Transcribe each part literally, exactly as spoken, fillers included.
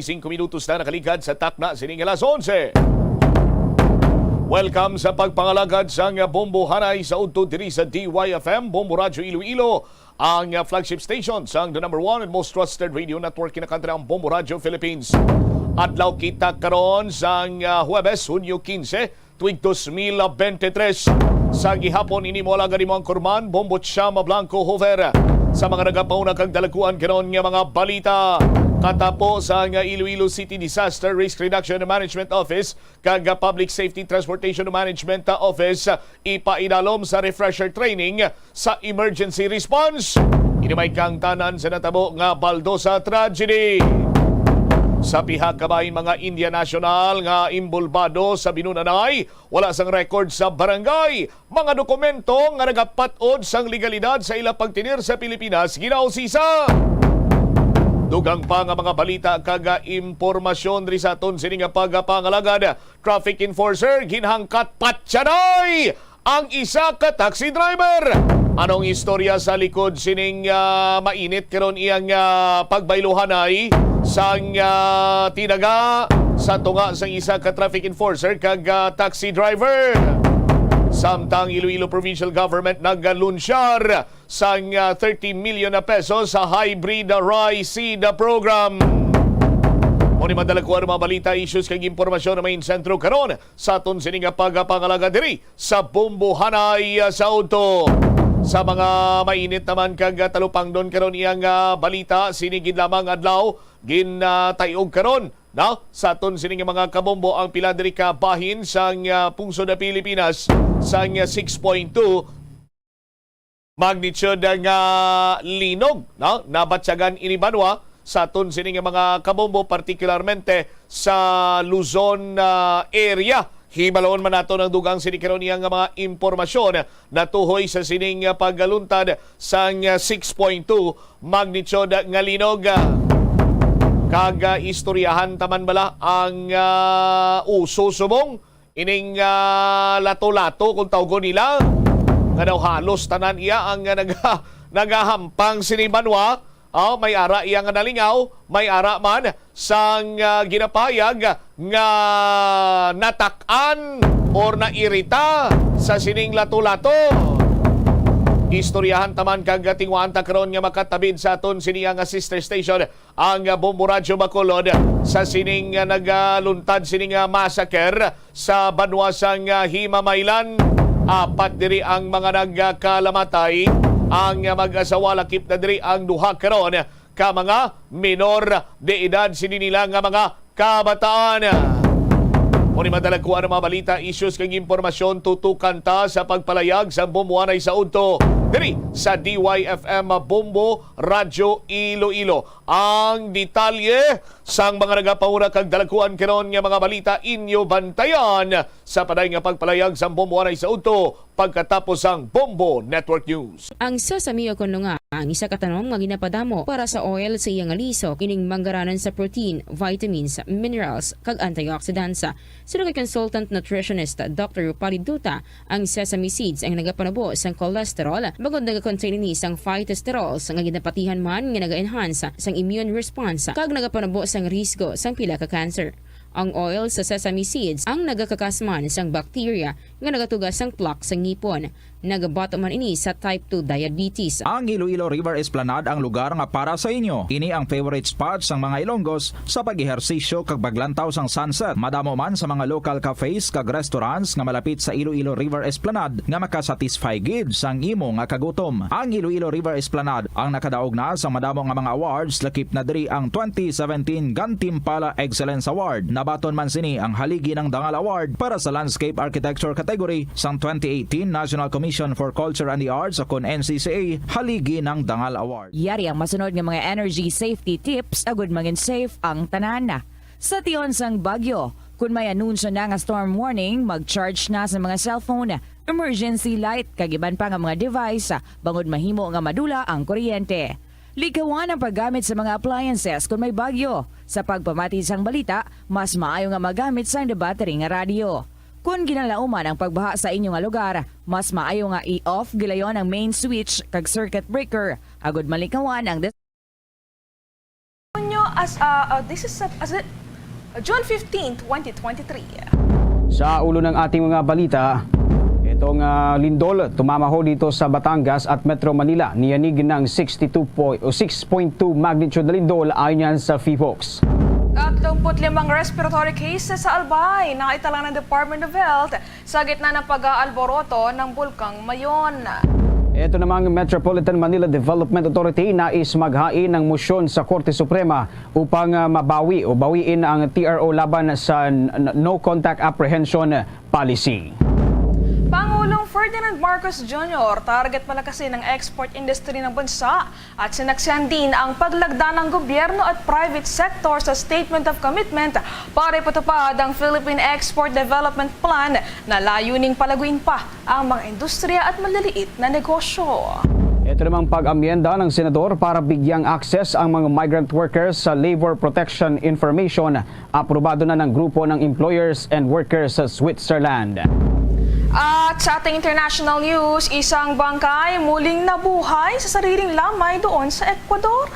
Singko minutos na nakaligad sa takna sining alas onse. Welcome sa pagpangalagad sang Bombo Hanay sa udto diri sa D Y F M, Bombo Radyo Iloilo, ang, ah, flagship station sang the number one and most trusted radio network in the country, ang Bombo Radyo Philippines. Adlaw kita karon sang, ah, Huwebes, Hunyo kinse, tuig dos mil bente tres. Sa gihapon, ini mo alagad imo ang kurman, Bombo Chama Blanco Hover. Sa mga nagapauna kag dalaguan karon nga mga balita, katapo sang Iloilo City Disaster Risk Reduction and Management Office kag Public Safety Transportation Management Office, ipaidalom sa refresher training sa emergency response. Ini may kaangtanan sa natabo nga baldosa tragedy. Sa pihak ka bahin, mga India national nga imbolbado sa binunanay, wala sang record sa barangay, mga dokumento nga nagapat-od sang legalidad sa ila pagtinir sa Pilipinas ginausisa. Dugang pa nga mga balita kag impormasyon diri sa aton sini nga pagpangalagad. Traffic enforcer ginhangkat patyanay ang isa ka taxi driver. Anong istorya sa likod sining, ah, mainit karon iyang, ah, pagbayluhanay sang, ah, tinaga sa tunga sang isa ka traffic enforcer kag, ah, taxi driver? Samtang Iloilo Provincial Government nagalunsyar sang, ah, thirty million na pesos sa hybrid rice seed program. Mo ni madala ko ang mga balita, issues kag impormasyon na may sentro karon sa aton sini nga pagpangalaga diri sa Bombo Hanay, ah, sa udto. Sa mga mainit naman kag, ah, talupangdon karon iyang, ah, balita, sini gid lamang adlaw gin, ah, tay-og karon, no? Sa aton sini nga mga kabombo ang pila diri ka bahin sang, ah, pungsod na Pilipinas sang, ah, six point two magnitude nga linog, no? Nabatyagan ini banwa sa aton sini nga mga kabombo, partikularmente sa Luzon, ah, area. Hibalon man nato ang dugang sini karon iya nga mga impormasyon natuhoy sa sining, ah, pagluntad sang, ah, six point two magnitude nga linog. Kag, ah, istoryahan ta man bala ang, ah, uso subong ining, ah, lato-lato, kung tawgon nila, nga daw halos tanan iya ang, ah, naga-, nagahampang sini banwa. Oh, may ara iya nga nalingaw, may ara man sang, ah, ginapahayag nga natak-an or nairita sa sining lato-lato. Istoryahan ta man kag tingwaan ta karon nga makatabid sa aton sini nga sister station, ang, ah, Bombo Radyo Bacolod, sa sining, ah, nagaluntad sining, ah, massacre sa banwa sang, ah, Himamaylan. Apat diri ang mga nagkalamatay. Ang, ah, mag-asawa, lakip na diri ang duha karon ka mga minor de edad sini nila nga mga kabataan. Mo ni madalagkuan ang mga balita, issues kag impormasyon, tutukan ta sa pagpalayag sa Bombo Hanay sa udto diri sa D Y F M Bombo Radyo Iloilo. Ang detalye sang mga nagapahura kag dalagkuan karon nga mga balita inyo bantayan sa paday nga pagpalayag sa Bombo Hanay sa udto pagkatapos sang Bombo Network News. Ang sesame o kon lunga, ang isa ka tanom nga ginapadamo para sa oil sa iya nga liso, ining manggaranan sa protein, vitamins, minerals, kag antioxidants. Suno kay consultant nutritionist Doctor Rupali Duta, ang sesame seeds ang nagapanubo sang cholesterol, bangod nagakontain ini sang phytosterols nga ginapatihan man nga naga-enhance sang immune response kag nagapanubo sang risgo sang pila ka cancer. Ang oil sa sesame seeds ang nagakakas man sang bacteria nga nagatuga sang plaque sa ngipon. Nagabato man ini sa type two diabetes. Ang Iloilo River Esplanade ang lugar nga para sa inyo. Ini ang favorite spot sang mga Ilonggos sa pag-ehersisyo kag paglantaw sang sunset. Madamo man sa mga local cafes kag restaurants nga malapit sa Iloilo River Esplanade nga makasatisfy gid sang imo nga kagutom. Ang Iloilo River Esplanade ang nakadaog na sang madamo nga mga awards, lakip na diri ang twenty seventeen Gantimpala Excellence Award. Nabaton man sini ang Haligi ng Dangal Award para sa Landscape Architecture category sang twenty eighteen National Commission for Culture and the Arts o kon N C C A Haligi ng Dangal Award. Yari ang masunod nga mga energy safety tips agud mangin safe ang tanan. Sa tion sang bagyo, kun may anunsyo na nga storm warning, mag-charge na sa mga cellphone, emergency light, kag iban pa nga mga device, bangod mahimo nga madula ang kuryente. Likawan ang paggamit sa mga appliances kun may bagyo. Sa pagpamati sang balita, mas maayo nga magamit sang battery nga radyo. Kun ginalauman ang pagbaha sa inyo nga lugar, mas maayo nga i-off gilayon ang main switch kag circuit breaker agud malikawan ang dis- Nyo As, uh, uh, this is Sep-, as it, uh, June fifteen, twenty twenty-three. Sa ulo ng ating mga balita, itong, ah, lindol tumama ho dito sa Batangas at Metro Manila. Niyanig ng sixty-two po, o six point two magnitude na lindol ayon yan sa PHIVOLCS. Tatlumpu't limang respiratory cases sa Albay na itala ng Department of Health sa gitna ng pag-aalboroto ng Bulkang Mayon. Ito namang Metropolitan Manila Development Authority nais maghain ng motion sa Korte Suprema upang, ah, mabawi o bawiin ang T R O laban sa n-, n-, no contact apprehension policy. Pangulong Ferdinand Marcos Junior target palakasin ang export industry ng bansa at sinaksihan din ang paglagda ng gobyerno at private sector sa Statement of Commitment para ipatupad ang Philippine Export Development Plan na layuning palaguin pa ang mga industriya at maliliit na negosyo. Ito namang pag-amyenda ng senador para bigyang access ang mga migrant workers sa Labor Protection Information, aprobado na ng grupo ng employers and workers sa Switzerland. At sa ating international news, isang bangkay muling nabuhay sa sariling lamay doon sa Ecuador.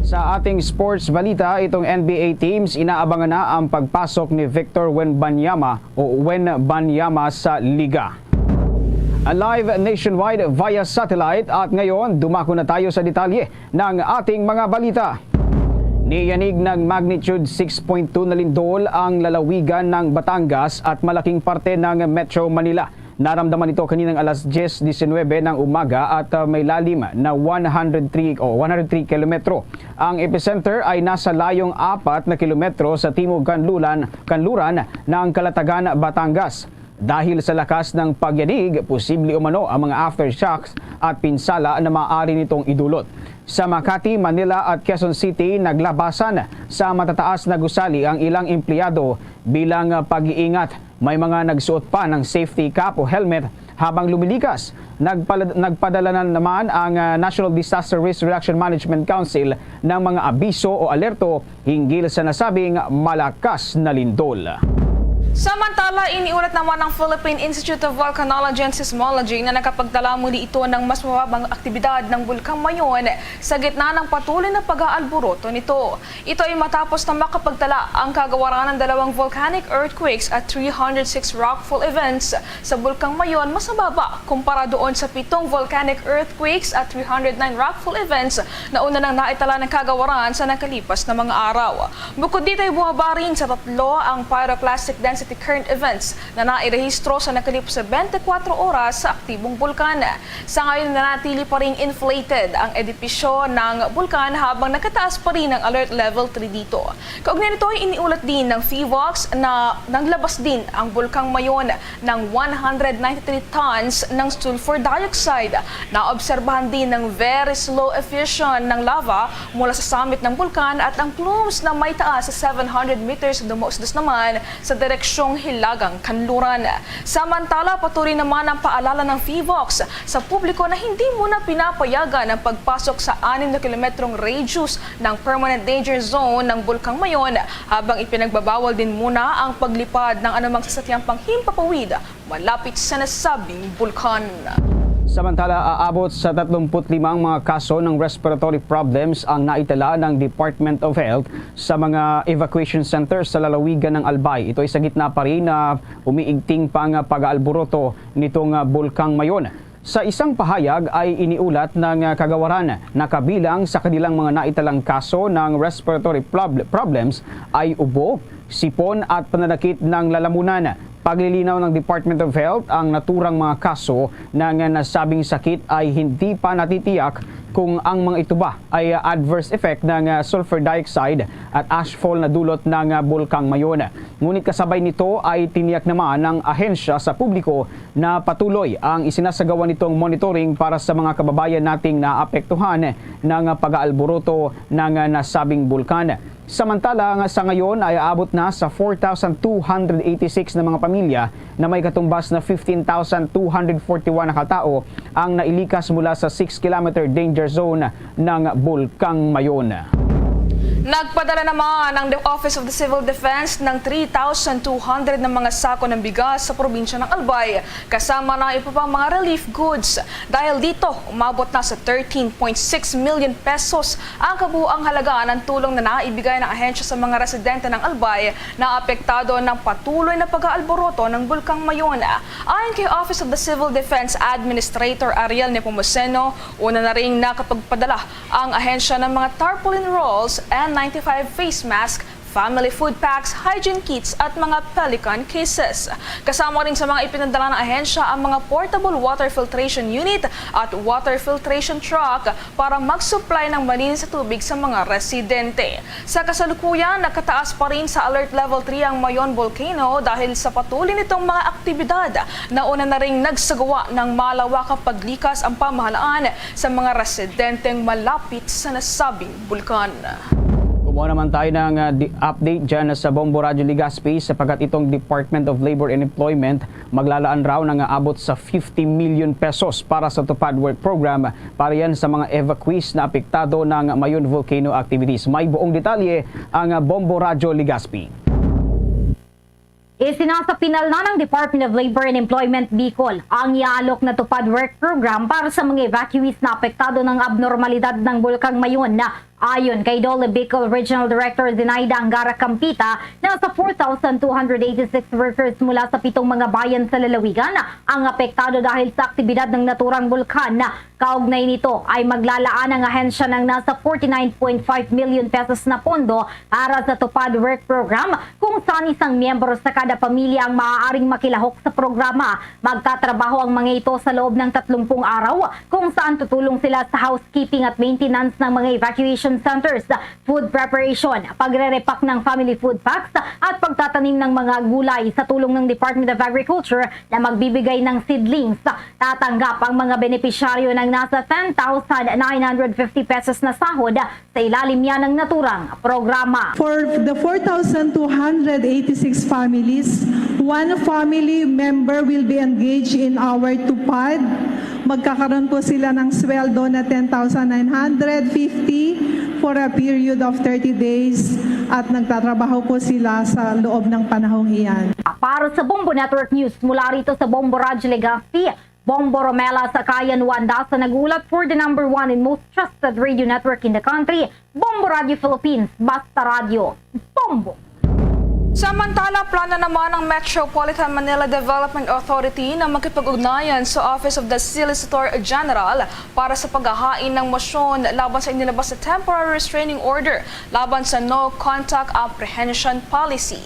Sa ating sports balita, itong N B A teams inaabangan na ang pagpasok ni Victor Wembanyama o Wembanyama sa liga. Live nationwide via satellite, at ngayon dumako na tayo sa detalye ng ating mga balita. Niyanig ng magnitude six point two na lindol ang lalawigan ng Batangas at malaking parte ng Metro Manila. Naramdaman ito kaninang alas diyes disinwebe ng umaga at, ah, may lalim na one hundred three o one hundred three kilometro. Ang epicenter ay nasa layong apat na kilometro sa timog kanluran, kanluran ng Kalatagan, Batangas. Dahil sa lakas ng pagyanig, posible umano ang mga aftershocks at pinsala na maaari nitong idulot. Sa Makati, Manila at Quezon City, naglabasan sa matataas na gusali ang ilang empleyado bilang, ah, pag-iingat. May mga nagsuot pa ng safety cap o helmet habang lumilikas. Nagpala-, nagpadala na naman ang, ah, National Disaster Risk Reduction Management Council ng mga abiso o alerto hinggil sa nasabing malakas na lindol. Samantala, iniulat naman ng Philippine Institute of Volcanology and Seismology na nakapagtala muli ito ng mas mababang aktibidad ng Bulkang Mayon sa gitna ng patuloy na pag-aalburoto nito. Ito ay matapos na makapagtala ang kagawaran ng dalawang volcanic earthquakes at three hundred six rockfall events sa Bulkang Mayon, mas mababa kumpara doon sa pitong volcanic earthquakes at three hundred nine rockfall events na una nang naitala ng kagawaran sa nakalipas na mga araw. Bukod dito ay bumaba rin sa tatlo ang pyroclastic density current events na nairehistro sa nakalipas na twenty-four oras sa aktibong bulkan. Sa ngayon, nanatili pa ring inflated ang edipisyo ng bulkan habang nagtataas pa rin ang alert level three dito. Kaugnay nito ay iniulat din ng PHIVOLCS na naglabas din ang Bulkang Mayon ng one hundred ninety-three tons ng sulfur dioxide. Naobserbahan din ng very slow effusion ng lava mula sa summit ng bulkan at ang plumes na may taas sa seven hundred meters dumausdos naman sa direksyong hilagang kanluran. Samantala, patuloy naman ang paalala ng PHIVOLCS sa publiko na hindi muna pinapayagan ang pagpasok sa anim na kilometrong radius ng permanent danger zone ng Bulkang Mayon, habang ipinagbabawal din muna ang paglipad ng anumang sasakyang panghimpapawid malapit sa nasabing bulkan. Samantala, aabot sa tatlumpu't lima ang mga kaso ng respiratory problems ang naitala ng Department of Health sa mga evacuation centers sa lalawigan ng Albay. Ito ay sa gitna pa rin na umiigting pang pag-aalburoto nitong, ah, Bulkang Mayon. Sa isang pahayag ay iniulat ng, ah, kagawaran na kabilang sa kanilang mga naitalang kaso ng respiratory prob-, problems ay ubo, sipon at pananakit ng lalamunan. Paglilinaw ng Department of Health, ang naturang mga kaso ng nasabing sakit ay hindi pa natitiyak kung ang mga ito ba ay adverse effect ng, ah, sulfur dioxide at ashfall na dulot ng, ah, Bulkang Mayon. Ngunit kasabay nito ay tiniyak naman ng ahensya sa publiko na patuloy ang isinasagawa nitong monitoring para sa mga kababayan nating naapektuhan ng pag-aalburoto ng nasabing bulkan. Samantala, nga sa ngayon ay aabot na sa four thousand two hundred eighty-six na mga pamilya na may katumbas na fifteen thousand two hundred forty-one na katao ang nailikas mula sa six kilometer danger zone ng Bulkang Mayon. Nagpadala naman ang The Office of the Civil Defense ng three thousand two hundred na mga sako ng bigas sa probinsya ng Albay, kasama na iba pang mga relief goods. Dahil dito, umabot na sa thirteen point six million pesos ang kabuuang halaga ng tulong na naibigay ng ahensya sa mga residente ng Albay na apektado ng patuloy na pag-aalboroto ng Bulkang Mayon. Ayon kay Office of the Civil Defense Administrator Ariel Nepomuceno, una na ring nakapagpadala ang ahensya ng mga tarpaulin rolls, N ninety-five face mask, family food packs, hygiene kits at mga Pelican cases. Kasama rin sa mga ipinadala ng ahensya ang mga portable water filtration unit at water filtration truck para mag-supply ng malinis na tubig sa mga residente. Sa kasalukuyan, nakataas pa rin sa Alert Level three ang Mayon Volcano dahil sa patuloy nitong mga aktibidad. Nauna na ring nagsagawa ng malawakang paglikas ang pamahalaan sa mga residenteng malapit sa nasabing bulkan. Kumuha naman tayo ng, ah, di-, update dyan sa Bombo Radyo Legazpi, sapagkat itong Department of Labor and Employment maglalaan raw ng aabot sa fifty million pesos para sa TUPAD Work Program para yan sa mga evacuees na apektado ng Mayon Volcano activities. May buong detalye ang, ah, Bombo Radyo Legazpi. Isinasapinal na ng Department of Labor and Employment Bicol ang iaalok na TUPAD Work Program para sa mga evacuees na apektado ng abnormalidad ng Bulkang Mayon. Ayon kay DOLE Bicol Regional Director Zenaida Angara Campita, nasa four thousand two hundred eighty-six workers mula sa pitong mga bayan sa lalawigan ang apektado dahil sa aktibidad ng naturang bulkan. Kaugnay nito ay maglalaan ang ahensya ng nasa forty-nine point five million pesos na pondo para sa TUPAD Work Program, kung saan isang miyembro sa kada pamilya ang maaaring makilahok sa programa. Magtatrabaho ang mga ito sa loob ng tatlumpung araw, kung saan tutulong sila sa housekeeping at maintenance ng mga evacuation centers, food preparation, pagre-repack ng family food packs, at pagtatanim ng mga gulay sa tulong ng Department of Agriculture na magbibigay ng seedlings. Tatanggap ang mga benepisyaryo ng nasa ten thousand nine hundred fifty pesos na sahod sa ilalim niya ng naturang programa. For the four thousand two hundred eighty-six families, one family member will be engaged in our TUPAD. Magkakaroon po sila ng sweldo na ten thousand nine hundred fifty for a period of thirty days at nagtatrabaho po sila sa loob ng panahong iyan. Para sa Bombo Network News, mula rito sa Bombo Radyo Legazpi, Bombo Romela Sakayan Wanda sa nag-uulat for the number one and most trusted radio network in the country, Bombo Radio Philippines, Basta Radio, Bombo! Samantala, plano naman ng Metropolitan Manila Development Authority na makipag-ugnayan sa Office of the Solicitor General para sa paghahain ng mosyon laban sa inilabas na temporary restraining order laban sa no-contact apprehension policy.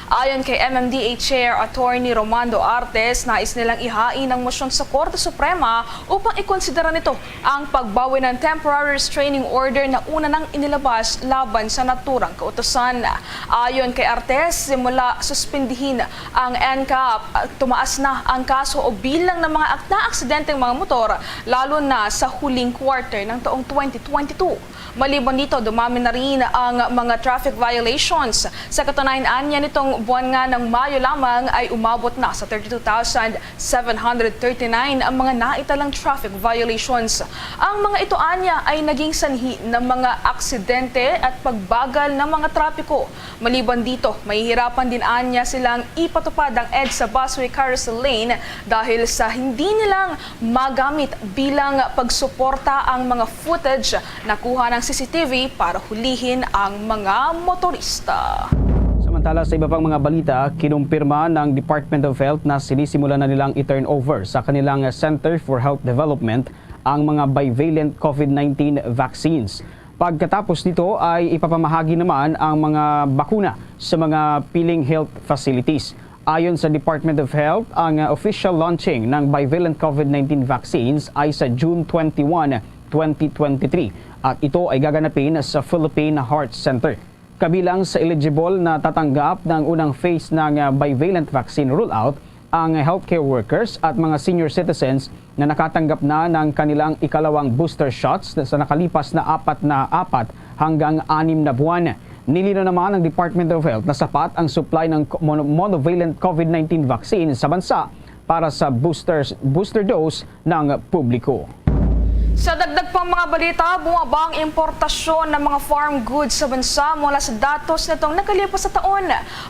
Ayon kay M M D A Chair Attorney Romando Artes, nais nilang ihain ang mosyon sa Korte Suprema upang ikonsidera nito ang pagbawi ng temporary restraining order na una nang inilabas laban sa naturang kautusan. Ayon kay Artes, simula suspindihin ang N C A P, tumaas na ang kaso o bilang ng mga ak-, naaksidenteng mga motor, lalo na sa huling quarter ng taong twenty twenty-two. Maliban dito, dumami na rin ang mga traffic violations. Sa katunayan, anya, nitong buwan nga ng Mayo lamang ay umabot na sa thirty-two thousand seven hundred thirty-nine ang mga naitalang traffic violations. Ang mga ito, anya, ay naging sanhi ng mga aksidente at pagbagal ng mga trapiko. Maliban dito, mahihirapan din anya silang ipatupad ang EDSA Busway Carousel Lane dahil sa hindi nilang magamit bilang pagsuporta ang mga footage na kuha ng C C T V para hulihin ang mga motorista. Samantala, sa iba pang mga balita, kinumpirma ng Department of Health na sinisimulan na nilang i-turnover sa kanilang Center for Health Development ang mga bivalent COVID nineteen vaccines. Pagkatapos nito ay ipapamahagi naman ang mga bakuna sa mga piling health facilities. Ayon sa Department of Health, ang, uh, official launching ng bivalent COVID nineteen vaccines ay sa June twenty-one, twenty twenty-three, at ito ay gaganapin sa Philippine Heart Center. Kabilang sa eligible na tatanggap ng unang phase ng, uh, bivalent vaccine rollout ang healthcare workers at mga senior citizens na nakatanggap na ng kanilang ikalawang booster shots sa nakalipas na apat na, apat hanggang anim na buwan. Nilinaw naman ng Department of Health na sapat ang supply ng co-, mono-, monovalent COVID nineteen vaccine sa bansa para sa boosters, booster dose ng publiko. Sa dagdag pang mga balita, bumaba ang importasyon ng mga farm goods sa bansa mula sa datos nitong nakalipas na taon.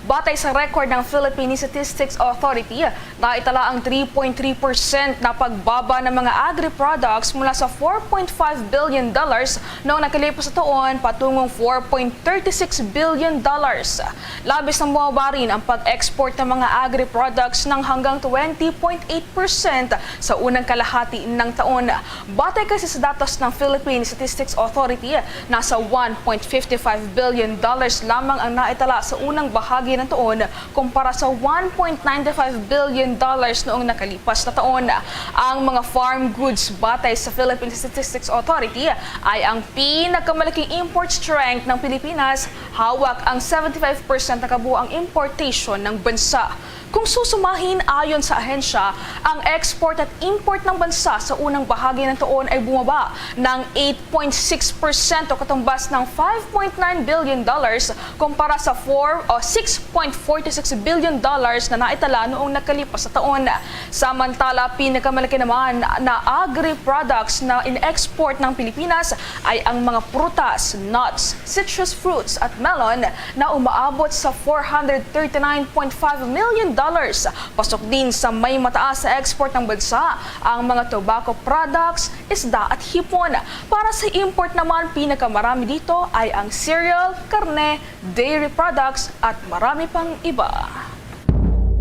Batay sa record ng Philippine Statistics Authority, naitala ang three point three percent na pagbaba ng mga agri-products mula sa four point five billion dollars noong nakalipas na taon patungong four point thirty six billion dollars. Labis nang bumaba rin ang pag-export ng mga agri-products ng hanggang twenty point eight percent sa unang kalahati ng taon. Batay kasi sa datos ng Philippine Statistics Authority, nasa one point fifty five billion dollars lamang ang naitala sa unang bahagi ng taon kumpara sa one point nine five billion dollars noong nakalipas na taon. Ang mga farm goods, batay sa Philippine Statistics Authority, ay ang pinakamalaking import strength ng Pilipinas. Hawak ang seventy-five percent na kabuoang importation ng bansa. Kung susumahin, ayon sa ahensya, ang export at import ng bansa sa unang bahagi ng taon ay bumaba ng eight point six percent o katumbas ng five point nine billion dollars kumpara sa four o six point forty six billion dollars na naitala noong nakalipas na taon. Samantala, pinakamalaki naman na agri-products na in-export ng Pilipinas ay ang mga prutas, nuts, citrus fruits at melon na umaabot sa four hundred thirty nine point five million dollars. Pasok din sa may mataas sa export ng bansa ang mga tobacco products, isda at hipon. Para sa import naman, pinakamarami dito ay ang cereal, karne, dairy products at marami pang iba.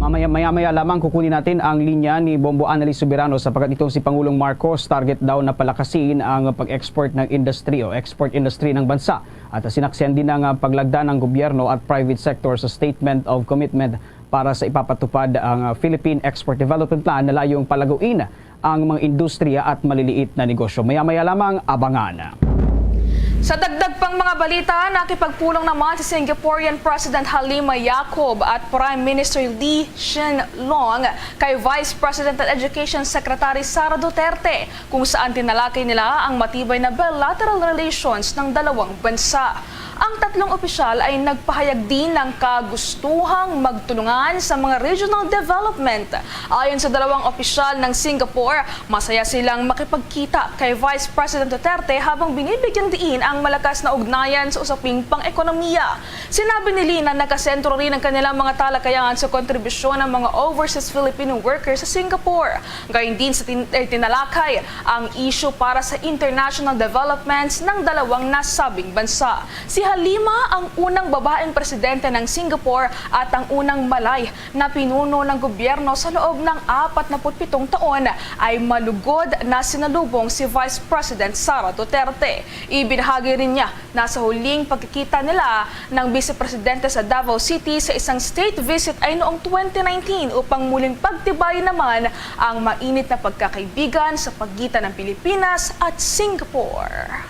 Mamaya, maya-maya lamang kukunin natin ang linya ni Bombo Annalise Soberano sapagkat itong si Pangulong Marcos target daw na palakasin ang pag-export ng industry o export industry ng bansa. At sinaksihan din ang ah, paglagda ng gobyerno at private sector sa Statement of Commitment para sa ipapatupad ang ah, Philippine Export Development Plan na layong palaguin ang mga industriya at maliliit na negosyo. Maya-maya lamang, abangan. Sa dagdag pang mga balita, nakipagpulong naman si Singaporean President Halima Yacob at Prime Minister Lee Hsien Loong kay Vice President at Education Secretary Sara Duterte, kung saan tinalakay nila ang matibay na bilateral relations ng dalawang bansa. Ang tatlong opisyal ay nagpahayag din ng kagustuhang magtulungan sa mga regional development. Ayon sa dalawang opisyal ng Singapore, masaya silang makipagkita kay Vice President Duterte habang binibigyan diin ang malakas na ugnayan sa usaping pang-ekonomiya. Sinabi ni Lee na nakasentro rin ang kanilang mga talakayan sa kontribusyon ng mga overseas Filipino workers sa Singapore. Gayon din sa tin- eh, tinalakay ang isyu para sa international developments ng dalawang nasabing bansa. Si Halima ang unang babaeng presidente ng Singapore at ang unang Malay na pinuno ng gobyerno sa loob ng apat na put pitong taon ay malugod na sinalubong si Vice President Sara Duterte. Ibinahagi rin niya na sa huling pagkikita nila ng Vice Presidente sa Davao City sa isang state visit ay noong twenty nineteen upang muling pagtibayin naman ang mainit na pagkakaibigan sa pagitan ng Pilipinas at Singapore.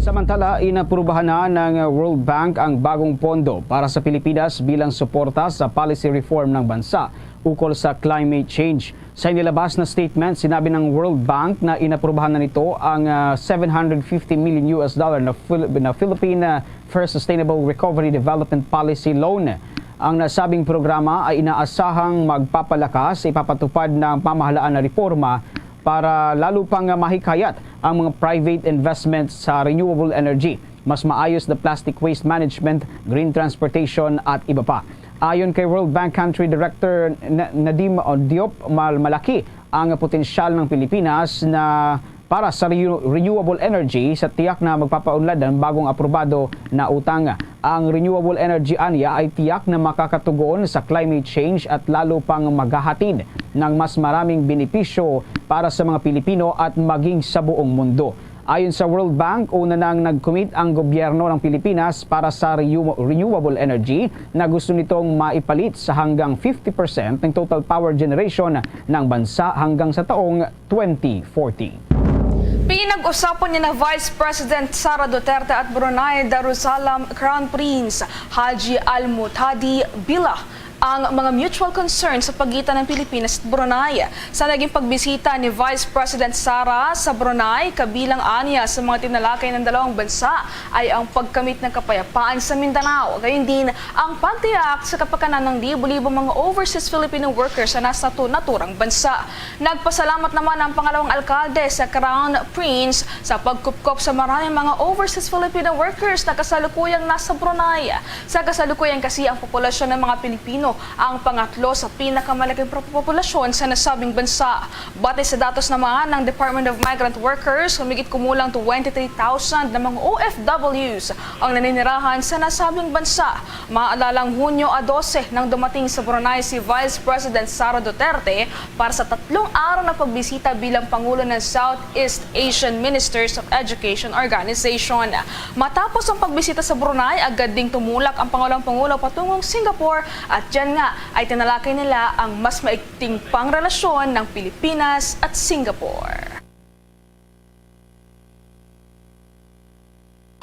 Samantala, inaprubahan na ng World Bank ang bagong pondo para sa Pilipinas bilang suporta sa policy reform ng bansa ukol sa climate change. Sa inilabas na statement, sinabi ng World Bank na inaprubahan na nito ang ah, seven hundred fifty million U S dollar na, Phil- na Philippine ah, First Sustainable Recovery Development Policy Loan. Ang nasabing programa ay inaasahang magpapalakas sa ipapatupad ng pamahalaan na reforma para lalo pang mahikayat ang mga private investments sa renewable energy, mas maayos na plastic waste management, green transportation at iba pa. Ayon kay World Bank Country Director Na- Nadim Diop, mal- malaki ang potensyal ng Pilipinas na para sa renew- renewable energy sa tiyak na magpapaunlad ng bagong aprobado na utang. Ang renewable energy anya ay tiyak na makakatugon sa climate change at lalo pang maghahatid ng mas maraming benepisyo para sa mga Pilipino at maging sa buong mundo. Ayon sa World Bank, una nang nag-commit ang gobyerno ng Pilipinas para sa renew- renewable energy na gusto nitong maipalit sa hanggang fifty percent ng total power generation ng bansa hanggang sa taong twenty forty. Pinag-usapan ni na Vice President Sara Duterte at Brunei Darussalam Crown Prince Haji Al Muhtadi Billah ang mga mutual concerns sa pagitan ng Pilipinas at Brunei. Sa naging pagbisita ni Vice President Sara sa Brunei, kabilang anya sa mga tinalakay ng dalawang bansa ay ang pagkamit ng kapayapaan sa Mindanao, gayon din ang pagtiyak sa kapakanan ng libo-libong mga overseas Filipino workers sa nasa tu-, naturang bansa. Nagpasalamat naman ang pangalawang alkalde sa Crown Prince sa pagkupkop sa maraming mga overseas Filipino workers na kasalukuyang nasa Brunei. Sa kasalukuyan kasi, ang populasyon ng mga Pilipino ang pangatlo sa pinakamalaking pro-, populasyon sa nasabing bansa. Batay sa datos naman ng Department of Migrant Workers, humigit kumulang twenty-three thousand na mga O F Ws ang naninirahan sa nasabing bansa. Maalalang Hunyo a dose nang dumating sa Brunei si Vice President Sara Duterte para sa tatlong araw na pagbisita bilang Pangulo ng Southeast Asian Ministers of Education Organization. Matapos ang pagbisita sa Brunei, agad ding tumulak ang Pangulong Pangulo patungong Singapore at diyan nga ay tinalakay nila ang mas maigting pang relasyon ng Pilipinas at Singapore.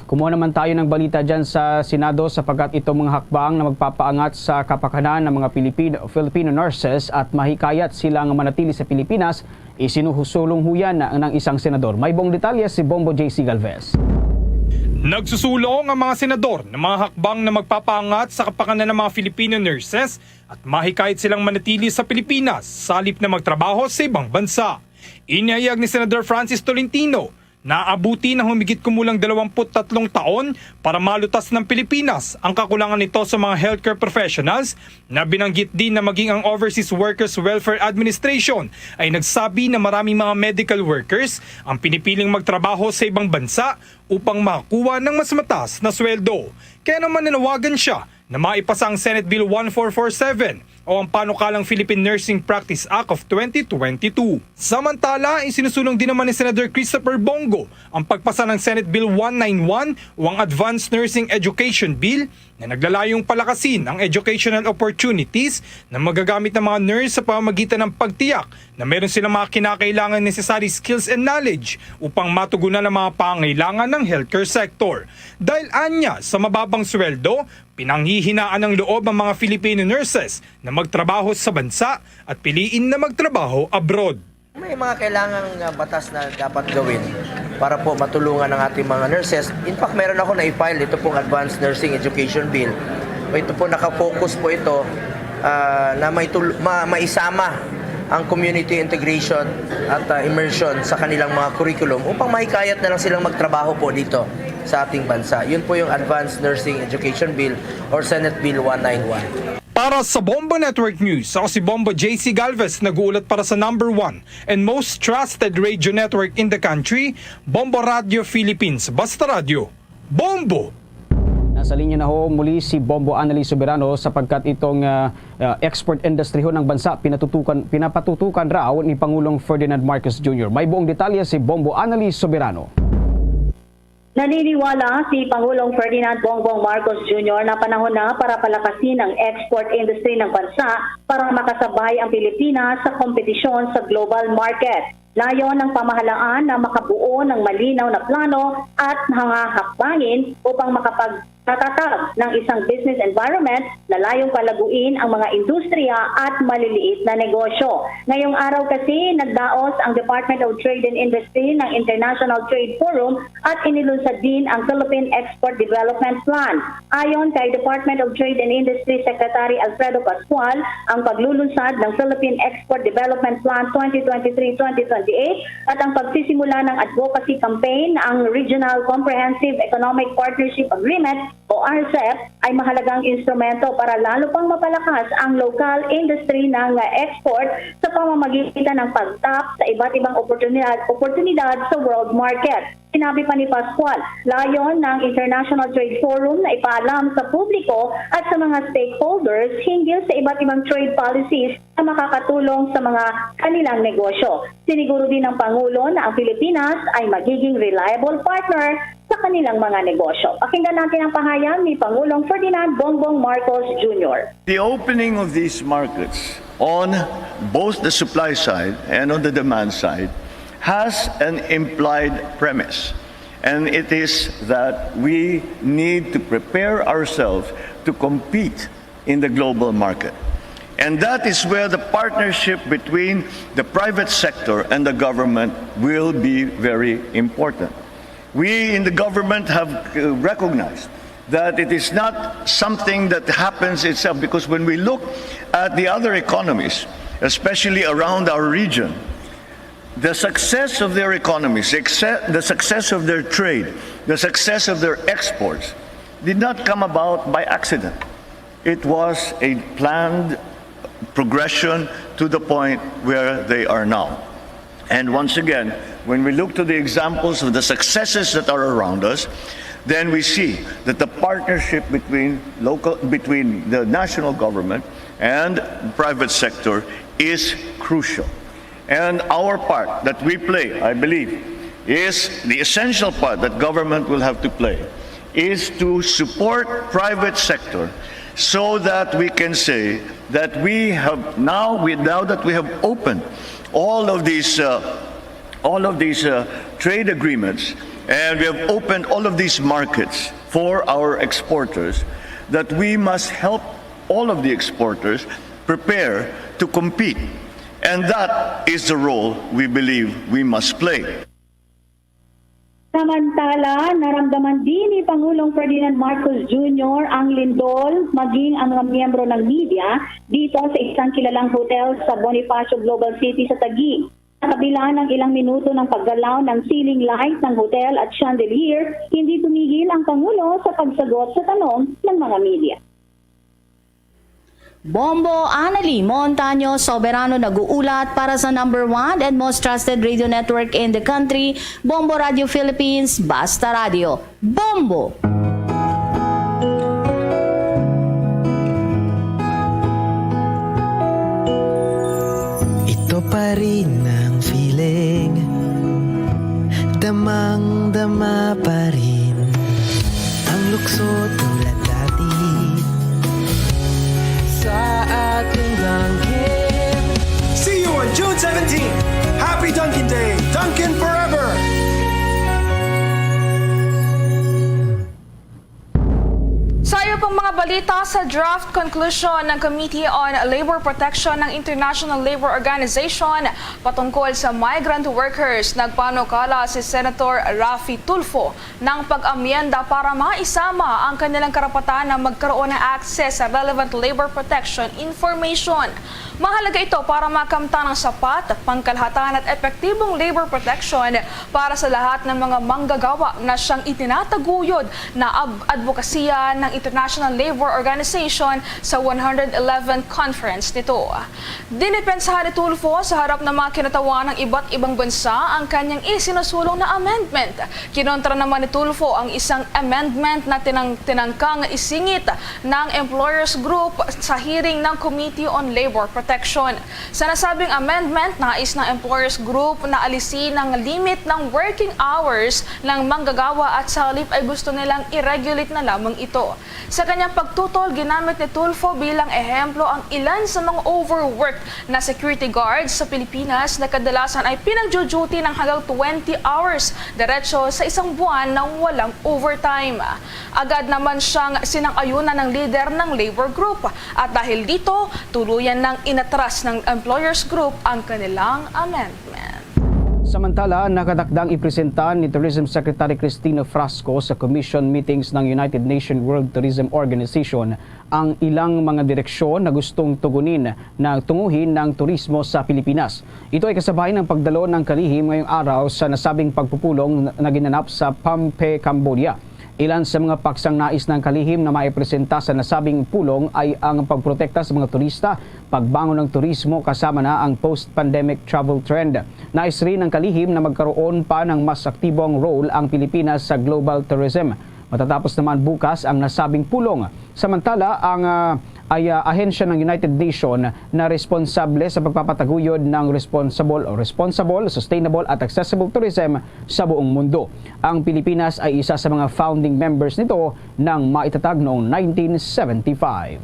Kumuha naman tayo ng balita dyan sa Senado, sapagkat itong mga hakbang na magpapaangat sa kapakanan ng mga Pilipino, Filipino nurses at mahikayat silang manatili sa Pilipinas, isinusulong ho yan ng isang senador. May buong detalye si Bombo J C Galvez. Nagsusulong ang mga senador ng mga hakbang na magpapaangat sa kapakanan ng mga Filipino nurses at mahikayat silang manatili sa Pilipinas sa halip na magtrabaho sa ibang bansa. Inihayag ni Senador Francis Tolentino, naabuti na humigit kumulang dalawampu't tatlong taon para malutas ng Pilipinas ang kakulangan nito sa mga healthcare professionals, na binanggit din na maging ang Overseas Workers Welfare Administration ay nagsabi na maraming mga medical workers ang pinipiling magtrabaho sa ibang bansa upang makakuha ng mas mataas na sweldo. Kaya naman nanawagan siya na maipasa ang Senate Bill one four four seven o ang panukalang Philippine Nursing Practice Act of twenty twenty-two. Samantala, isinusulong din naman ni Senador Christopher Bong Go ang pagpasa ng Senate Bill one nine one o ang Advanced Nursing Education Bill, na naglalayong palakasin ang educational opportunities na magagamit ng mga nurse sa pamamagitan ng pagtiyak na meron silang mga kinakailangan necessary skills and knowledge upang matugunan ang mga pangangailangan ng healthcare sector. Dahil anya sa mababang sweldo, pinanghihinaan ng loob ang mga Filipino nurses na magtrabaho sa bansa at piliin na magtrabaho abroad. May mga kailangang, ah, batas na dapat gawin para po matulungan ang ating mga nurses. In fact, meron ako na-file, ito pong Advanced Nursing Education Bill. Ito po, nakafocus po ito, ah, na may tul-, ma-, maisama ang community integration at, ah, immersion sa kanilang mga curriculum upang mahikayat na lang silang magtrabaho po dito sa ating bansa. Yun po yung Advanced Nursing Education Bill or Senate Bill one nine one. Para sa Bombo Network News, ako si Bombo J C Galvez, nag-uulat para sa number one and most trusted radio network in the country, Bombo Radio Philippines. Basta Radyo, Bombo! Nasa linya na ho muli si Bombo Annalise Soberano, sapagkat itong, ah, ah, export industry ho ng bansa pinatutukan, pinapatutukan raw ni Pangulong Ferdinand Marcos Junior. May buong detalye si Bombo Annalise Soberano. Naniniwala si Pangulong Ferdinand Bongbong Marcos Junior na panahon na para palakasin ang export industry ng bansa para makasabay ang Pilipinas sa kompetisyon sa global market. Layon ng pamahalaan na makabuo ng malinaw na plano at mga hakbangin upang makapagtatatag ng isang business environment na layong palaguin ang mga industriya at maliliit na negosyo. Ngayong araw kasi, nagdaos ang Department of Trade and Industry ng International Trade Forum at inilunsad din ang Philippine Export Development Plan. Ayon kay Department of Trade and Industry Secretary Alfredo Pascual, ang paglulunsad ng Philippine Export Development Plan twenty twenty-three twenty twenty-eight at ang pagsisimula ng advocacy campaign, ang Regional Comprehensive Economic Partnership Agreement o R C E P, ay mahalagang instrumento para lalo pang mapalakas ang local industry ng export sa pamamagitan ng pagtap sa iba't ibang oportunidad, oportunidad sa world market. Sinabi pa ni Pascual, layon ng International Trade Forum na ipaalam sa publiko at sa mga stakeholders hinggil sa iba't ibang trade policies na makakatulong sa mga kanilang negosyo. Siniguro din ng Pangulo na ang Pilipinas ay magiging reliable partner sa kanilang mga negosyo. Pakinggan natin ang pahayag ni Pangulong Ferdinand Bongbong Marcos Junior. The opening of these markets on both the supply side and on the demand side has an implied premise, and it is that we need to prepare ourselves to compete in the global market. And that is where the partnership between the private sector and the government will be very important. We in the government have, uh, recognized that it is not something that happens itself, because when we look at the other economies, especially around our region, the success of their economies, the exce-, the success of their trade, the success of their exports did not come about by accident. It was a planned progression to the point where they are now. And once again, when we look to the examples of the successes that are around us, then we see that the partnership between local, between the national government and private sector is crucial. And our part that we play, I believe, is the essential part that government will have to play, is to support private sector so that we can say that we have now, we, now that we have opened all of these, uh, all of these, uh, trade agreements, and we have opened all of these markets for our exporters, that we must help all of the exporters prepare to compete. And that is the role we believe we must play. Samantala, naramdaman din ni Pangulong Ferdinand Marcos Junior ang lindol, maging ang mga miyembro ng media dito sa isang kilalang hotel sa Bonifacio Global City sa Taguig. Sa kabila ng ilang minuto ng paggalaw ng ceiling light ng hotel at chandelier, hindi tumigil ang Pangulo sa pagsagot sa tanong ng mga media. Bombo, Annalie Montaño Soberano nag-uulat para sa number one and most trusted radio network in the country, Bombo Radio Philippines, Basta Radio. Bombo! Ito pa rin ang feeling, damang-dama pa rin ang lukso tulad dati sa ating langit. See you on June seventeen. Happy Dunkin' Day. Dunkin' forever. Sa iba pang mga balita, sa draft conclusion ng Committee on Labor Protection ng International Labor Organization patungkol sa migrant workers, nagpanukala si Senator Raffy Tulfo ng pag-amyenda para maisama ang kanilang karapatan na magkaroon ng access sa relevant labor protection information. Mahalaga ito para makamtan ang sapat, pangkalahatan at epektibong labor protection para sa lahat ng mga manggagawa na siyang itinataguyod na ab-, adbokasiya ng International Labor Organization sa one hundred eleventh conference nito. Dinipensahan ni Tulfo sa harap ng mga kinatawan ng iba't ibang bansa ang kanyang isinusulong na amendment. Kinontra naman ni Tulfo ang isang amendment na tinang-, tinangkang isingit ng employers group sa hearing ng Committee on Labor Protection. Sa nasabing amendment, nais ng employers group na alisin ang limit ng working hours ng manggagawa at sa halip ay gusto nilang i-regulate na lamang ito. Sa kanyang pagtutol, ginamit ni Tulfo bilang ehemplo ang ilan sa mga overworked na security guards sa Pilipinas na kadalasan ay pinagjo-duty ng hanggang twenty hours diretso sa isang buwan nang walang overtime. Agad naman siyang sinang-ayunan ng lider ng labor group at dahil dito, tuluyan nang inatras ng employers group ang kanilang amendment. Samantala, nakatakdang ipresenta ni Tourism Secretary Cristina Frasco sa Commission meetings ng United Nations World Tourism Organization ang ilang mga direksyon na gustong tugunin na tunguhin ng turismo sa Pilipinas. Ito ay kasabay ng pagdalo ng kalihim ngayong araw sa nasabing pagpupulong na ginanap sa Pohnpei, Cambodia. Ilan sa mga paksang nais ng kalihim na maipresenta sa nasabing pulong ay ang pagprotekta sa mga turista, pagbangon ng turismo, kasama na ang post-pandemic travel trend. Nais rin ng kalihim na magkaroon pa ng mas aktibong role ang Pilipinas sa global tourism. Matatapos naman bukas ang nasabing pulong. Samantala, ang, ah, ay, ah, ahensya ng United Nations na responsable sa pagpapataguyod ng responsible o responsible, sustainable at accessible tourism sa buong mundo. Ang Pilipinas ay isa sa mga founding members nito nang maitatag noong nineteen seventy-five.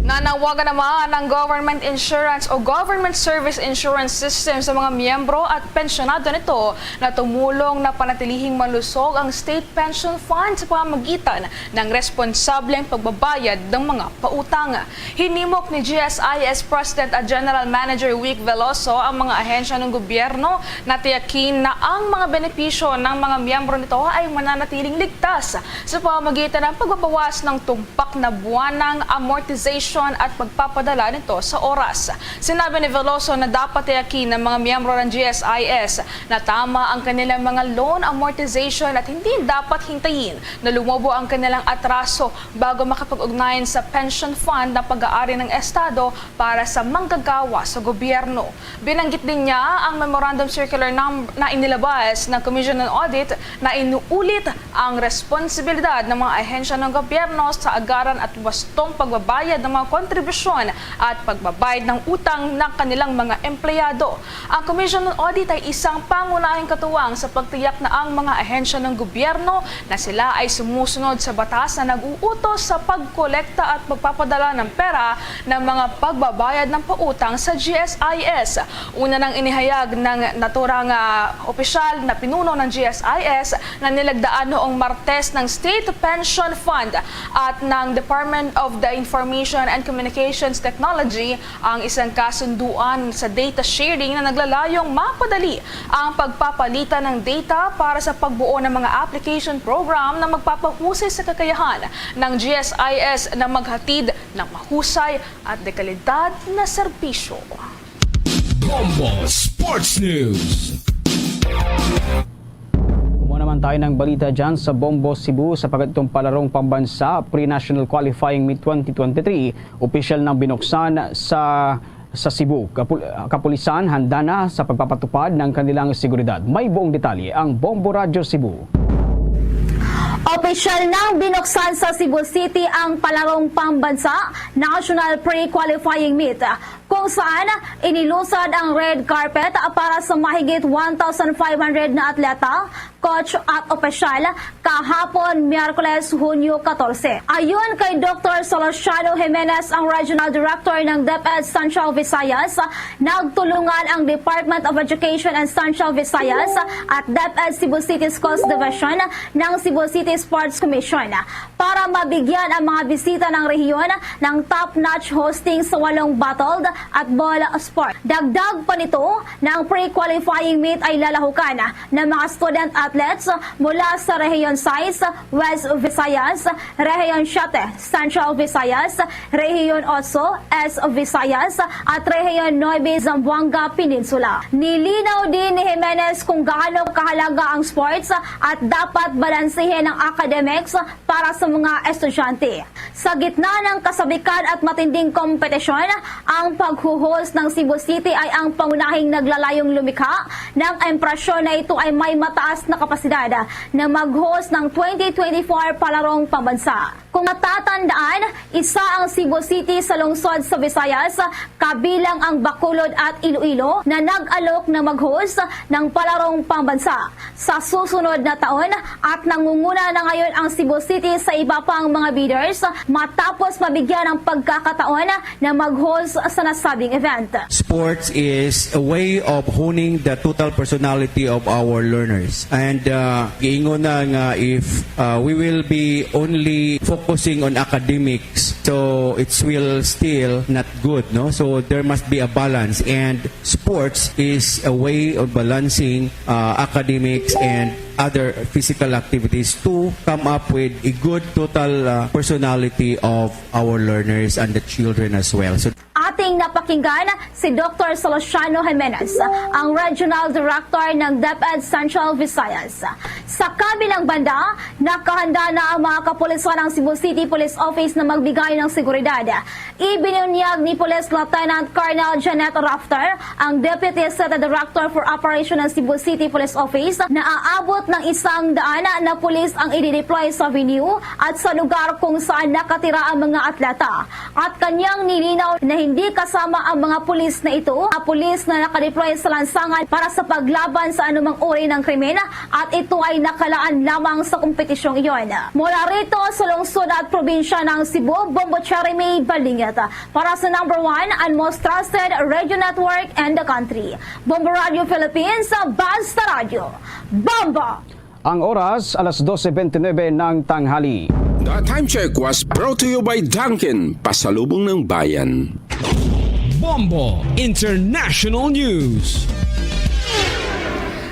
Nanawagan naman ang Government Insurance o Government Service Insurance System sa mga miyembro at pensyonado nito na tumulong na panatilihing malusog ang State Pension Fund sa pamamagitan ng responsableng pagbabayad ng mga pautang. Hinimok ni G S I S President at General Manager Wick Veloso ang mga ahensya ng gobyerno na tiyakin na ang mga benepisyo ng mga miyembro nito ay mananatiling ligtas sa pamamagitan ng pagbabawas ng tumpak na buwanang amortization at pagpapadala nito sa oras. Sinabi ni Veloso na dapat tiyakin ng mga miyembro ng G S I S na tama ang kanilang mga loan amortization at hindi dapat hintayin na lumobo ang kanilang atraso bago makapag-ugnayan sa pension fund na pag-aari ng Estado para sa manggagawa sa gobyerno. Binanggit din niya ang memorandum circular num-, na inilabas ng Commission on Audit na inuulit ang responsibilidad ng mga ahensya ng gobyerno sa agaran at wastong pagbabayad ng mga kontribusyon at pagbabayad ng utang ng kanilang mga empleyado. Ang Commission on Audit ay isang pangunahing katuwang sa pagtiyak na ang mga ahensya ng gobyerno na sila ay sumusunod sa batas na nag-uutos sa pagkolekta at pagpapadala ng pera ng mga pagbabayad ng pautang sa G S I S. Una nang inihayag ng naturang, ah, opisyal na pinuno ng G S I S na nilagdaan noong Martes ng State Pension Fund at ng Department of the Information and Communications Technology ang isang kasunduan sa data sharing na naglalayong mapadali ang pagpapalitan ng data para sa pagbuo ng mga application program na magpapahusay sa kakayahan ng G S I S na maghatid ng mahusay at dekalidad na serbisyo. Bombo Sports News. Kumuha naman tayo ng balita dyan sa Bombo Cebu. Sa pagkatitong palarong pambansa, Pre-National Qualifying Meet twenty twenty-three, opisyal nang binuksan sa, sa Cebu. Kapul-, kapulisan handa na sa pagpapatupad ng kanilang seguridad. May buong detalye ang Bombo Radyo Cebu. Opisyal nang binuksan sa Cebu City ang palarong pambansa National Pre-Qualifying Meet, kung saan inilusad ang red carpet para sa mahigit one thousand five hundred na atleta, coach at opisyal kahapon, Miyerkules, Hunyo katorse. Ayon kay Doktor Solossiano Jimenez, ang Regional Director ng DepEd Central Visayas, nagtulungan ang Department of Education and Central Visayas at DepEd Cebu City Schools Division ng Cebu City Sports Commission para mabigyan ang mga bisita ng rehiyon ng top-notch hosting sa walong battled at ball sport. Dagdag pa nito, na ang pre-qualifying meet ay lalahukan ng mga student athletes mula sa Rehiyon sais, West Visayas, Rehiyon siyete, Central Visayas, Rehiyon otso, East Visayas, at Rehiyon nuebe, Zamboanga Peninsula. Nilinaw din ni Jimenez kung gaano kahalaga ang sports at dapat balansehin ang academics para sa mga estudyante. Sa gitna ng kasabikan at matinding kompetisyon, ang paghuhost ng Cebu City ay ang pangunahing naglalayong lumikha ng impresyon na ito ay may mataas na kapasidad na mag-host ng twenty twenty-four palarong pambansa. Kung matatandaan, isa ang Cebu City sa lungsod sa Visayas, kabilang ang Bacolod at Iloilo, na nag-alok na mag-host ng palarong pambansa sa susunod na taon, at nangunguna na ngayon ang Cebu City sa iba pang mga bidders matapos mabigyan ng pagkakataon na mag-host sa nasabing event. Sports is a way of honing the total personality of our learners. And, uh, giingon na nga if, uh, we will be only focusing on academics, so it will still not good, no? So there must be a balance. And sports is a way of balancing, uh, academics and other physical activities to come up with a good total, uh, personality of our learners and the children as well. So, ating napakinggan si Doktor Solossiano Jimenez, ang Regional Director ng DepEd Central Visayas. Sa kabilang banda, nakahanda na ang mga kapulisan ng Cebu City Police Office na magbigay ng seguridad. Ibinunyag ni Police Lieutenant Colonel Janet Rafter, ang Deputy City Director for Operation ng Cebu City Police Office, na aabot ng isang daan na pulis ang idideploy sa venue at sa lugar kung saan nakatira ang mga atleta. At kanyang nilinaw na hindi Kasama ang mga pulis na ito, ang pulis na nakadeploy sa lansangan para sa paglaban sa anumang uri ng krimen, at ito ay nakalaan lamang sa kompetisyong iyon. Mula rito sa lungsod at probinsya ng Cebu, Bombo Cherry May Balingit. Para sa number one and most trusted radio network in the country, Bombo Radio Philippines, Basta Radio, Bombo! Ang oras, alas dose bente nuebe ng tanghali. The time check was brought to you by Dunkin, pasalubong ng bayan. Bombo International News.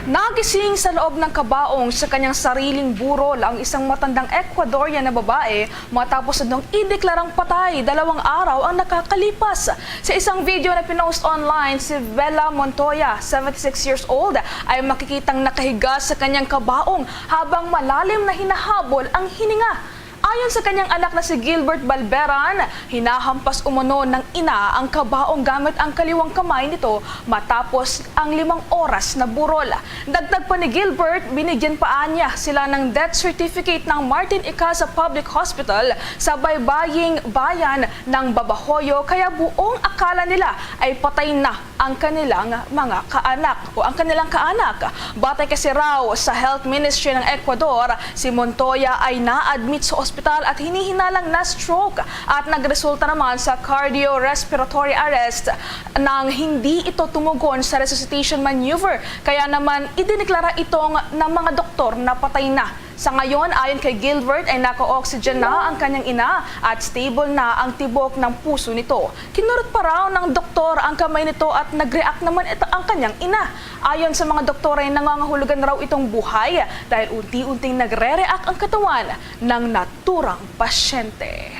Nagising sa loob ng kabaong sa kanyang sariling burol ang isang matandang Ecuadorian na babae matapos na ideklarang patay dalawang araw ang nakakalipas. Sa isang video na pinost online, si Bella Montoya, seventy-six years old, ay makikitang nakahiga sa kanyang kabaong habang malalim na hinahabol ang hininga. Ayon sa kanyang anak na si Gilbert Balberan, hinahampas umano ng ina ang kabaong gamit ang kaliwang kamay nito matapos ang limang oras na burol. Dagdag pa ni Gilbert, binigyan pa niya sila ng death certificate ng Martin Icaza Public Hospital sa baybaying bayan ng Babahoyo, kaya buong akala nila ay patay na ang kanilang mga kaanak o ang kanilang kaanak. Batay kasi raw sa Health Ministry ng Ecuador, si Montoya ay na-admit sa ospital at hinihinalang na-stroke at nagresulta naman sa cardiorespiratory arrest nang hindi ito tumugon sa resuscitation maneuver. Kaya naman, idineklara itong ng mga doktor na patay na. Sa ngayon, ayon kay Gilbert, ay naka-oxygen na ang kanyang ina at stable na ang tibok ng puso nito. Kinurot pa raw ng doktor ang kamay nito at nag-react naman ito ang kanyang ina. Ayon sa mga doktor, ay nangangahulugan raw itong buhay dahil unti-unting nagre-react ang katawan ng naturang pasyente.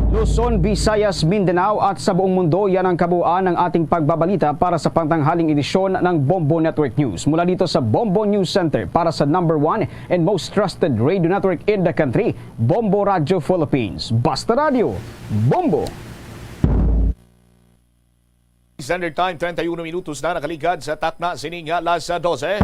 Luzon, Visayas, Mindanao at sa buong mundo, yan ang kabuuan ng ating pagbabalita para sa pangtanghaling edisyon ng Bombo Network News. Mula dito sa Bombo News Center, para sa number one and most trusted radio network in the country, Bombo Radio Philippines. Basta Radio, Bombo! Standard Time, treinta y uno minutos na nakaligad sa takna sini nga alas dose.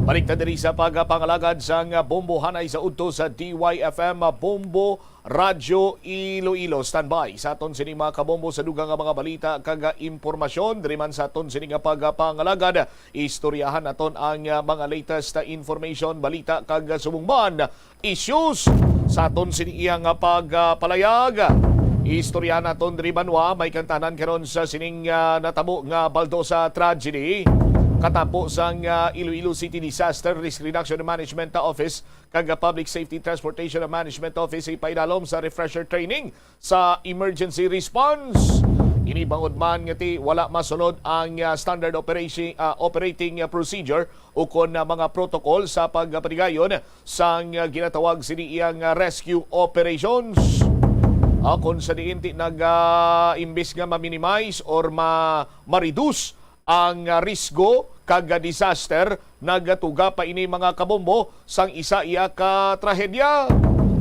Balik ta diri sa pagpangalagad sang Bombo, hanay sa udto sa D Y F M Bombo Radyo Iloilo. Standby sa aton sini, mga kabombo, sa dugang nga mga balita kag impormasyon. Diri man sa aton sini nga pagpangalagad, istoryahan naton ang, ah, mga latest information, balita kag subong man issues sa aton sini iyang, ah, pagpalayag. Istorya naton diri banwa, may kantanan karon sa sining, ah, natabo nga baldosa tragedy. Katapo sang, ah, Iloilo City Disaster Risk Reduction Management Office kag, ah, Public Safety Transportation Management Office ipaidalom sa refresher training sa emergency response. Ini bangod man nga ti wala masunod ang, ah, standard operation, ah, operating, ah, procedure ukon na mga protocol sa pagpatigayon sang, ah, ginatawag sini iyang, ah, rescue operations. Ah, kung sa diin ti nag, ah, imbis nga ma-minimize or ma-, ma-reduce ang, ah, risgo kag, ah, disaster, nagatuga pa ini, mga kabombo, sang isa iya ka trahedya.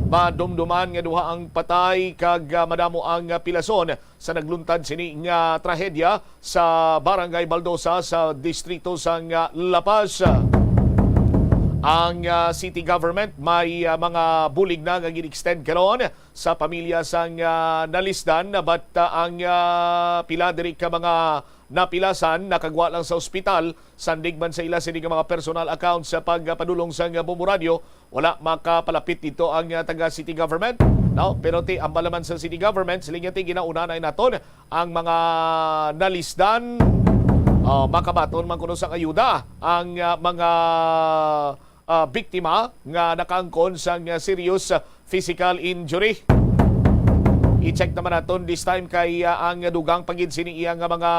Madumduman nga duha ang patay kag, ah, madamo ang, ah, pilason sa nagluntad sini nga trahedya sa Barangay Baldosa sa distrito sang, ah, La Paz. Ang, ah, city government may, ah, mga bulig na nga gin-extend karon sa pamilya sang, ah, nalisdan, but, ah, ang, ah, pila diri ka mga napilasan nakagwa lang sa ospital, sandig man sa ila sini nga mga personal accounts sa pagpadulong sang Bombo Radio. Wala makapalapit dito ang, ah, taga city government, no? Pero ti, ambal naman sa city government, sila nga ti ginauna na naton ang mga nalisdan. Ah, makabaton man kuno sang ayuda ang, ah, mga, ah, biktima nga nakaangkon sang, ah, serious, ah, physical injury. I-check naman naton this time kay, ah, ang dugang pa gid sini iya nga mga,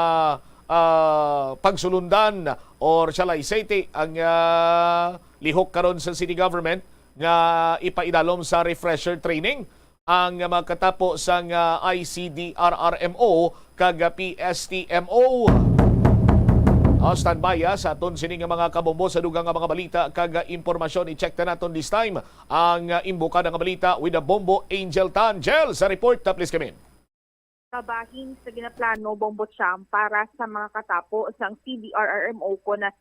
ah, pagsulundan, or shall I say, ti, ang, ah, lihok karon sa city government nga ipaidalom sa refresher training ang makatapo sang, ah, I C D R R M O kag, ah, P S T M O. Ah, standby, ah, sa aton sini nga mga kabombo sa dugang nga mga balita kag, ah, impormasyon. I-check na naton this time ang, ah, imbukada nga balita with the Bombo Angel Tan. Angel, sa report, ah, please come in. Kabahin sa ginaplano, Bombo Cham, para sa mga katapo sang C D R R M O kon na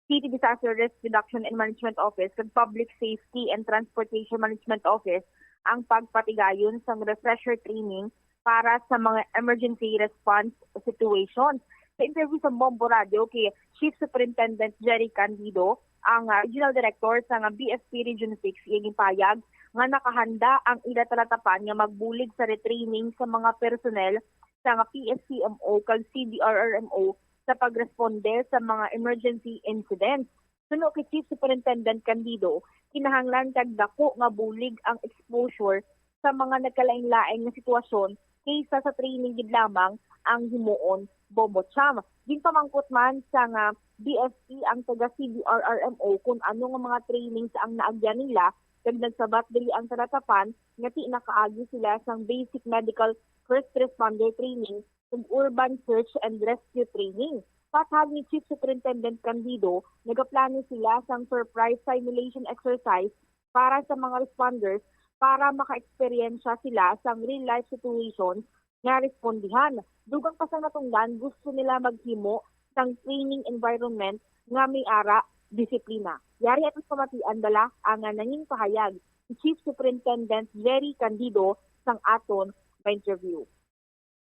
City Disaster Risk Reduction and Management Office kag Public Safety and Transportation Management Office ang pagpatigayon sang refresher training para sa mga emergency response situations. Sa interview sa Bombo Radio kay Chief Superintendent Jerry Candido, ang, ah, Regional Director sa nga B F P Region six, iya ginpahayag nga nakahanda ang ila talatapan nga magbulig sa retraining sa mga personnel sa nga P S C M O kag C D R R M O sa pagresponde sa mga emergency incidents. Suno kay Chief Superintendent Candido, kinahanglan kag dako nga bulig ang exposure sa mga nagkalain-lain nga sitwasyon kaysa sa training gid lamang ang himuon, Bombo Cham. Ginpamangkot man sa nga B F P ang taga C D R R M O kung ano nga mga trainings ang naagyan nila, kag nagsabat diri ang talatapan nga ti nakaagi sila sang basic medical first responder training ug urban search and rescue training. Patag ni Chief Superintendent Candido, nagaplano sila sang surprise simulation exercise para sa mga responders para maka-eksperyensya sila sang real-life situations nga respondihan. Dugang pa sa natungdan, gusto nila maghimo sang training environment nga may ara disiplina. Yari aton pamatian bala ang nangin pahayag si Chief Superintendent Jerry Candido sang aton nga interview.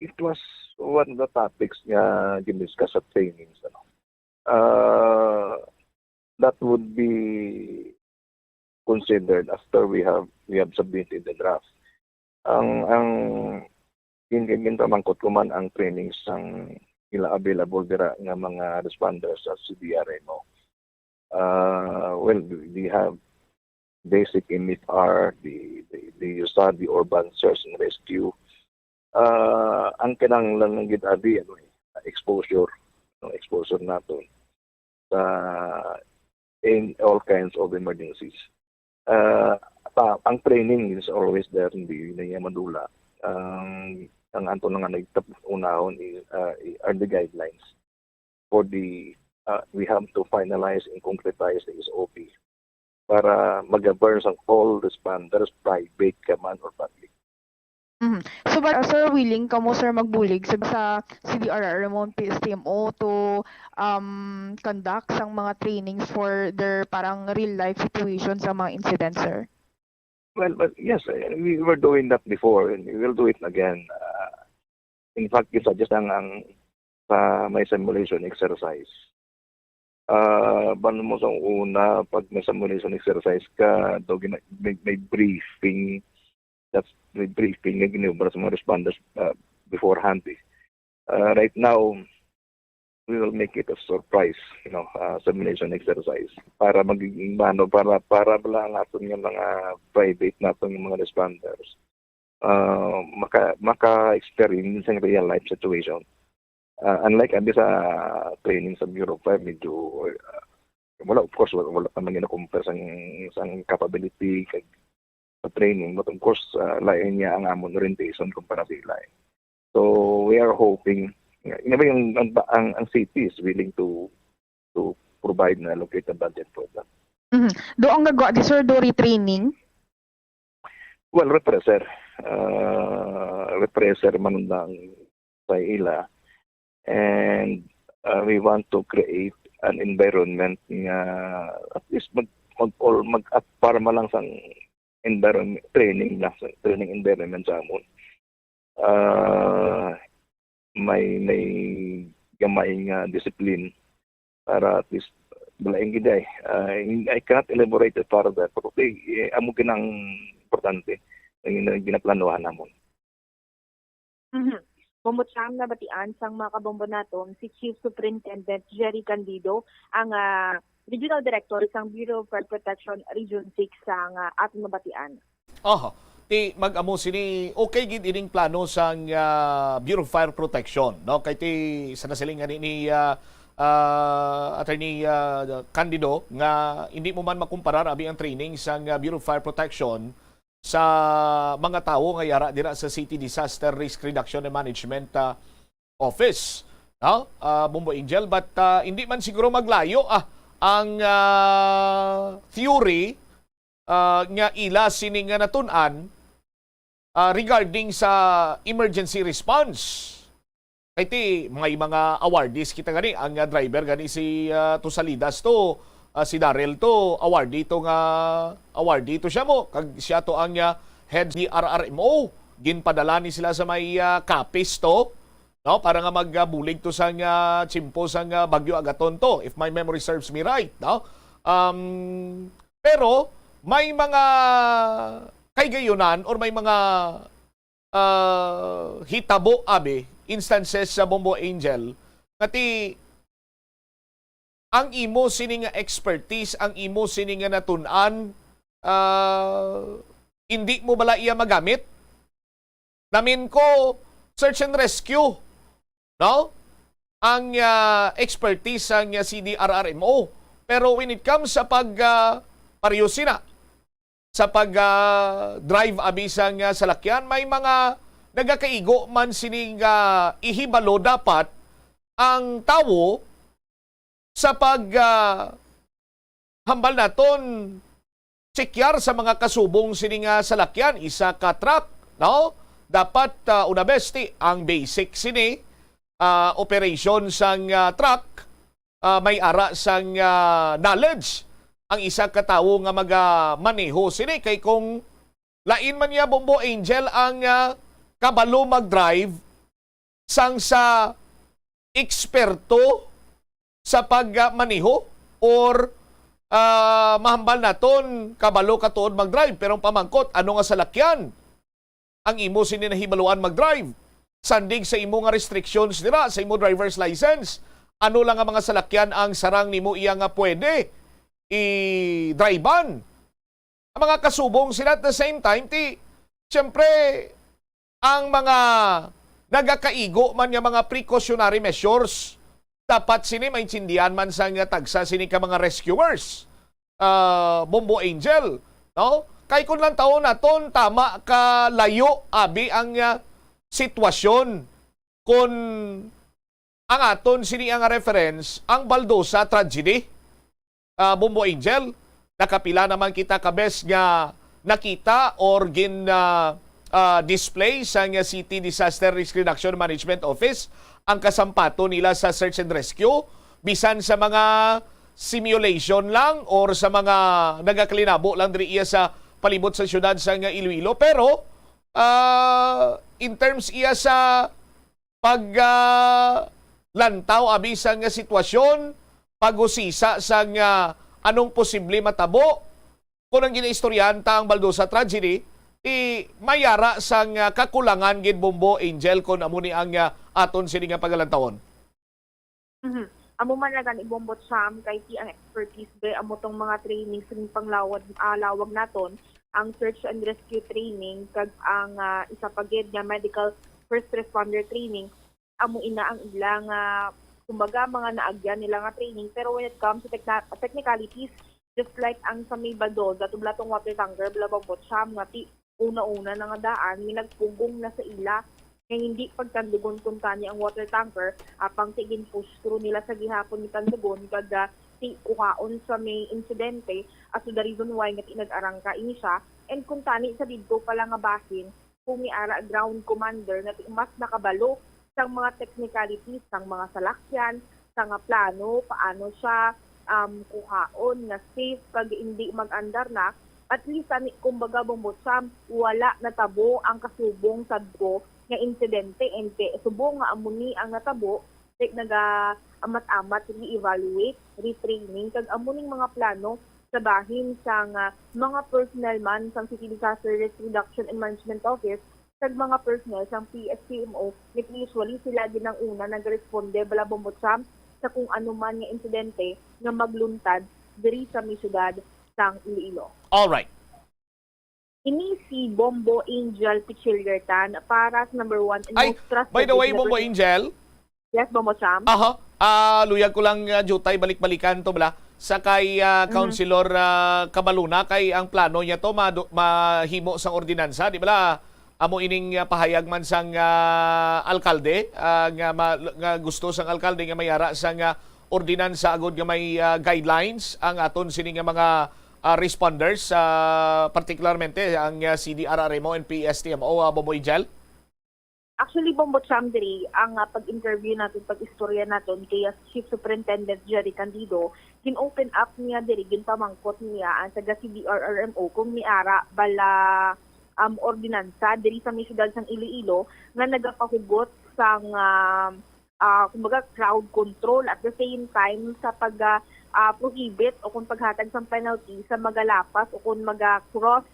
It was one of the topics nga gin-discuss sa trainings, ano. Uh, that would be considered after we have we have submitted the draft. Ang ang gin- gin- ginpamangkot ko man ang trainings sang ila available dira nga mga responders sa C D R M O. Uh, well, they have basic M F R, the the, the U S A D, the urban search and rescue. Uh, ang kinahanglan lang gid abi, ano, eh, exposure, no, exposure nato sa in all kinds of emergencies. Uh, pa, ang training is always there, hindi na niya madula. Ang ang ato na nga nagtap unahon is, uh, are the guidelines for the, uh, we have to finalize and concretize the S O P para mag-govern sang all responders, private ka man or public. Mhm. So, but, uh, sir, willing kamo, sir, magbulig sa, sa C D R R M O, P S T M O to, um, conduct sang mga trainings for their parang real-life situation sa mga incidents, sir? Well, but yes, eh, we were doing that before and we will do it again. Uh, in fact, isa just ang, ang sa may simulation exercise. Uh, bano mo sa una, pag may simulation exercise ka, daw gina- may, may briefing, that's may briefing nga ginubra sa mga responders, uh, beforehand, eh. Uh, right now, we will make it a surprise, you know, uh, simulation exercise para magiging mano para para bala ang aton nga mga private naton nga mga responders, uh, maka maka-experience sa real life situation. Uh, unlike abi sa training sa Bureau of Fire, medyo, uh, wala, of course, wala, wala pa man gina-compare sang sang capability kag sa training, but of course, uh, lain niya ang amon orientation kumpara sa ila, eh. So we are hoping, in a way, ang, ang, ang, ang city is willing to to provide na allocate a budget for that. Mhm. Do ang nagwa di, sir, do retraining? Well, refresher. Uh, refresher man lang sa ila. And, uh, we want to create an environment nga at least mag, mag, or mag, at para man lang sang environment, training na, sa training environment sa amon. Uh, may, may gamay nga discipline para at least balaing gid ay. Uh, I cannot elaborate it further, pero okay, eh, amo ginang importante ang gina- ginaplanuhan namon. Mhm. Bombo Cham, nabatian sang mga kabombo naton si Chief Superintendent Jerry Candido, ang, ah, Regional Director sang Bureau of Fire Protection Region six sang, ah, aton mabatian. Oho. Ti mag-amo sini, okay gid ining plano sang, ah, Bureau of Fire Protection, no? Kay ti sa nasiling gani ni, ah, ah, Attorney, ah, Candido nga hindi mo man makumparar abi ang training sang, ah, Bureau of Fire Protection sa mga tawo nga yara dira sa City Disaster Risk Reduction and Management, ah, Office, no? Ah, Bombo Angel, but, ah, hindi man siguro maglayo, ah, ang, ah, theory, ah, nga ila sini nga natun-an, ah, regarding sa emergency response. Kay ti may mga awardees kita gani, ang, ah, driver gani si, ah, to Salidas to, ah, si Daryl to, awardee to nga, awardee to siya mo, kag siya to ang, ah, head ni R R M O. Ginpadala ni sila sa may, ah, Capiz to, no? Para nga magbulig to sang, ah, tiyempo sang, ah, Bagyo Agaton to, if my memory serves me right, no? Um, pero may mga kahigayonan or may mga, ah, hitabo, abi, instances sa Bombo Angel, nga ti ang imo sini nga expertise, ang imo sini nga natun-an, ah, hindi mo bala iya magamit? Namin ko, search and rescue, no? Ang, ah, expertise sang, ah, C D R R M O. Pero when it comes sa pag, ah, pareho sina, sa pag, ah, drive abi sang, ah, salakyan, may mga nagakaigo man sini nga ihibalo dapat ang tawo sa pag, ah, hambal naton, chekyar sa mga kasubong sini nga salakyan, isa ka truck, no? Dapat, ah, una besti ang basic sini, ah, operation sang, ah, truck, ah, may ara sang, ah, knowledge ang isa ka tawo nga magamaneho sini. Kay kung lain man niya, Bombo Angel, ang, ah, kabalo mag-drive sang sa eksperto sa pagmaneho or, ah, mahambal naton kabalo ka tuod mag-drive, pero ang pamangkot, ano nga salakyan ang imo sini nahibaluan mag-drive? Sandig sa imo nga restrictions dira sa imo driver's license, ano lang nga mga salakyan ang sarang nimo iya nga pwede i-drive-an? Ang mga kasubong sila at the same time, ti, siyempre, ang mga nagakaigo man nga mga precautionary measures, dapat sini maintindihan man sang tagsa sini ka mga rescuers, ah, Bombo Angel, no? Kay kung lantawon naton, tama ka layo abi ang, ah, sitwasyon. Kung ang aton sini nga reference, ang Baldosa tragedy, ah, Bombo Angel, nakapila naman kita ka bes nga nakita or gin, ah, ah, display sang City Disaster Risk Reduction Management Office ang kasampaton nila sa search and rescue, bisan sa mga simulation lang or sa mga nagakalinabo lang diri iya sa palibot sa siyudad sang Iloilo. Pero, ah, in terms iya sa pag, ah, lantaw abi sang sitwasyon, pag-usisa sang, ah, anong posible matabo, kung ang ginaistoryahan ta ang Baldosa tragedy, ti may ara sang, ah, kakulangan gid, Bombo Angel, kung amo ni ang, ah, aton sini nga pagalantawon. Mhm. Amo man na gani, Bombo Cham, kay ti ang expertise be, amo tong mga training sa panglawag, ah, lawag naton, ang search and rescue training, kag ang, ah, isa pa gid nga medical first responder training, amo ina ang ila nga, kumbaga, mga naagyan nila nga training. Pero when it comes to techna-, technicalities, just like ang sa may Baldosa, tubla tong water tanker, bala, Bombo Cham, nga ti una-una na nga daan, may nagpugong na sa ila nga hindi pagtandugon kuntani ang water tanker, apang ti gin-push through nila sa gihapon ni tandugon, kag, ah, ti kuhaon sa may insidente, as to the reason why nga ti nag-arangka ini siya. And kuntani sa didto pa lang nga bahin, kung ni ara ground commander nga ti mas nakabalo sang mga technicalities sang mga salakyan, sa nga plano, paano siya, um, kuhaon nga safe kag hindi mag-andar na, at least, ani, kumbaga, Bombo Cham, wala natabo ang kasubong sadto nga insidente, ente. Subong nga amo ni ang natabo, like, naga-amat-amat, re-evaluate, retraining, kag amo ning mga plano sa bahin sang, ah, mga personnel man sang City Disaster Risk Reduction and Management Office, kag mga personnel sang P S T M O, nga usually sila gid ang una nagresponde, bala, Bombo Cham, sa kung ano man nga insidente nga magluntad diri sa may siyudad sang Iloilo. Alright. Ini si Bombo Angel Pichillertan para sa number one and Ay, most trusted by the way, Bombo Angel, Yes, Bombo Cham. Aha. Ah, luyag ko lang, ah, jutay, balik-balikan to, bala. Sa kay, ah, Mhm. Councilor, ah, Cabaluna, kay ang plano niya to, madu-, mahimo sang ordinansa, di bala? Amo ining, ah, pahayag man sang, ah, alkalde, ah, nga ma-, nga gusto sang alkalde nga may ara sang, ah, ordinansa agud nga may, ah, guidelines ang aton sini nga mga, ah, responders, ah, partikularmente ang, ah, C D R R M O and P S T M O, ah, Bombo Angel? Actually, Bombo Cham, diri, ang, ah, pag-interview naton, pag-istorya naton kay, ah, Chief Superintendent Jerry Candido, gin-open up niya diri, ginpamangkot niya ang taga C D R R M O kung may ara bala um, ordinansa diri sa may siyudad sang Iloilo nga nagapahugot sang, ah, ah, kumbaga, crowd control, at the same time sa pag, ah, ah, prohibit o kung paghatag sang penalty sa magalapas o kung maga-cross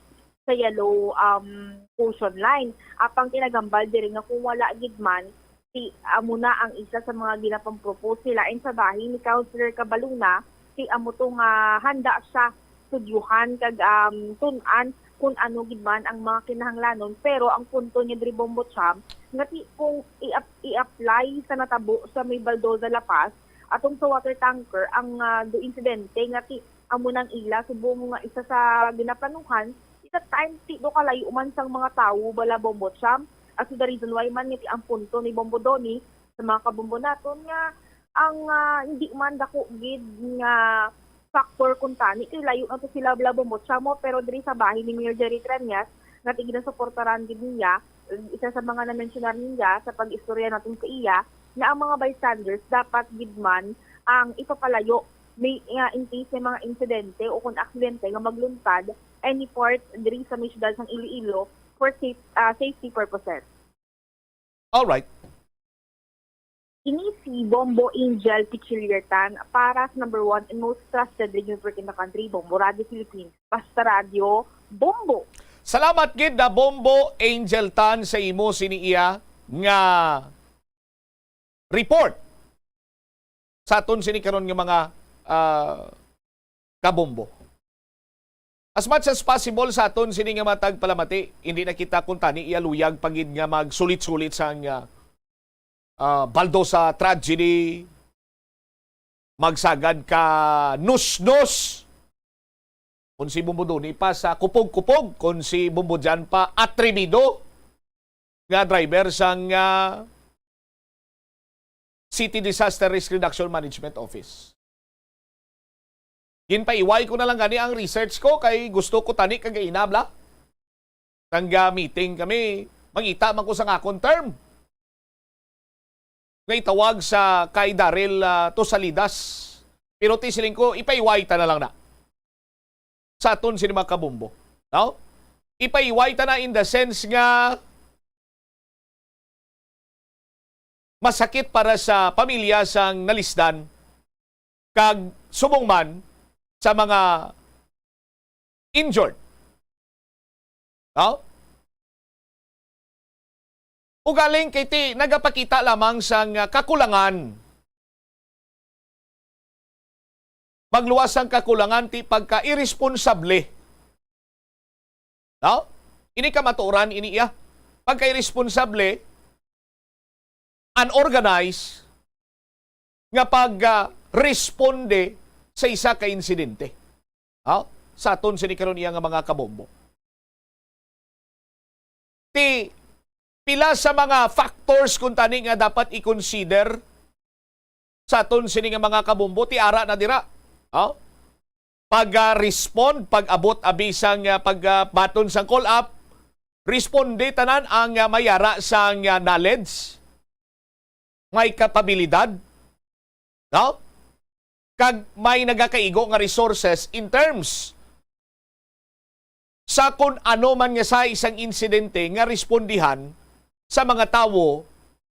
sa yellow, um, caution line. Apang kinagambal diri nga kung wala gid man, ti amo na ang isa sa mga ginapang-propose nila. And sa bahin ni Councilor Cabaluna, ti amo to nga handa siya studyuhan kag, um, tun-an kung ano gid man ang mga kinahanglanon. Pero ang punto niya diri, Bombo Cham, nga ti kung i-ap-, i-apply sa natabo sa may Baldoza, La Paz, atong sa water tanker, ang, ah, do insidente nga ti amo nang ila subong nga isa sa ginaplanuhan, isa time ti do kalayo man sang mga tawo bala, Bombo Cham. As to the reason why man nga ti ang punto ni Bombo Donny sa mga kabombo naton nga ang, ah, hindi man dako gid nga factor kuntani kay layo na to sila bala, Bombo Cham, mo, pero diri sa bahin ni Mayor Jerry Treñas nga ti ginasuportaran gid niya, isa sa mga na-mensionar niya sa pag-istorya naton sa iya, na ang mga bystanders dapat gid man ang ipapalayo may, ah, in case may mga insidente o kung aksidente nga magluntad any part diri sa may siyudad sang Iloilo for safe, ah, safety purposes. Alright. Ini si Bombo Angel Pichiliertan para sa number one and most trusted radio network in the country, Bombo Radio Philippines. Basta Radio, Bombo! Salamat gid na Bombo Angel Tan sa imo sini iya nga report sa aton sini karon nga mga, ah, kabombo. As much as possible sa aton sini nga matag palamati, hindi na kita kuntani iya luyag pa gid nga magsulit-sulit sang, ah, ah, Baldoza tragedy, magsagad ka nusnos. Kung si Bombo Donny pa sa kupog-kupog, kung si Bombo Jan pa atrebido nga driver sang, ah, City Disaster Risk Reduction Management Office. Ginpaiway ko na lang gani ang research ko kay gusto ko tani kag inabla. Nangga-meeting kami, mangita man ko sa akon term. Nga itawag sa kay Daryl, ah, Tosalidas. Pero ti siling ko, ipaiway ta na lang na sa aton sini mga kabombo. No? Ipaiway ta na in the sense nga masakit para sa pamilya sang nalisdan kag subong man sa mga injured. No? Ugaling kay ti nagapakita lamang sang, ah, kakulangan. Magluwas ang kakulangan ti pagka-iresponsable. No? Ini kamatuoran ini iya. Pagka-iresponsable, unorganized nga pag, ah, responde sa isa ka insidente. Ha? Sa aton sini karon iya nga mga kabombo. Ti pila sa mga factors kuntani nga dapat i-consider sa aton sini nga mga kabombo, ti ara na dira. Ha? Pag-respond, pag-abot abi sang, ah, pag, ah, baton sang call up, responde tanan ang, ah, may ara sang, ah, knowledge, may kapabilidad, no? Kag may nagakaigo nga resources in terms sa kun ano man nga sa isang insidente nga respondihan sa mga tawo,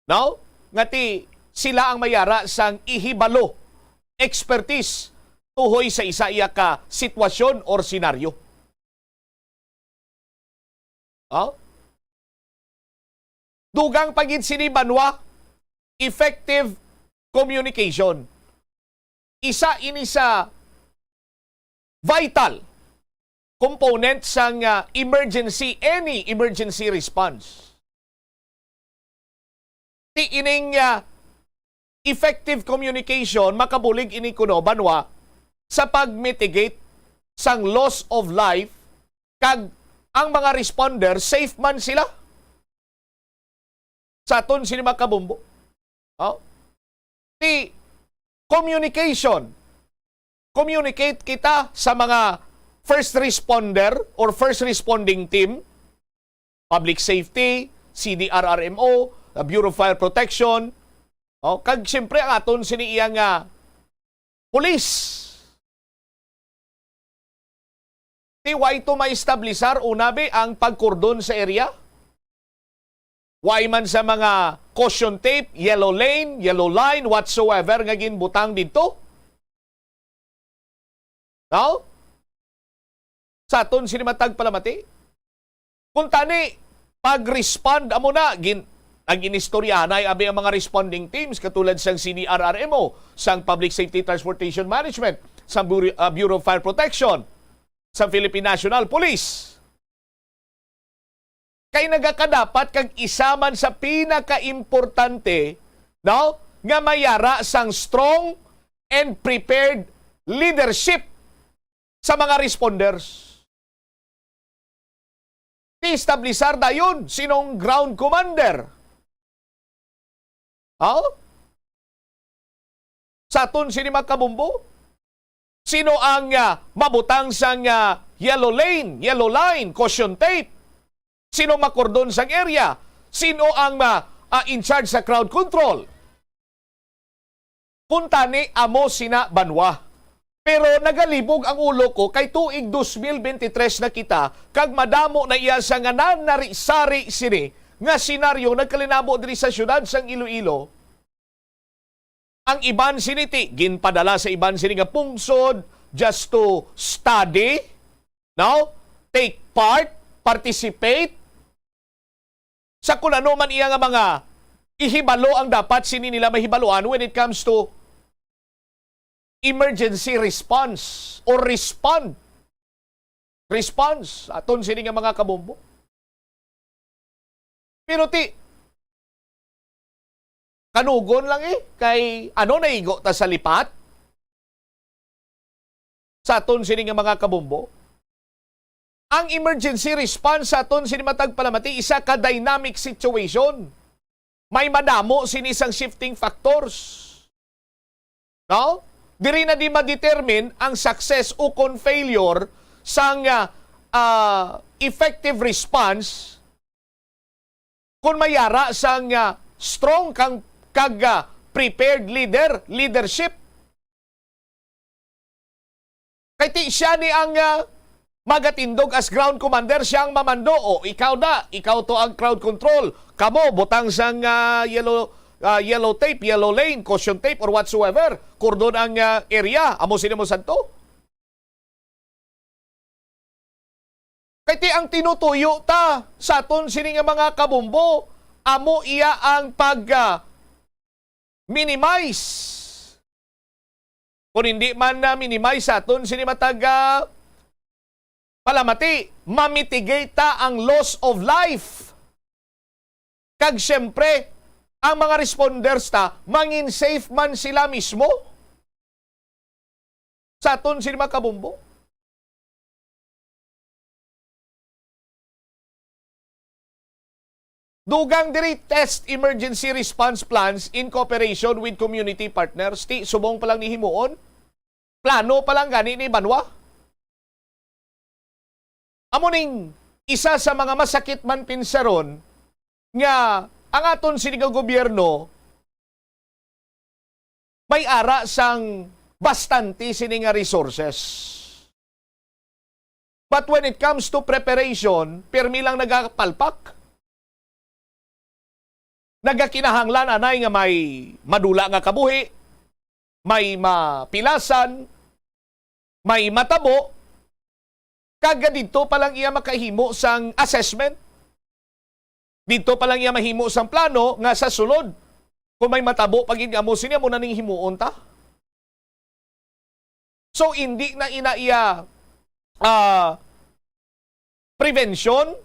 no? Nga ti sila ang may ara sang ihibalo, expertise, tuhoy sa isa iya ka sitwasyon or senaryo. Oh? Dugang pa gid sini, banwa, effective communication. Isa ini sa vital component sang, ah, emergency, any emergency response. Ti ining, ah, effective communication makabulig ini kuno, banwa, sa pag-mitigate sang loss of life, kag ang mga responder safe man sila. Sa aton sini mga kabombo. Oh? Ti communication. Communicate kita sa mga first responder or first responding team, public safety, C D R R M O, the Bureau of Fire Protection, oh, kag siyempre ang aton sini iya nga police. Ti way to maestablisar una bi ang pagkordon sa area? Way man sa mga caution tape, yellow lane, yellow line, whatsoever nga ginbutang didto? No? Sa aton sini matag palamati? Kung tani, pag-respond amo na, gin-, ang inistoryahanay abi ang mga responding teams katulad sang C D R R M O, sang Public Safety Transportation Management, sang Bureau, ah, Bureau of Fire Protection, sang Philippine National Police. Kay nagakadapat kag isa man sa pinakaimportante, no, nga mayara sang strong and prepared leadership sa mga responders. Ti establisar dayon sinong ground commander. Ha? Sa aton sini, mga kabombo? Sino ang, ah, mabutang sang, ah, yellow lane, yellow line, caution tape? Sino makordon sang area? Sino ang, ah, ah, in charge sa crowd control? Kung tani, amo sina banwa. Pero nagalibog ang ulo ko kay tuig dos mil bente tres na kita, kag madamo na iya sa nga nanari-sari sini nga senaryo nagkalinabo diri sa siyudad sang Iloilo. Ang iban sini ti ginpadala sa iban sini nga pungsod just to study, no? Take part, participate sa kun ano man iya nga mga ihibalo ang dapat sini nila mahibaluan when it comes to emergency response or respond. Response, aton sini nga mga kabombo. Pero ti, kanugon lang eh, kay ano, naigo ta sa lipat? Sa aton sini nga mga kabombo, ang emergency response sa aton sini matag palamati, isa ka dynamic situation. May madamo sini sang shifting factors, no? Diri na di ma-determine ang success o kon failure sang, ah, ah, effective response kon mayara sang, ah, strong kang, kag, ah, prepared leader, leadership. Kay ti siya ni ang, ah, magatindog as ground commander, siya ang mamando. O, ikaw na, ikaw to ang crowd control. Kamo, butang sang, ah, yellow, ah, yellow tape, yellow lane, caution tape, or whatsoever. Kordon ang, ah, area. Amo sini mo sadto. Kay ti ang tinutuyo ta sa aton sini nga mga kabombo, amo iya ang pag, ah, minimize. Kung hindi man na minimize sa aton sini matag, ah, palamati, mamitigate ta ang loss of life. Kag siyempre, ang mga responders ta, mangin safe man sila mismo. Sa aton sini mga kabombo. Dugang diri, test emergency response plans in cooperation with community partners. Ti, subong pa lang ni himuon, plano pa lang gani ni banwa. Amo ning isa sa mga masakit man pinsaron nga ang aton sini nga gobyerno may ara sang bastante sini nga resources. But when it comes to preparation, pirmi lang nagapalpak. Nagakinahanglan anay nga may madula nga kabuhi, may mapilasan, may matabo, kag didto pa lang iya makahimo sang assessment. Didto pa lang iya mahimo sang plano nga sa sulod, kung may matabo pa gid nga amo sini, amo na ning himuon ta. So, hindi na ina iya, ah, prevention,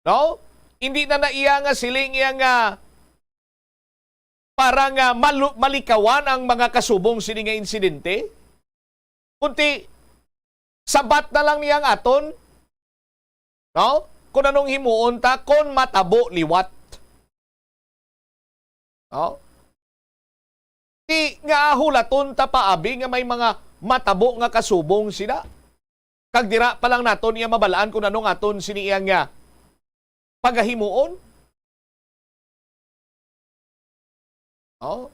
no? Hindi na na iya nga siling iya nga para nga malu-, malikawan ang mga kasubong sini nga insidente. Kunti, sabat na lang niya ang aton, no? Kung anong himuon ta, kung matabo liwat. No? Ti nga hulaton ta pa abi nga may mga matabo nga kasubong sila. Kag dira pa lang naton iya mabal-an kung ano nga aton sini iya nga pagahimuon. Oh.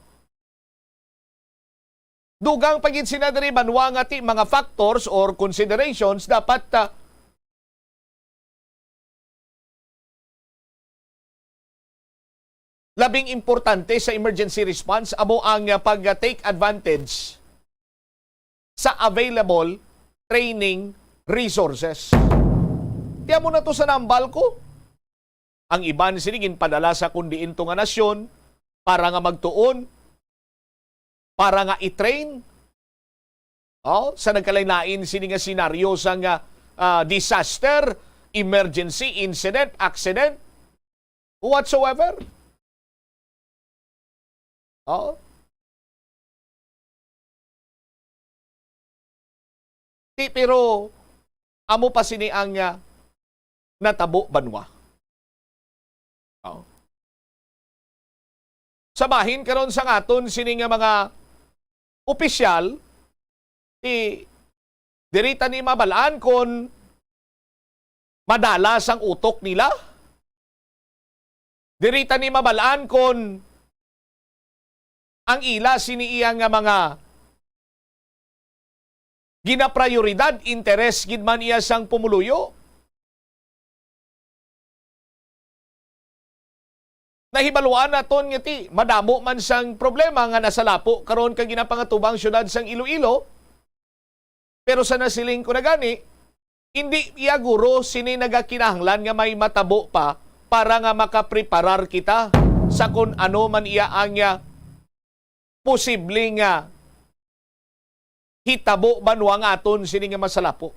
Dugang pa gid sina diri, banwa, nga ti mga factors or considerations dapat, ah, labing importante sa emergency response amo ang, ah, pag-take advantage sa available training resources. Ti amo na to sa nambal ko. Ang iban sini ginpadala sa kundiin to nga nasyon para nga magtuon, para nga i-train, oh, sa nagkalain-lain sini nga senaryo sang, ah, ah, disaster, emergency, incident, accident, whatsoever. Oh. Ti, pero amo pa sini ang, ah, natabo, banwa. Oh. Sa bahin karon sang aton sini nga mga opisyal, ti, diri ta ni mabal-an kon madalas ang utok nila. Diri ta ni mabal-an kon ang ila sini iya nga mga ginaprayoridad, interes gid man iya sang pumuluyo. Nahibaluan naton nga ti madamo man sang problema nga nasalapo karon kag ginapangatubang siyudad sang Iloilo, pero sa nasiling ko na gani, hindi iya guro sini nagakinahanglan nga may matabo pa para nga makapreparar kita sa kon ano man iya ang, ah, posible nga hitabo, banwa, nga aton sini nga masalapo.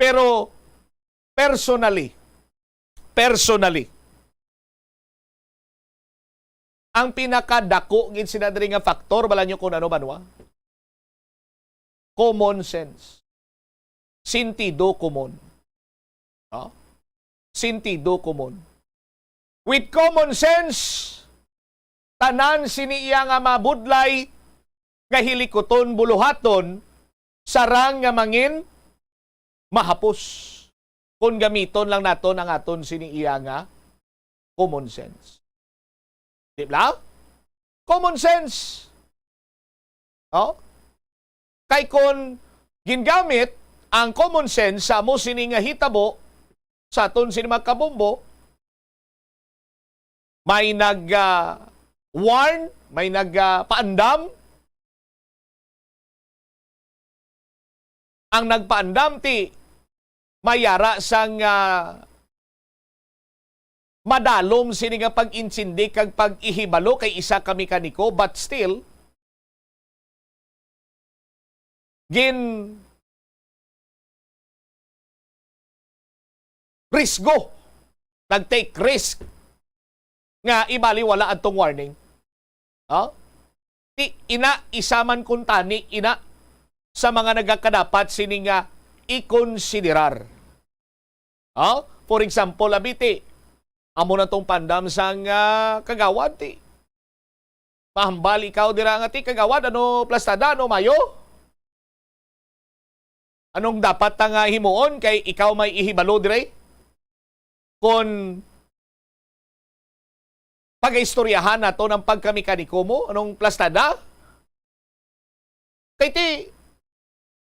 Pero personally, personally, ang pinakadako gid sina diri nga factor, bala nyo kung ano, banwa? Common sense. Sentido komon. No? Sentido komon. With common sense, tanan sini iya nga mabudlay nga hilikuton, buluhaton, sarang nga mangin mahapos kon gamiton lang naton ang aton sini iya nga common sense. Di ba? Common sense. Oh? Kay kon gingamit ang common sense sa amo sini nga hitabo sa aton sini mga kabombo, may nag, ah, warn, may nag, ah, paandam. Ang nagpaandam ti may ara sang, ah, madalom sini nga pag-insindi kag pag-ihibalo kay isa ka mekaniko, but still, gin risgo, nag-take risk nga ibaliwala adtong warning. Ha? Ti ina, isa man kuntani ina sa mga nagakadapat sini nga ikonsiderar. Ha? For example, abi ti, amo na tong pandam sang, ah, kagawad ti. Mahambal ikaw dira nga ti, kagawad, ano plastada, ano mayo? Anong dapat ta nga himuon kay ikaw may ihibalo dire? Kon pagaistoryahan nato ang pagkamekaniko mo, anong plastada? Kay ti,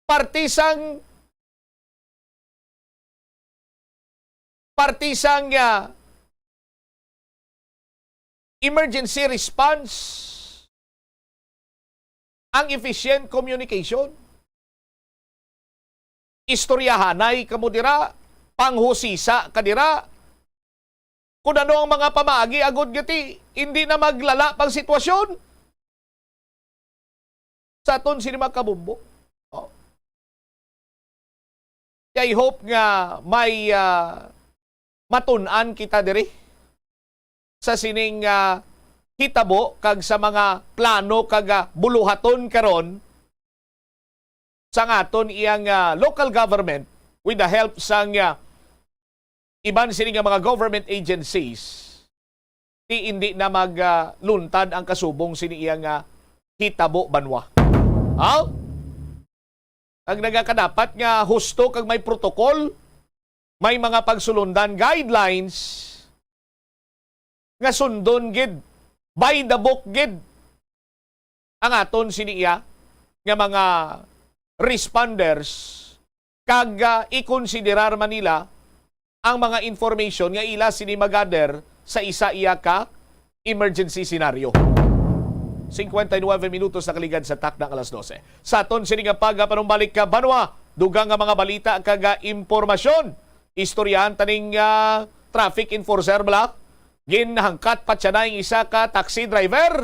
parte sang, parte sang, ah, emergency response ang efficient communication. Istoryahanay kamo dira, panghusisa ka dira. Kung ano ang mga pamaagi, agod nga ti, hindi na maglala pang sitwasyon sa aton sini mga kabombo. Oh. I hope nga may, ah, matun-an kita diri sa sining, ah, hitabo kag sa mga plano kag, ah, buluhaton karon sang aton iyang, ah, local government with the help sang, ah, iban sini nga mga government agencies, ti hindi na mag, ah, luntad ang kasubong sini iya nga hitabo, banwa. Ha? Ang nagakadapat nga husto kag may protocol, may mga pagsulundan, guidelines nga sundon gid, by the book gid. ang aton sini iya nga mga responders kag, ah, ikonsiderar man nila ang mga information nga ila sini magather sa isa iya ka emergency scenario. Singkwenta y nuebe minutos nakaligad sa takna nga alas dose. Sa aton sini nga pagapanumbalik ka banwa, dugang nga mga balita kag, ah, impormasyon. Istoryahan taning, ah, traffic enforcer bala. Ginhangkat pa siya na ang isa ka taxi driver.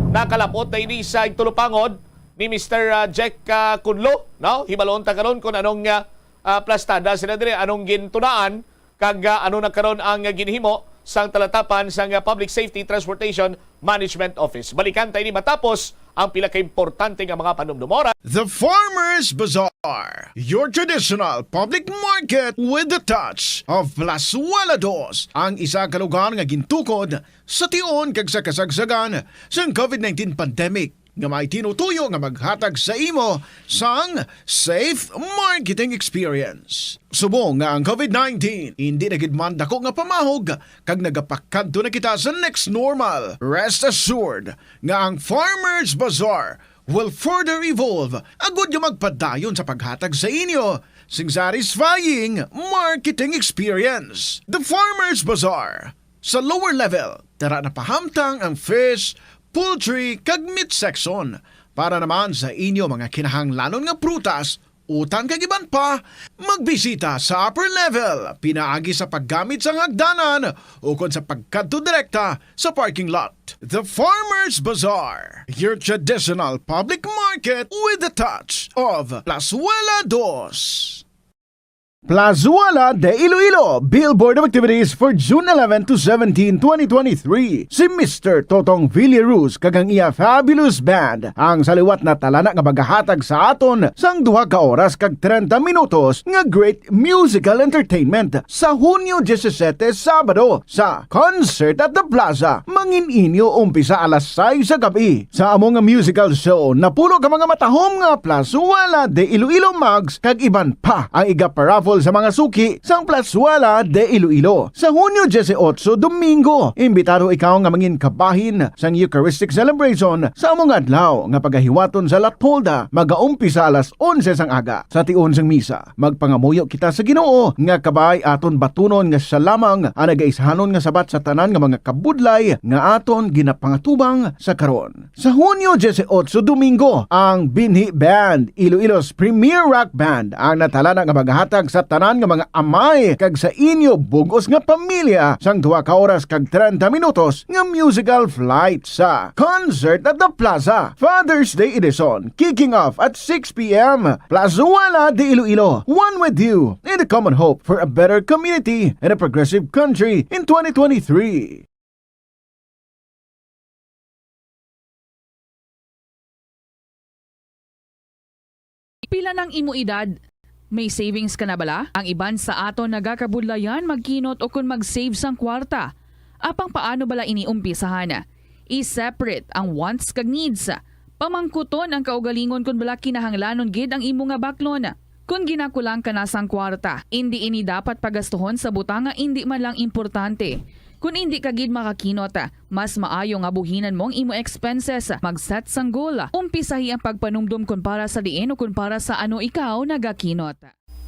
Nakalapot na ini sa igtulupangod ni Mister, ah, Jack, ah, Kudlo, no? Hibalon ta karon kung anong, ah, ah, plastada sila diri, anong gintunaan, kag, ah, ano na karon ang ginhimo sang talatapan sang, ah, Public Safety Transportation Management Office. Balikan ta ini matapos ang pila ka importante nga mga panumdumon. The Farmers Bazaar, your traditional public market with the touch of Plazuela Dos, ang isa ka lugar nga gintukod sa tion kag sa kasagsagan sang covid nineteen pandemic, nga may tinutuyo nga maghatag sa imo sang safe marketing experience. Subong nga ang covid nineteen indi na gid man dako nga pamahog kag nagapakadto na kita sa next normal, rest assured nga ang Farmers Bazaar will further evolve agud nga magpadayon sa paghatag sa inyo sing satisfying marketing experience. The Farmers Bazaar, sa lower level, tara na pahamtang ang fish, poultry, kag meat section. Para naman sa inyo mga kinahanglanon nga prutas, utan kag iban pa, magbisita sa upper level pinaagi sa paggamit sang hagdanan ukon sa pagkadto direkta sa parking lot. The Farmers Bazaar, your traditional public market with the touch of Plazuela Dos. Plazuela de Iloilo, Billboard of Activities for June eleven to seventeen, twenty twenty-three. Si Mister Totong Villaruz kag ang iya fabulous band ang sa liwat na talana nga magahatag sa aton sang duha ka oras kag trenta minutos nga great musical entertainment sa Hunyo disisete, Sabado, sa Concert at the Plaza. Mangin inyo umpisa alas sais sa gab-i. Sa amo nga musical show, napulo ka mga matahom nga Plazuela de Iloilo mugs kag iban pa ang igaparaffle sa mga suki sang Plazuela de Iloilo. Sa Hunyo dieciocho, Domingo, imbitado ikaw nga mangin kabahin sang Eucharistic celebration sa amo nga adlaw nga pagahiwaton sa Latolda, magaumpisa alas onse sang aga. Sa tion sang misa, magpangamuyo kita sa Ginoo nga kabay aton batunon nga siya lamang ang nagaisahanon nga sabat sa tanan nga mga kabudlay nga aton ginapangatubang sa karon. Sa Hunyo dieciocho, Domingo, ang Binhi Band, Iloilo's premier rock band, ang natalana nga maghatag sa tanan nga mga amay kag sa inyo bug-os nga pamilya sang duha ka oras kag trenta minutos nga musical flight sa Concert at the Plaza Father's Day Edition, kicking off at six p m. Plazuela de Iloilo, one with you in the common hope for a better community and a progressive country in twenty twenty-three. Pila nang imo edad? May savings ka na bala? Ang iban sa aton nagakabudlayan magkinot ukon mag-save sang kwarta. Apang paano bala ini umpisahan? I-separate ang wants kag needs. Pamangkuton ang kaugalingon kon bala kinahanglanon gid ang imo nga baklon. Kon ginakulang ka na sang kwarta, indi ini dapat pagastuhon sa butang nga indi man lang importante. Kon indi ka gid makakinot, mas maayo nga buhinan mo ang imo expenses. Mag-set sang goal. Umpisahi ang pagpanumdom kon para sa diin o kon para sa ano ikaw nagakinot.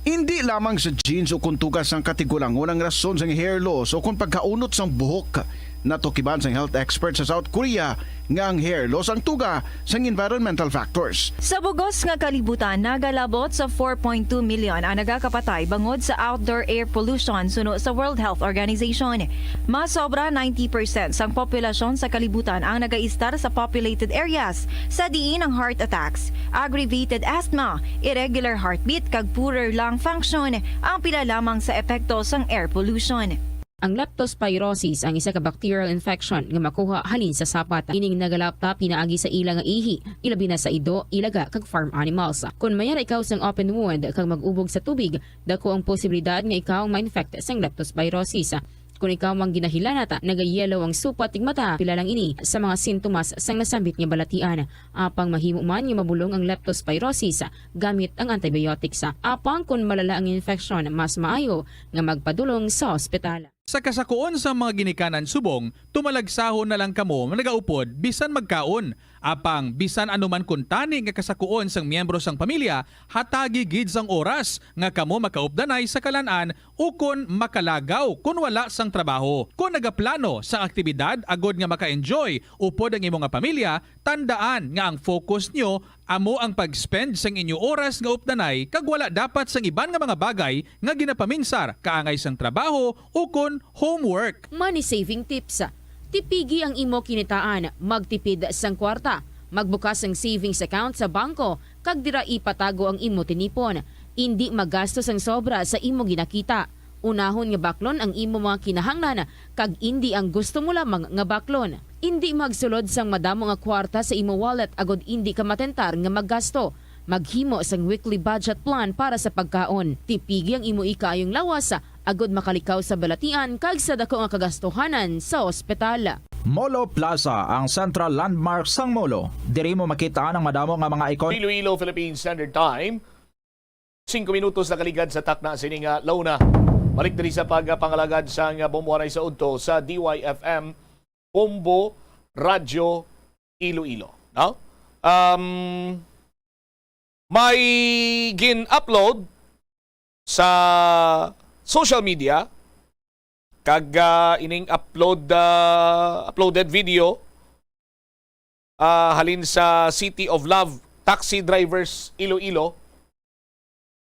Indi lamang sa genes o kon tuga sang katigulangon ang rason sang hair loss o kon pagkaunot sang buhok. Natukiban sang health expert sa South Korea nga ang hair loss ang tuga sang environmental factors. Sa bug-os nga kalibutan, nagalabot sa four point two million ang nagakapatay bangod sa outdoor air pollution, suno sa World Health Organization. Mas sobra ninety percent sang populasyon sa kalibutan ang nagaistar sa populated areas, sa diin ang heart attacks, aggravated asthma, irregular heartbeat, kag poorer lung function ang pila lamang sa epekto sang air pollution. Ang leptospirosis ang isa ka bacterial infection nga makuha halin sa sapat. Ining nagalaptap pinaagi sa ila nga ihi, ilabi na sa ido, ilaga, kag farm animals. Kon mayara ikaw sang open wound kag mag-ubog sa tubig, dako ang posibilidad nga ikaw ma-infect sang leptospirosis. Kon ikaw ang ginahilanat, nagayelo ang supat ning mata, pila lang ini sa mga sintomas sang nasambit nga balatian. Apang mahimo man nga mabulong ang leptospirosis gamit ang antibiotics. Apang kon malala ang infeksyon, mas maayo nga magpadulong sa ospital. Sa kasakuon sang mga ginikanan subong, tumalagsahon na lang kamo nagaupod bisan magkaon. Apang bisan ano man kuntani nga kasakuon sang miyembro sang pamilya, hatagi gid sang oras nga kamo makaupdanay sa kalan-an ukon makalagaw kon wala sang trabaho. Kon nagaplano sang aktibidad agod nga maka-enjoy upod ang imo nga pamilya, tandaan nga ang focus nyo amo ang pag-spend sang inyo oras nga updanay kag wala dapat sang iban nga mga bagay nga ginapaminsar kaangay sang trabaho ukon homework. Money saving tips. Tipigi ang imo kinitaan, magtipid sang kwarta, magbukas sang savings account sa bangko, kag dira ipatago ang imo tinipon. Indi magasto sang sobra sa imo ginakita. Unahon nga baklon ang imo mga kinahanglan, kag indi ang gusto mo lamang nga baklon. Indi magsulod sang madamo nga kwarta sa imo wallet agod indi ka matentar nga maggasto. Maghimo sang weekly budget plan para sa pagkaon. Tipigi ang imo ikaayong lawas agod makalikaw sa balatian kag sa daku nga kagastuhanan sa ospital. Molo Plaza, ang central landmark sang Molo. Diri mo makita ang madamo nga mga icon. Iloilo, Philippine Standard Time. Singko minutos nakaligad sa takna sini nga launa. Balik diri sa pagpangalagad sang bombo anay sa udto sa D Y F M, Bombo Radyo Iloilo, no? Um, may gin-upload sa social media kag, ah, ining upload, ah, uploaded video, ah, halin sa City of Love, taxi drivers Iloilo,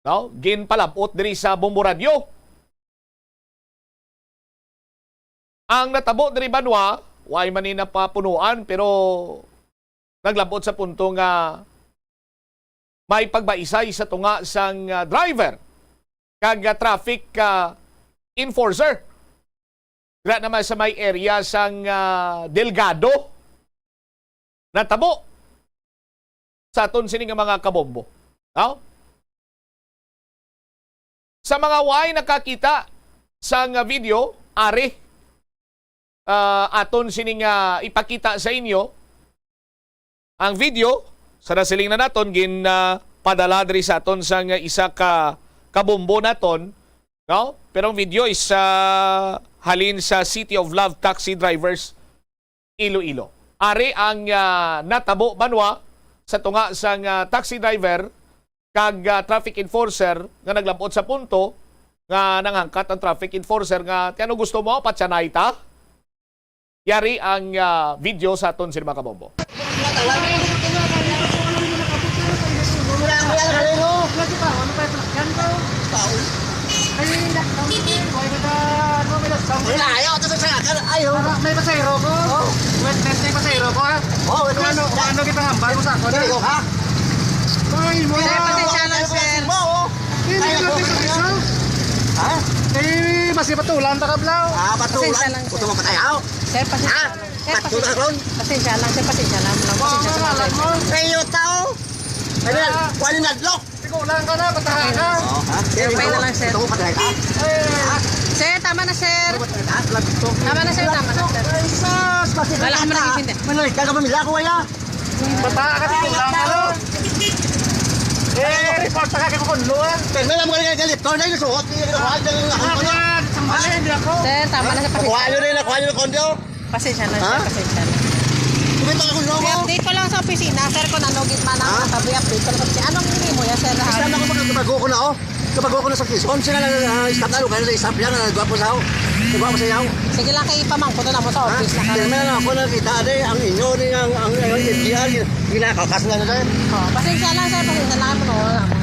no? Ginpalab-ot diri sa Bombo Radyo. Ang natabo diri, banwa, way man ni napapunuan, pero naglab-ot sa punto nga may pagbaisay sa tunga sang, ah, driver kag, ah, traffic, ah, enforcer. Dira naman sa may area sang, ah, Delgado, natabo sa aton sini nga mga kabombo. No? Sa mga way nakakita sang video, ari, ah, aton sini nga ipakita sa inyo ang video. Sa nasiling na naton, gin, ah, padala diri sa aton sang isa ka kabombo naton, no? Pero ang video is, ah, halin sa City of Love taxi drivers Iloilo. Ari ang, ah, natabo, banwa, sa tunga sang, ah, taxi driver kag, ah, traffic enforcer nga naglab-ot sa punto nga nanghangkat ang traffic enforcer nga, "Ti ano gusto mo? Patyanay ta?" Yari ang, ah, video sa aton sini, mga kabombo. Wala, ayaw, ito sa akin. Ayaw. May pasahero ko. Oh. Witness, may pasahero ko, ha? Oh, witness. Kung ano, kung ano kita nga, bago sa ako na. Sino ka? Ay, mo. Sir, pasensya lang, sir. Mo, oh. Hindi, ayaw, hindi, hindi. Ha? Eh, mas ipatulan ta ka, Blau. Ah, patulan. Pasensya lang, sir. Gusto mo patay, aw? Sir, pasensya lang. Sir, pasensya lang, sir, pasensya lang. Pasensya lang, sir. Kayo tao. Ano yan? Kuha yung nadlok. Ikaw lang ka na, patahan ka. Oo, ha? Sir, okay na lang, sir. Ito mo, patay ka. Sir, tama na, sir. Tama na, sir, tama na, sir. Ay, sus, kasi wala ka na, ah. Manalik ka, pamilya ko, wala. Bata ka, ikaw lang ka na. Eh, report ka kay Kukunlo, ah. Pero may alam ko na galit ko, na yung suot, yung suot, yung suot. Sir, tama na, sir. Nakuha nyo rin, nakuha nyo yung kondo. Pasensya na, sir. Ha? Pasensya na. Kumita ka kung loko. I-update ko lang sa opisina, sir, kung ano gid man ang natabi. I-update ko lang sa opisina. Anong hindi mo yan, sir? Basta na ako, magbago ko na, oh. Kabago ko na sa Quezon, sila na, ah, staff na, lugar sa staff yan, ah, gwapo sa ako. Gwapo sa yaw. Sige lang, kay ipamangko na mo sa office na ka. Hindi naman ako nakita, ade, ang inyo, ade, ang, ang, ang F B I, ginakakas na nila. Oh, pasensya lang, sir, pasensya lang, ano, wala mo.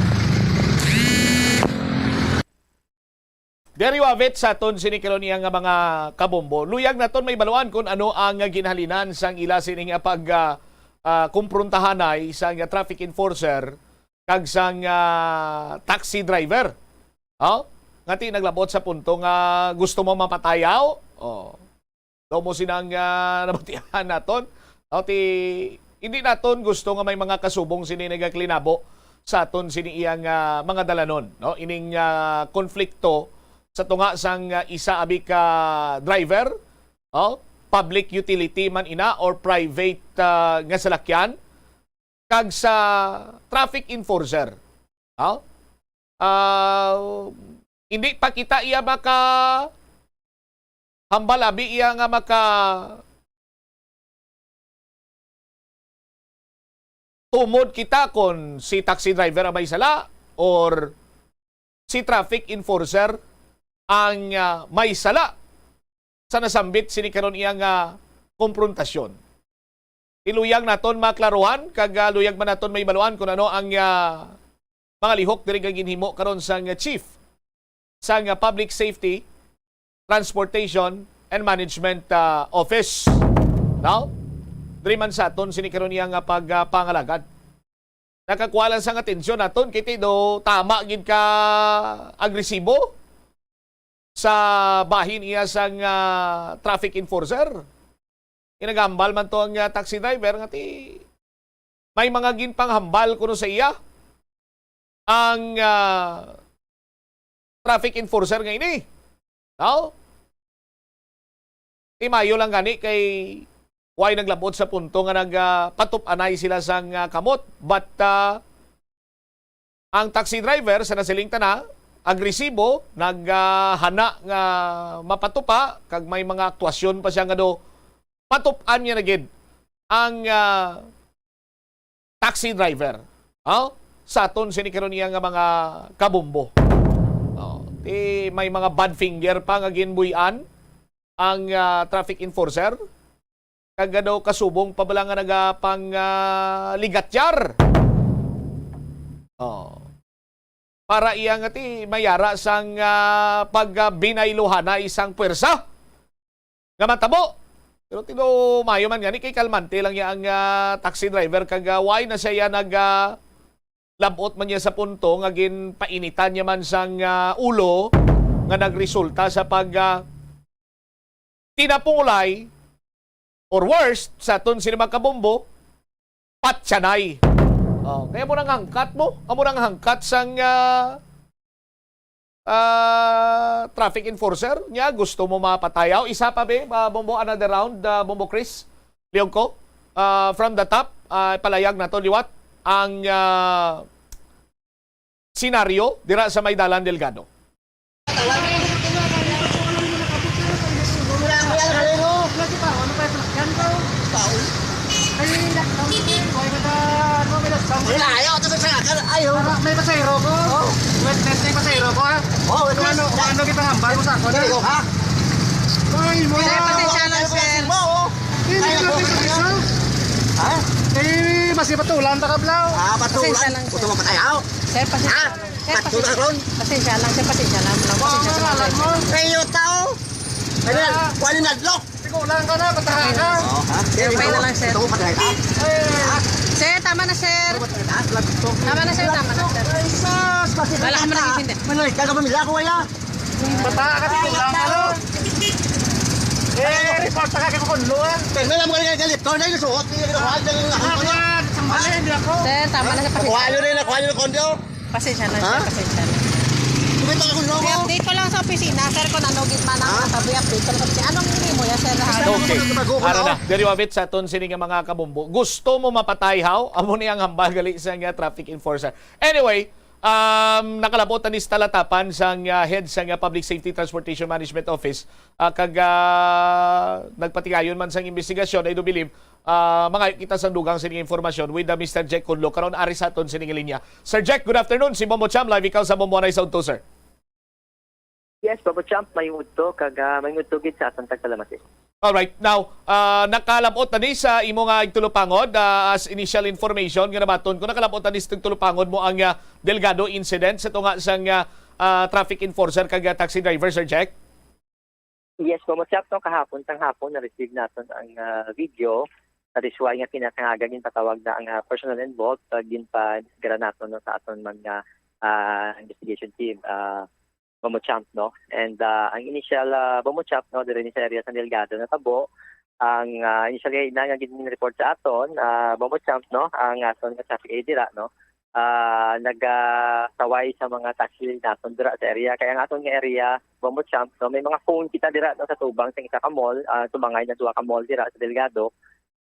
Diri wavit sa aton sini karon iya nga mga kabombo. Luyag naton may baluan kung ano ang ginhalinan sang ila sini nga pag, ah, ah, kumprontahanay sang traffic enforcer kag sang, ah, taxi driver. Oh? Ngati naglabot sa punto nga gusto mo mapatayaw? Oh. Daw mo sinang, ah, nabatian naton. No, ti, hindi naton gusto nga may mga kasubong sini nagaklinabo sa aton sini iyang, ah, mga dalanon, no? Ining, ah, konflikto sa tunga sang, ah, isa abi ka driver, oh, public utility man ina or private, ah, nga salakyan, kag sa traffic enforcer. Oh? Ah, hindi pa kita iya maka Hambal abi iya nga maka tumod kita kon si taxi driver ang may sala or si traffic enforcer ang, ah, may sala sa nasambit sini karon iya nga komprontasyon. Iluyag naton maklaruhan kag, ah, luyag man naton mahibaluan kung ano ang, ah, mga lihok diri nga ginhimo karon sang chief sang, ah, Public Safety, Transportation and Management, ah, Office. Now, diri man sa aton sini karon iya nga pag, ah, pangalagad. Nakakuha lang sang atensyon naton kay ti do tama gid ka agresibo sa bahin iya sang, ah, traffic enforcer. Ginagambal man to ang, ah, taxi driver nga ti may mga ginpanghambal kuno sa iya ang, ah, traffic enforcer nga ini. Now, ti mayo lang gani kay way naglabot sa punto nga nag, ah, patup-anay sila sang, ah, kamot. But, ah, ang taxi driver sa nasiling tana, agresibo, nag, ah, hana nga mapatupa, kag may mga aktwasyon pa siya nga do patup-an niya na gid ang, ah, taxi driver. Oh? Sa aton sini karon iya nga mga kabombo. Oh, ti may mga bad finger pa nga ginbuy-an ang, ah, traffic enforcer. Kag daw kasubong pa bala nga nagapang, ah, ligatyar. Oh. Para iya nga ti mayara sang, ah, pag, ah, binayluhanay sang puwersa nga matabo. Pero ti do mayo man gani kay kalmante lang iya ang, ah, taxi driver kag, ah, why na siya iya nag, ah, labot man niya sa punto nga ginpainitan niya man sang, ah, ulo nga nagresulta sa pag, ah, tinapungulay or worst sa aton sini mga kabombo, patyanay. Oh, kaya mo nang hangkat mo, amo nang hangkat sang, ah, ah, traffic enforcer niya, gusto mo mapatayaw. Isa pa, be, ah, Bombo, another round, ah, Bombo Chris, Leon ko. Ah, from the top, ah, palayag nato liwat ang, ah, senaryo dira sa may Dalan Delgado. Ay, ayaw, ito sa sayakan. Ayaw. May pasahero ko. Oh. Witness na yung pasahero ko, ha? Oh, witness. Kung ano, kung ano kita hambal mo sa ako, ha? Ayaw, ha? Ay, mo. Sir, pasensya lang, sir. Mo, oh. Hindi, ayaw, hindi, ako, hindi, hindi. Ha? Eh, mas ipatulan, takablaw. Ah, patulan. Pasensya lang, sir. Gusto mo patay, ha? Sir, pasensya lang. Sir, Patulan, pasensya. Ron. Pasensya lang, sir. Pasensya lang. Pasensya lang, sir. Kayo, tao. Ano yan? Ah. Kuha ni Nadlok. Tigulang ka na, bataha ka. Oh, ha? Okay na lang, sir. Ito, patay ka. Eh. Sir, tama na, sir. Ito, patay ka. Tama na, sir. Tama na, sir. Ay, sus, kasi wala ka na magintindi. Manoy, kaya ka pamilya ko, wala. Bataha ka, tigulang ka, no? Eh, report ka kay Kukunlo, ah. Pero alam mo, galit ko, dahil suot, hindi ko, ah, dahil nga, ano, yan, isang bali, hindi ako. Sir, tama na, sir. Nakuha nyo rin, nakuha nyo yung kondo. Pasensya na, sir. Ha? Pasensya na. Kumita ka kung lobo. I-update ko lang sa opisina, sir, kung ano gid man ang Ha? natabi. I-update ko lang sa opisina. Anong hindi mo yan, sir? Ha? Okay. Ano ba? Ara na, diri wabit sa aton sini nga mga kabombo. Gusto mo mapatay, haw? Amo ni ang hambal gali sa nga traffic enforcer. Anyway, um, nakalabot na ni sa talatapan sang, ah, head sang, ah, Public Safety Transportation Management Office, ah, kag, ah, nagpatigayon man sang investigasyon, I do believe, ah, mangayo kita sang dugang sining informasyon with, ah, Mister Jack Kunlo. Karon, ari sa aton sining linya. Sir Jack, good afternoon. Si Bombo Cham, live ikaw sa Bombo Anay sa Udto, sir. Yes, Bombo Cham, may udto, kag, ah, may udto gid sa aton tagpalamati. Alright. Now, ah, nakalabot na ni sa imo nga igtulupangod, ah, as initial information nga nabaton ko, nakalabot na ni sa igtulupangod mo ang, ah, Delgado incident sa tunga sang, ah, ah, traffic enforcer kag, ah, taxi driver, Sir Jack? Yes, Bombo Cham, no, kahapon sang hapon na-receive naton ang, ah, video. That is why nga kinahanglan ginpatawag na ang, ah, personnel involved, ah, ginpa-, ginpadisgra naton, no, sa aton mga, ah, investigation team, ah, Bombo Cham, no? And, ah, ang initial, ah, Bombo Cham, no, diri ni sa area sa Delgado natabo, ang, ah, initial nga ina nga gin-report sa aton, ah, Bombo Cham, no, ang aton nga traffic aid dira, no, ah, nagasaway sa mga taxi naton dira sa area. Kaya ang aton nga area, Bombo Cham, no, may mga cone kita dira, no, sa tubang sa isa ka mall, ah, tumangay na duha ka mall dira sa Delgado.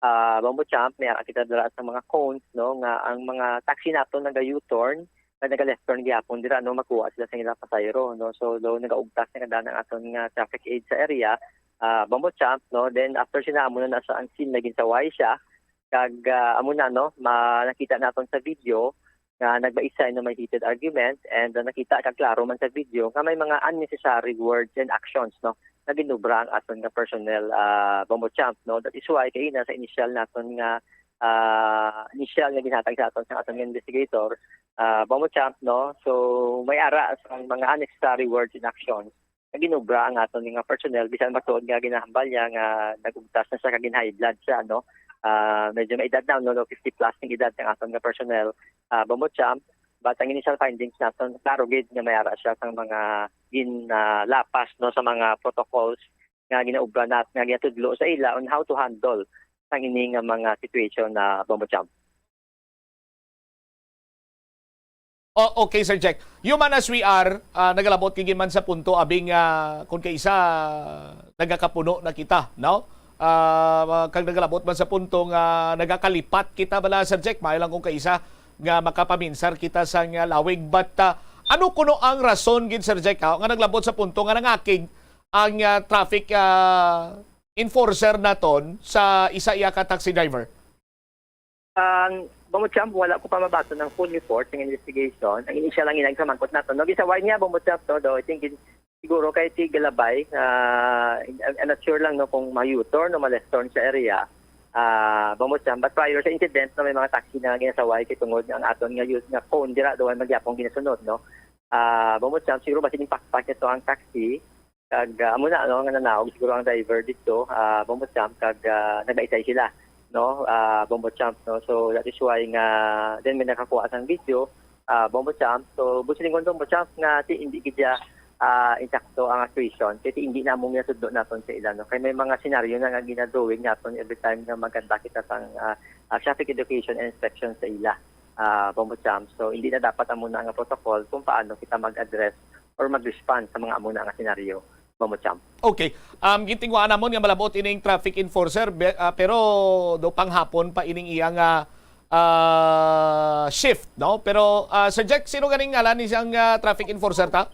Ah, Bombo Cham, may ara kita dira sa mga cones, no, nga ang mga taxi naton naga-U-turn, nga naga-left turn gihapon dira, no, makuha sila sa ilang pasahero, no. So, daw nagaugtas na kada ang aton nga traffic aid sa area, ah, Bombo Champ, no? Then after sina, amo na sa ang scene na ginsaway siya. Kag, ah, amo na, no, ma-, nakita naton sa video nga nagbaisay, no, may heated argument, and, ah, nakita kag klaro man sa video nga may mga unnecessary words and actions, no, nga ginobra ang aton nga personnel, ah, Bombo Champ, no. That is why kaina sa initial naton nga, ah, initial nga ginhatag sa aton sa aton nga investigator, ah, Bombo Champ, no. So may ara sa mga unnecessary words and actions nga ginobra ang aton nga personnel, bisan matuod nga ginahambal niya nga nagugtas na siya kag gin-high blood siya, no? Ah, medyo may edad na, no? Fifty plus ang edad ng aton nga personnel, ah, Bombo Champ. But ang initial findings naton, klaro gid nga may ara siya sang mga gin, ah, lapas, no, sa mga protocols nga ginaubra nat-, nga ginatudlo sa ila on how to handle sang ini nga mga situation na, Bombo Champ. O, okay, Sir Jack. Human as we are, ah, nagalabot kay man sa punto, abing, ah, kung kaisa, nagakapuno na kita, no? Ah, kag nagalabot man sa punto nga nagakalipat kita bala, Sir Jack, maayo lang kung kaisa nga makapaminsar kita sa nga lawig. But, ah, ano kuno ang rason gid, Sir Jack, ha, nga naglabot sa punto nga nangakig ang, ah, traffic, ah, enforcer naton sa isa iya ka taxi driver? Ang Bombo Champ, wala ko pa mabaton ang full report ng investigation. Ang initial lang inang sa mangkot nato. No, gisaway niya, Bombo Champ, no, do, I think in, siguro kay ti Galabay, ah, I'm, I'm not sure lang, no, kung ma-U-turn o ma-left turn sa area. Ah, Bombo Champ, but prior sa incident, no, may mga taxi na ginasaway kay tungod ang aton nga youth nga cone dira, doon magyapong ginasunod, no. Ah, Bombo Champ, siguro basi ning pakpak ito ang taxi. Kag, ah, amo na, no, nga nanaog siguro ang driver dito, ah, Bombo Champ, kag, ah, nagbaisay sila, no, ah, Bombo Champ, no. So that is why nga then may nakakuha sang video, ah, Bombo Champ. So busilingon, Bombo Champ, nga ti hindi gid siya, ah, insakto ang actuation, kay ti hindi namo ginasudlo naton sa ila, no. Kay may mga senaryo na nga ginadrawing naton every time nga maganda kita sang, ah, ah, traffic education and inspection sa ila, ah, Bombo Champ. So hindi na dapat amo na nga protocol kung paano kita mag-address or mag-respond sa mga amo na nga senaryo, Bombo Champ. Okay. Um, gintinguhaan namon nga malabot ining traffic enforcer, be-, ah, pero do panghapon pa ining iya nga, ah, shift, no? Pero, ah, Sir Jack, sino ganing ngalan ni siyang, ah, traffic enforcer ta?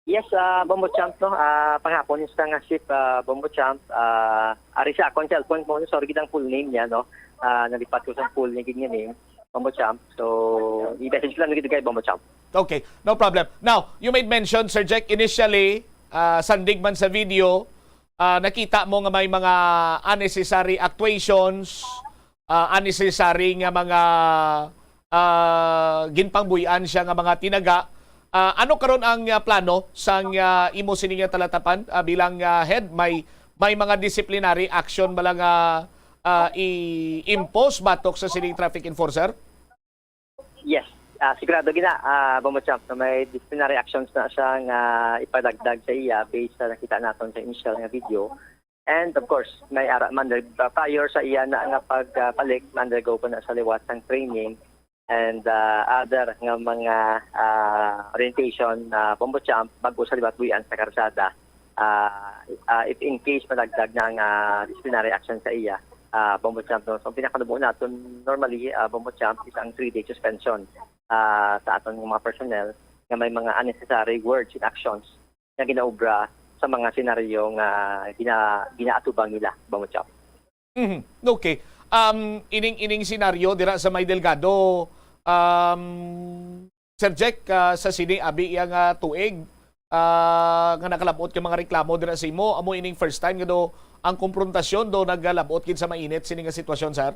Yes, ah, Bombo Champ, no? Ah, panghapon sa nga shift, ah, Bombo Champ, ah, ari sa akon cellphone mo, sorry gid ang full name niya, no? Ah, nalipat ko sa full niya gid nga name, Bombo Champ. So i-message lang gid kay Bombo Champ. Okay, no problem. Now, you made mention, Sir Jack, initially, ah, sandig man sa video, ah, nakita mo nga may mga unnecessary actuations, ah, unnecessary nga mga, ah, ginpangbuy-an siya nga mga tinaga. Ah, ano karon ang, ah, plano sang, ah, imo sini nga talatapan, ah, bilang, ah, head? May, may mga disciplinary action bala nga, ah, i-impose batok sa sining traffic enforcer? Yes. Ah, sigurado gina, ah, Bombo Champ, na may disciplinary actions na siya nga ipadagdag sa iya based sa nakita naton sa initial nga video. And of course, may ara man, uh, prior sa iya na nga pagpalit, undergo ko na sa liwat sang training and, ah, other nga mga, ah, orientation na, Bombo Champ, bago sa liwat buhian sa karsada. Ah, ah, if in case madagdag na nga disciplinary action sa iya, ah, Bombo Champ, no? So, ang pinakanubo naton normally, ah, Bombo Champ, is ang three-day suspension, ah, sa aton mga personnel nga may mga unnecessary words and actions nga ginaobra sa mga senaryo nga gina-, ginaatubang nila, Bombo Champ. Mhm. Okay. Um, ining, ining senaryo dira sa May Delgado, um, Sir Jack, ah, sa sini abi iya nga tuig, ah, nga nakalab-ot ka mga reklamo dira sa imo, amo ining first time nga do ang komprontasyon do nagalab-ot gid sa mainit sini nga sitwasyon, sir?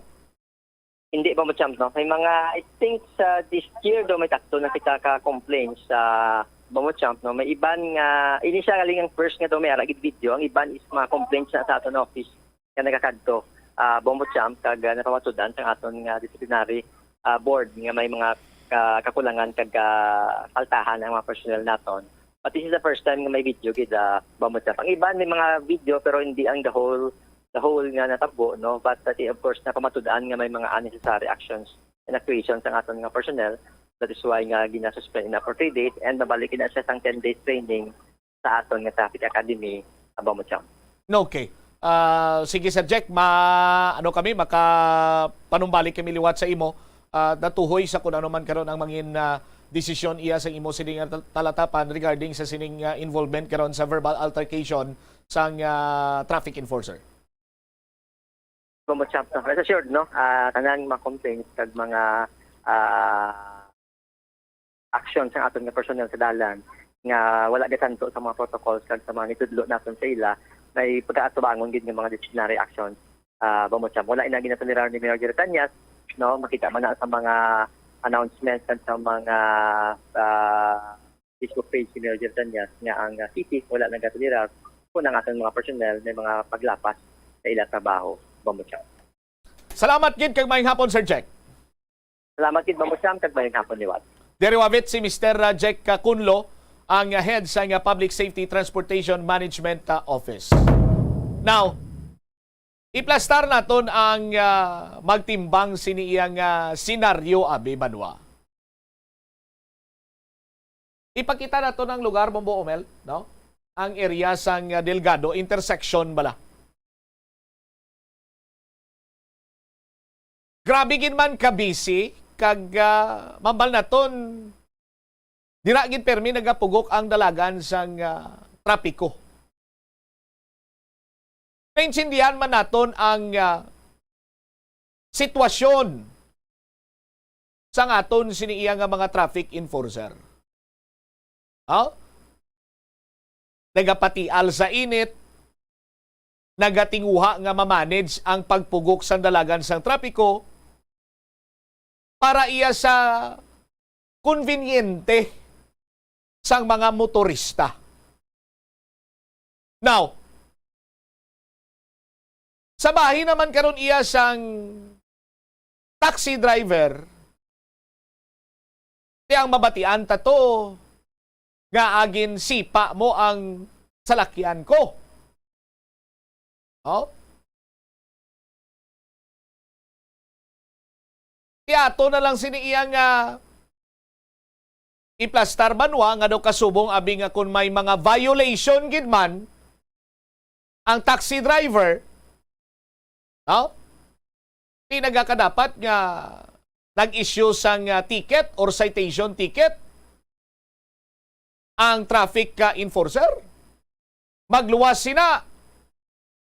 Hindi, Bombo Champ, no? May mga, I think, sa this year do may tatlo na kita ka complaints sa, Bombo Champ, no? May iban nga, ini siya galing ang first nga do may ara gid video, ang iban is mga complaints na sa aton office nga nagakadto, ah, Bombo Champ, kag, ah, napamatud-an sa aton nga disciplinary, ah, board nga may mga ka-, kakulangan kag, ah, kaltahan ang mga personnel naton. But this is the first time nga may video gid, ah, Bombo Champ. Ang iban may mga video pero hindi ang the whole, the whole nga natabo, no? But, uh, of course, napamatud-an nga may mga unnecessary actions and actuations ang aton nga personnel. That is why nga ginasuspend na for three days and mabalik na siya sang ten days training sa aton nga Traffic Academy, Bombo Champ. Okay. Ah, sige, Sir Jack, ma-, ano kami, makapanumbalik kami liwat sa imo, ah, natuhoy sa kung ano man karon ang mangin, ah, desisyon iya sa imo sining, ah, tal-, talatapan regarding sa sining, ah, involvement karon sa verbal altercation sang, ah, traffic enforcer? Bombo Champ, no? Rest assured, no? Ah, kanang mga complaints kag mga, ah, action sa aton nga personnel sa dalan nga wala gasanto sa mga protocols kag sa mga nitudlo naton sa ila, may pagkaatubangon gid nga mga disciplinary action, ah, Bombo Champ. Wala ina ginatolerar ni Mayor Jerry Tañas, no? Makita man na sa mga announcements at sa mga, ah, Facebook page ni Mayor Jerry Tañas nga ang, ah, city wala nagatolerar kung ang aton mga personnel may mga paglapas sa ila trabaho, Bombo Champ. Salamat gid kag maayong hapon, Sir Jack. Salamat gid, Bombo Champ, kag maayong hapon liwat. Diri wavit si Mister Jack Cunlo, ang head sa nga Public Safety Transportation Management, ah, Office. Now, iplastar naton ang, ah, magtimbang sini iyang, ah, senaryo, abi, banwa. Ipakita nato ang lugar, Bombo Omel, no? Ang area sang, ah, Delgado intersection bala. Grabe gid man ka busy kag, ah, mambal naton, dira gid permi nagapugok ang dalagan sang, ah, trapiko. Naintindihan man naton ang, ah, sitwasyon sang aton sini iya nga mga traffic enforcer. Oh? Nagapatial sa init, nagatinguha nga ma-manage ang pagpugok sang dalagan sang trapiko para iya sa konbinyente sang mga motorista. Now, sa bahin naman karon iya sang taxi driver, ti ang mabatian ta to nga agin sipa mo ang salakyan ko. Oh? Ti ato na lang sini iya nga iplastar, banwa, nga daw kasubong abi nga kung may mga violation gid man ang taxi driver, no? Ti nagakadapat nga nag-issue sang, ah, ticket or citation ticket ang traffic, ah, enforcer? Magluwas sina.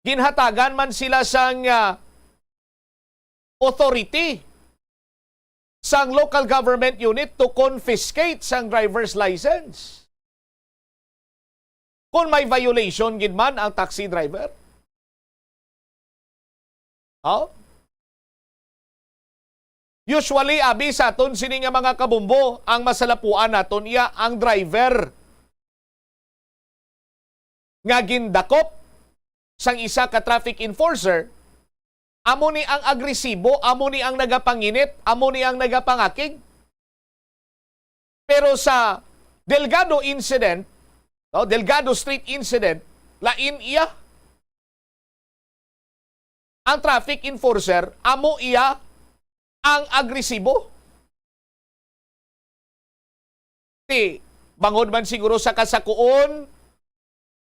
Ginhatagan man sila sang, ah, authority sang local government unit to confiscate sang driver's license kung may violation gid man ang taxi driver. Oh? Usually, abi sa aton sini nga mga kabombo, ang masalapuan naton iya ang driver nga gindakop sang isa ka traffic enforcer, amo ni ang agresibo, amo ni ang nagapanginit, amo ni ang nagapangakig. Pero sa Delgado incident, no, Delgado Street incident, lain iya. Ang traffic enforcer, amo iya ang agresibo. Ti, bangod man siguro sa kasakuon,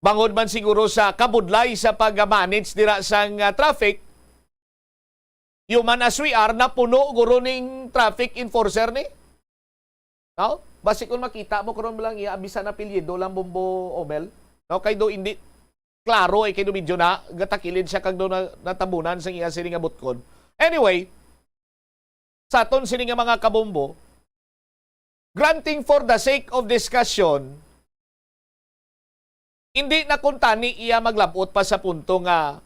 bangod man siguro sa kabudlay sa pag-manage dira sang, ah, traffic, human as we are, napuno guro ning traffic enforcer ni. No? Basi kung makita mo karon lang iya, bisan apelyido lang, Bombo Omel. No? Kay do hindi klaro, eh, kay do medyo na gatakilid siya kag do na, natabunan sang iya sini nga butkon. Anyway, sa aton sini nga mga kabombo, granting for the sake of discussion, hindi na kuntani iya maglab-ot pa sa punto nga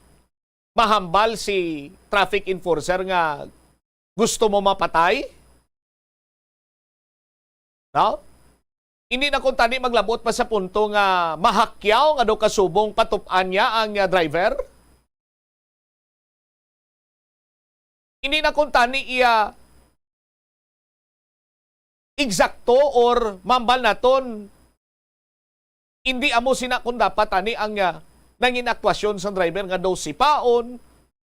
mahambal si traffic enforcer nga gusto mo mapatay? No? Hindi na kuntani maglab-ot pa sa punto nga mahakyaw nga daw kasubong patup-an niya ang, ah, driver? Hindi na kuntani iya eksakto or mambal naton, hindi amo sina kun dapat ani ang, ah, nangin aktwasyon sang driver nga daw sipaon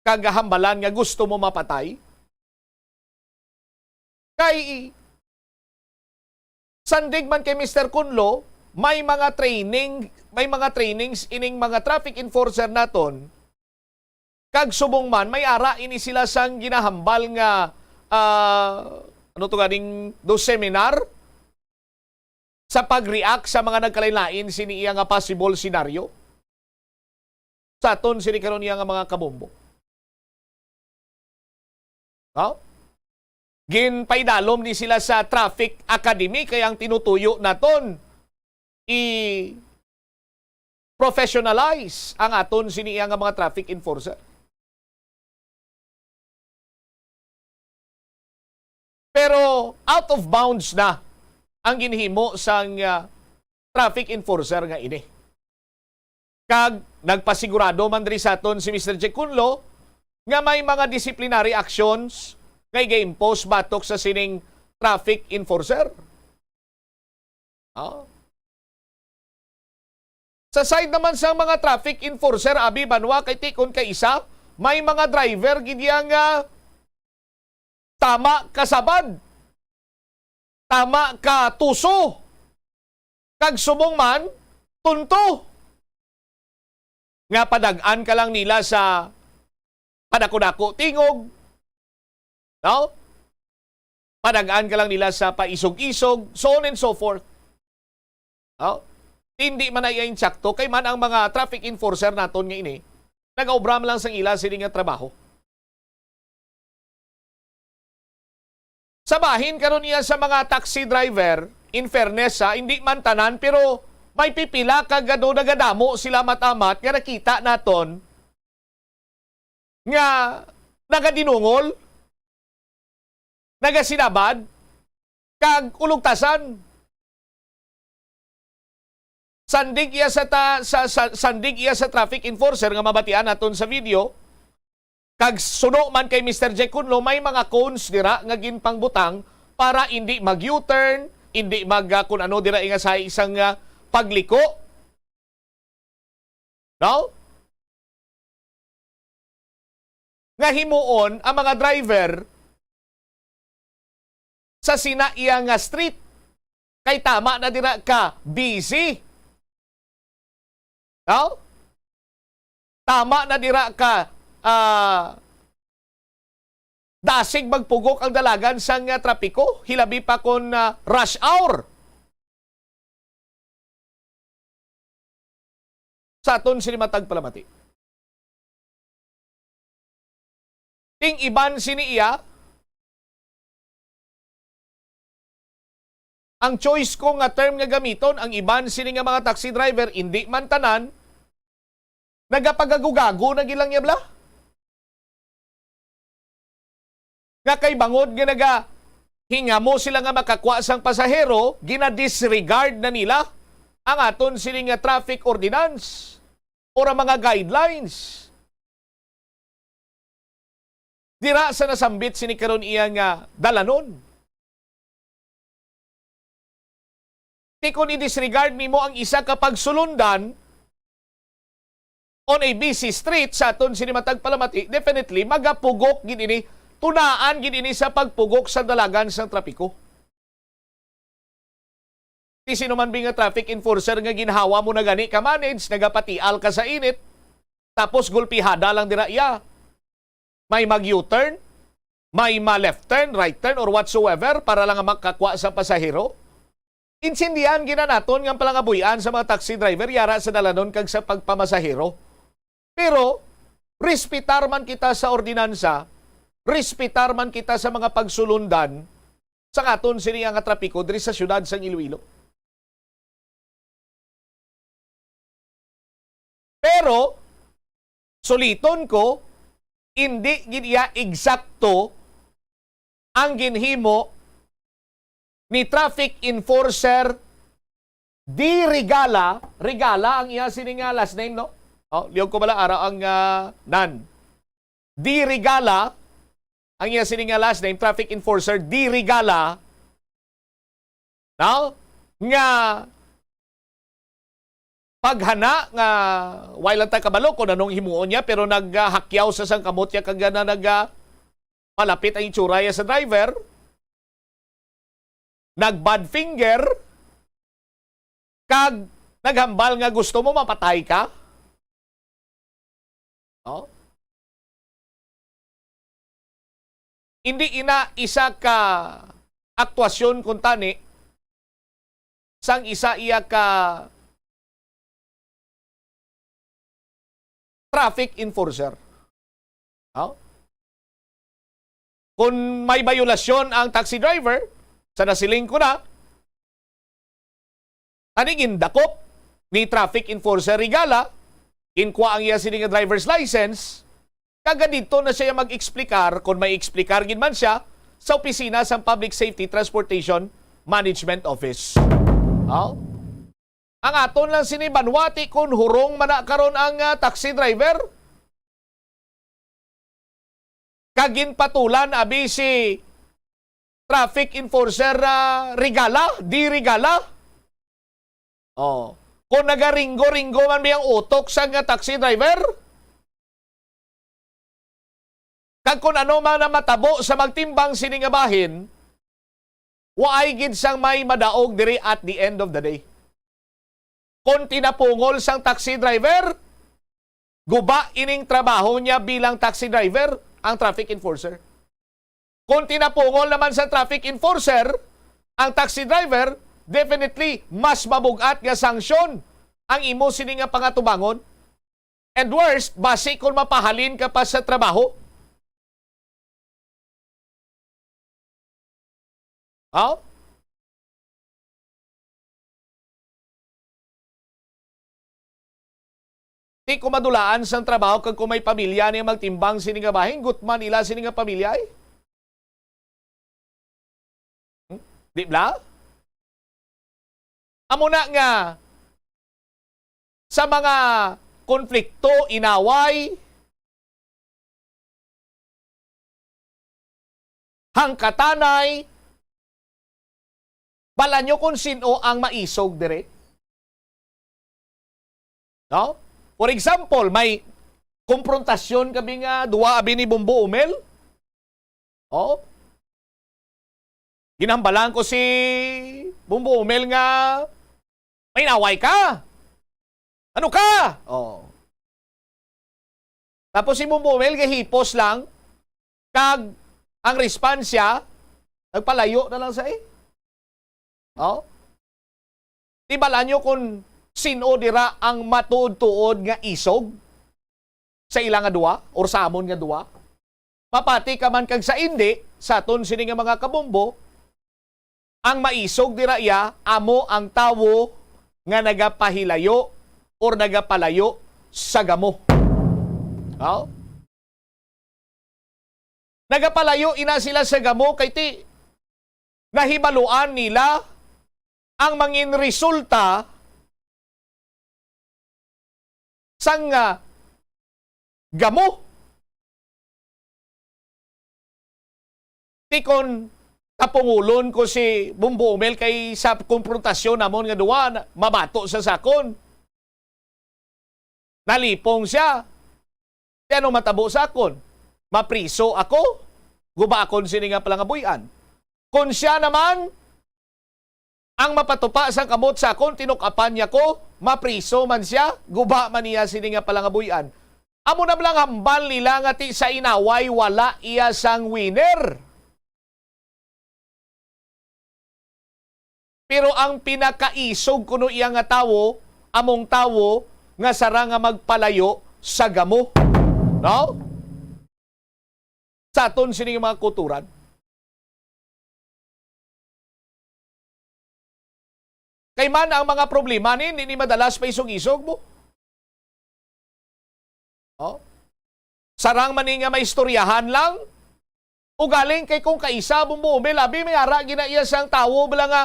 kag hambalan nga gusto mo mapatay. Kay sandig man kay Mister Kunlo, may mga training, may mga trainings ining mga traffic enforcer naton. Kag subong man, may ara ini sila sang ginahambal nga, ah, ano to ganing, do seminar sa pag-react sa mga nagkalain-lain sini iya nga possible scenario. sa aton sini karon iya nga mga kabombo. No? Ginpaidalom ni sila sa Traffic Academy, kay ang tinutuyo naton i-professionalize ang aton sini iya nga mga traffic enforcer. Pero out of bounds na ang ginhimo sang, ah, traffic enforcer nga ini. Kag nagpasigurado man diri sa aton si Mister Jack Kunlo nga may mga disciplinary actions nga iga-impose batok sa sining traffic enforcer. Oh. Sa side naman sang mga traffic enforcer, abi, banwa, kay tikon kay isa, may mga driver gid iya nga tama ka sabad, tama ka tuso, kag subong man, tunto. Nga padag-an ka lang nila sa padako-dako tingog, no? Padag-an ka lang nila sa paisog-isog, so on and so forth. No? Hindi man ay insakto, kay man ang mga traffic enforcer naton nga ini, nagaobra man lang sang ila sini nga trabaho. Sa bahin karon iya sa mga taxi driver, in fairness, ha, hindi man tanan, pero may pipila ka gado nagadamo sila, matamat, nga nakita naton nga nagadinungol, nagasinabad, kag ulugtasan. Sandig iya sa ta-, sa, sa, sandig iya sa traffic enforcer nga mabatian naton sa video, kag suno man kay Mister Jack Kunlo, may mga cones dira nga ginpangbutang para indi mag-U-turn, indi mag, ah, kun ano dira nga sa isang, ah, pagliko. No? Nga himuon ang mga driver sa sina iya nga street. Kay tama na dira ka busy. No? Tama na dira ka, ah, dasig magpugok ang dalagan sang, ah, trapiko, hilabi pa kon, ah, rush hour. Sa aton sini matag palamati. Ting iban sini iya, ang choice ko nga term nga gamiton, ang iban sini nga mga taxi driver, indi man tanan, nagapagagugago na gilang yabla. Nga kay bangod nga nagahingamo sila nga makakwa sang pasahero, gina-disregard na nila ang aton sini nga traffic ordinance or ang mga guidelines. Dira sa nasambit sini karon iya nga dalanon. Ti kon i-disregard nimo ang isa ka pagsulundan on a busy street sa aton sini matag palamati, definitely magapugok gid ini, tunaan gid ini sa pagpugok sa dalagan sang trapiko. Ti sino man bi nga traffic enforcer nga ginhawa mo na gani ka manage, nagapatial ka sa init, tapos gulpihada lang dira iya. May mag-U-turn, may ma-left turn, right turn, or whatsoever para lang nga makakwa sa pasahero. Intindihan gina naton nga ang palangabuy-an sa mga taxi driver yara sa dalanon kag sa pagpamasahero. Pero respetar man kita sa ordinansa, respetar man kita sa mga pagsulundan sa aton sini nga trapiko diri sa siyudad sang Iloilo. Pero suliton ko, indi gid iya eksakto ang ginhimo ni traffic enforcer Di Regala. Regala ang iya sini nga last name, no? Oh, liog ko bala, ara ang, ah, nan. Di Regala ang iya sini nga last name, traffic enforcer Di Regala. No? Nga paghana nga, wala lang ta kabalo kung anong himuon niya, pero naghakyaw sa sang kamot niya kag na nag, ah, palapit ang itsura niya sa driver, nag-bad finger, kag naghambal nga gusto mo mapatay ka. No? Hindi ina isa ka aktuasyon kuntani sang isa iya ka traffic enforcer. No? Kung may bayolasyon ang taxi driver, sa nasiling ko na, ani gindakop ni traffic enforcer Regala, ginkwa ang iya sini nga driver's license, kag didto na siya mag-eksplikar, kung may eksplikar gid man siya, sa opisina sang Public Safety Transportation Management Office. Aw? Ang aton lang sini banwa, ti kon hurong man na karon ang, ah, taxi driver, kag ginpatulan abi si traffic enforcer, ah, Regala, di Regala. Oh, kung nagaringgo-ringgo man biyang utok sa nga taxi driver, kag kung ano man ang matabo sa magtimbang sini nga bahin, waay gid sang may madaog diri at the end of the day. Kung tinapungol sang taxi driver, guba ining trabaho niya bilang taxi driver, ang traffic enforcer. Kung tinapungol naman sa traffic enforcer ang taxi driver, definitely mas mabug-at nga sanksyon ang imo sini nga pangatubangon. And worst, basi kung mapahalin ka pa sa trabaho. Aw? Ti ko madulaan sang trabaho kag kung may pamilya niya magtimbang sini nga bahin, gutman ila sini nga pamilya, eh. Hmm? Di bala? Amo na nga, sa mga konflikto, inaway, hangkatanay, bal-an nyo kung sin-o ang maisog diri. No? For example, may komprontasyon kami nga duwa abi ni Bombo Umel. Oh? Ginhambalan ko si Bombo Umel nga, "May inaway ka? Ano ka?" Oh. Tapos si Bombo Umel gahipos lang, kag ang response siya, nagpalayo na lang sa, eh. Oh? Ti bal-an nyo kung sin-o dira ang matuod-tuod nga isog sa ila nga duwa or sa amon nga duwa? Mapati ka man kag sa indi, sa aton sini nga mga kabombo, ang maisog dira iya amo ang tawo nga nagapahilayo or nagapalayo sa gamo. Aw? Nagapalayo ina sila sa gamo kay ti nahibaluan nila ang mangin resulta sang, ah, gamo. Ti kon tapungulon ko si Bombo Umel kay sa komprontasyon namon nga duwa, na-, mabato sa sakon. Nalipong siya. Ti ano matabo sa akon? Mapriso ako? Guba akon sini nga palangabuy-an. Kon sia naman ang mapatupa sang kamot sa akon, tinuk-apan niya ko, mapriso man sia, guba man niya sini nga palangabuy-an. Amo na bala ang hambal nila nga ti sa inaway wala iya sang winner. Pero ang pinakaisog kuno iya nga tawo, among tawo nga sarang nga magpalayo sa gamo. No? Sa aton sini nga mga kulturan. Kay man ang mga problema ni, hindi ni madalas pa isog-isog mo. Oh? Sarang man ni nga maistoryahan lang. Ugaling kay kung kaisa, Bombo Umel, abi may ara gina iya sang tawo bala nga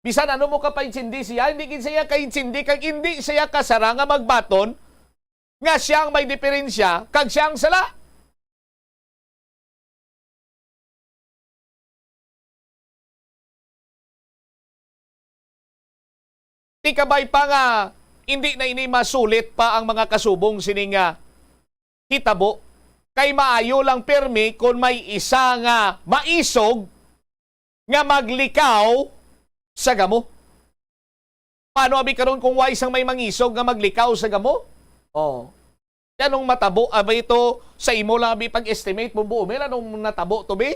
bisan ano mo kapaintindi siya, hindi gid siya kaintindi kag hindi siya kasara nga magbaton nga siya ang may diferensya kag siya ang sala. Ti kabay pa nga hindi na ini masulit pa ang mga kasubong sini nga hitabo, kay maayo lang pirmi kon may isa nga maisog nga maglikaw sa gamo. Paano abi karon kung way sang may mangisog nga maglikaw sa gamo? Oh. Anong matabo abi to sa imo lang abi pag-estimate, Bombo Umel? Anong natabo to bi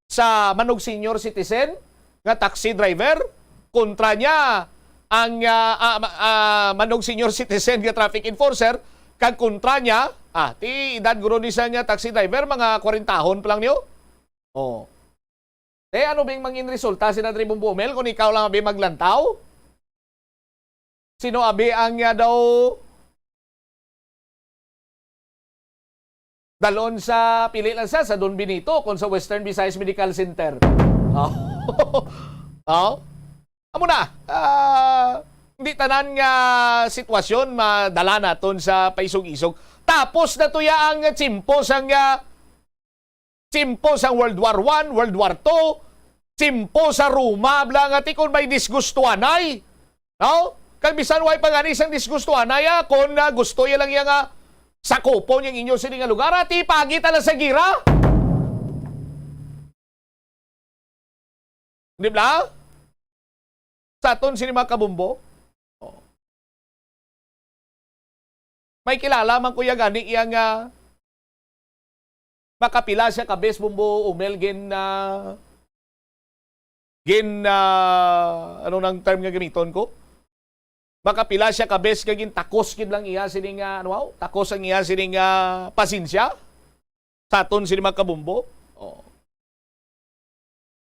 sa manog senior citizen nga taxi driver? Kontra niya ang, ah, ah, ma-, ah, manog senior citizen nga traffic enforcer, Kag kontra niya, ah, ti edad guro ni sang, ah, taxi driver, mga kwarentahon pa lang niyo. Oh. Te, ano bing mangin resulta, Senador Bumbo Mel, kung ikaw lang abi maglantaw? Sino abi ang, ah, daw dalon sa, pili lang sa, sa Don Benito kung sa Western Visayas Medical Center? Oh. Oh. Amo na, ah, hindi tanan nga sitwasyon madala naton sa paisog-isog. Tapos na to ya ang tsimpo sang, ah, tsimpo sang World War One, World War Two, tsimpo sa Roma, bla nga ti kon may disgustuhanay. No? Kag bisan way pa gani sang disgustuhanay, ah, kon, ah, gusto ya lang ya nga sakupon yang inyo sini nga lugar, ah, ti pagi ta lang sa gira. Di ba? Sa aton sini mga kabumbo. Oh. May kilala man ko ya gani iya nga makapila siya ka bes, Bumbo Umel, gin, ah, gin, ah, ano nang term nga gamiton ko? Makapila siya ka bes nga gintakos gid lang iya sining, ah, ano, wow, takos ang iya sining, ah, pasensya sa aton sini mga kabumbo. Oh.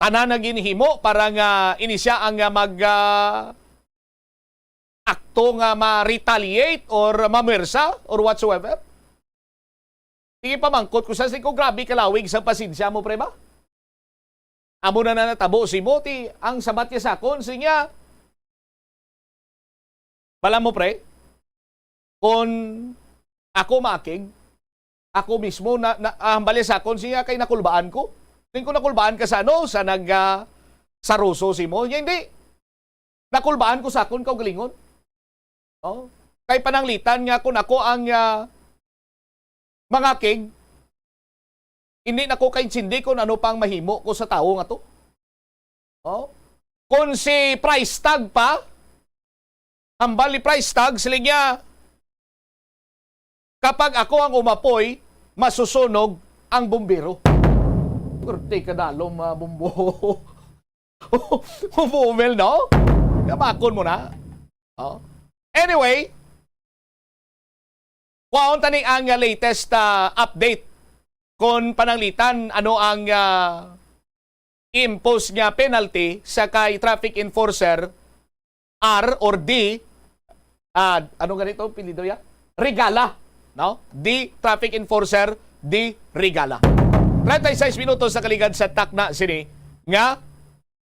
Tanan na ginhimo para nga ini siya ang, ah, mag, ah, akto nga ma-retaliate or mamwersa or whatsoever. Sige, pamangkot ko sa, sige ko, grabe kalawig sa pasensya mo, pre, ba? Amo na na natabo si mo, ti, ang sabat niya sa akon, sige niya. Bala mo, pre, kung ako maakig, ako mismo, na, na, ah, hambal niya sa akon, sige niya, kay nakulbaan ko. Sige ko, nakulbaan ka sa ano, sa nag, ah, saroso si mo? Niya, hindi. Nakulbaan ko sa akon kaugalingon. Oh, kay pananglitan nga kung ako ang, ah, mangakig, hindi na ko kaintindi kung ano pang mahimo ko sa tawo nga to. Oh, kung si price tag pa, hambal ni price tag, siling niya, "Kapag ako ang umapoy, masusunog ang bumbero." Perte ka dalom, ah, bumbo. Bumbo Umel, no? Kabakon mo na. Oh. Anyway, kuhaon tani ang, ah, latest, ah, update kon pananglitan ano ang, ah, i-impose nga penalty sa kay traffic enforcer R or D, ah, ano ganito apelyido ya? Regala, no? D, traffic enforcer, D, Regala. Treinta y seis minutos sa kaligad sa takna sini nga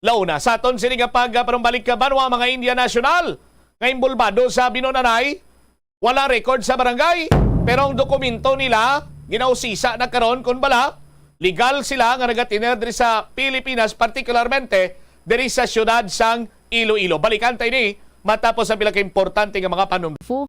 launa. Sa aton sini nga pagpanumbalik ka banwa, mga India national nga inbolbado sa binun-anay, wala record sa barangay, pero ang dokumento nila ginausisa na karon kon bala legal sila nga nagatiner diri sa Pilipinas, partikularmente diri sa siyudad sang Iloilo. Balikan ta ini matapos ang pila ka importante nga mga panum- Fu-,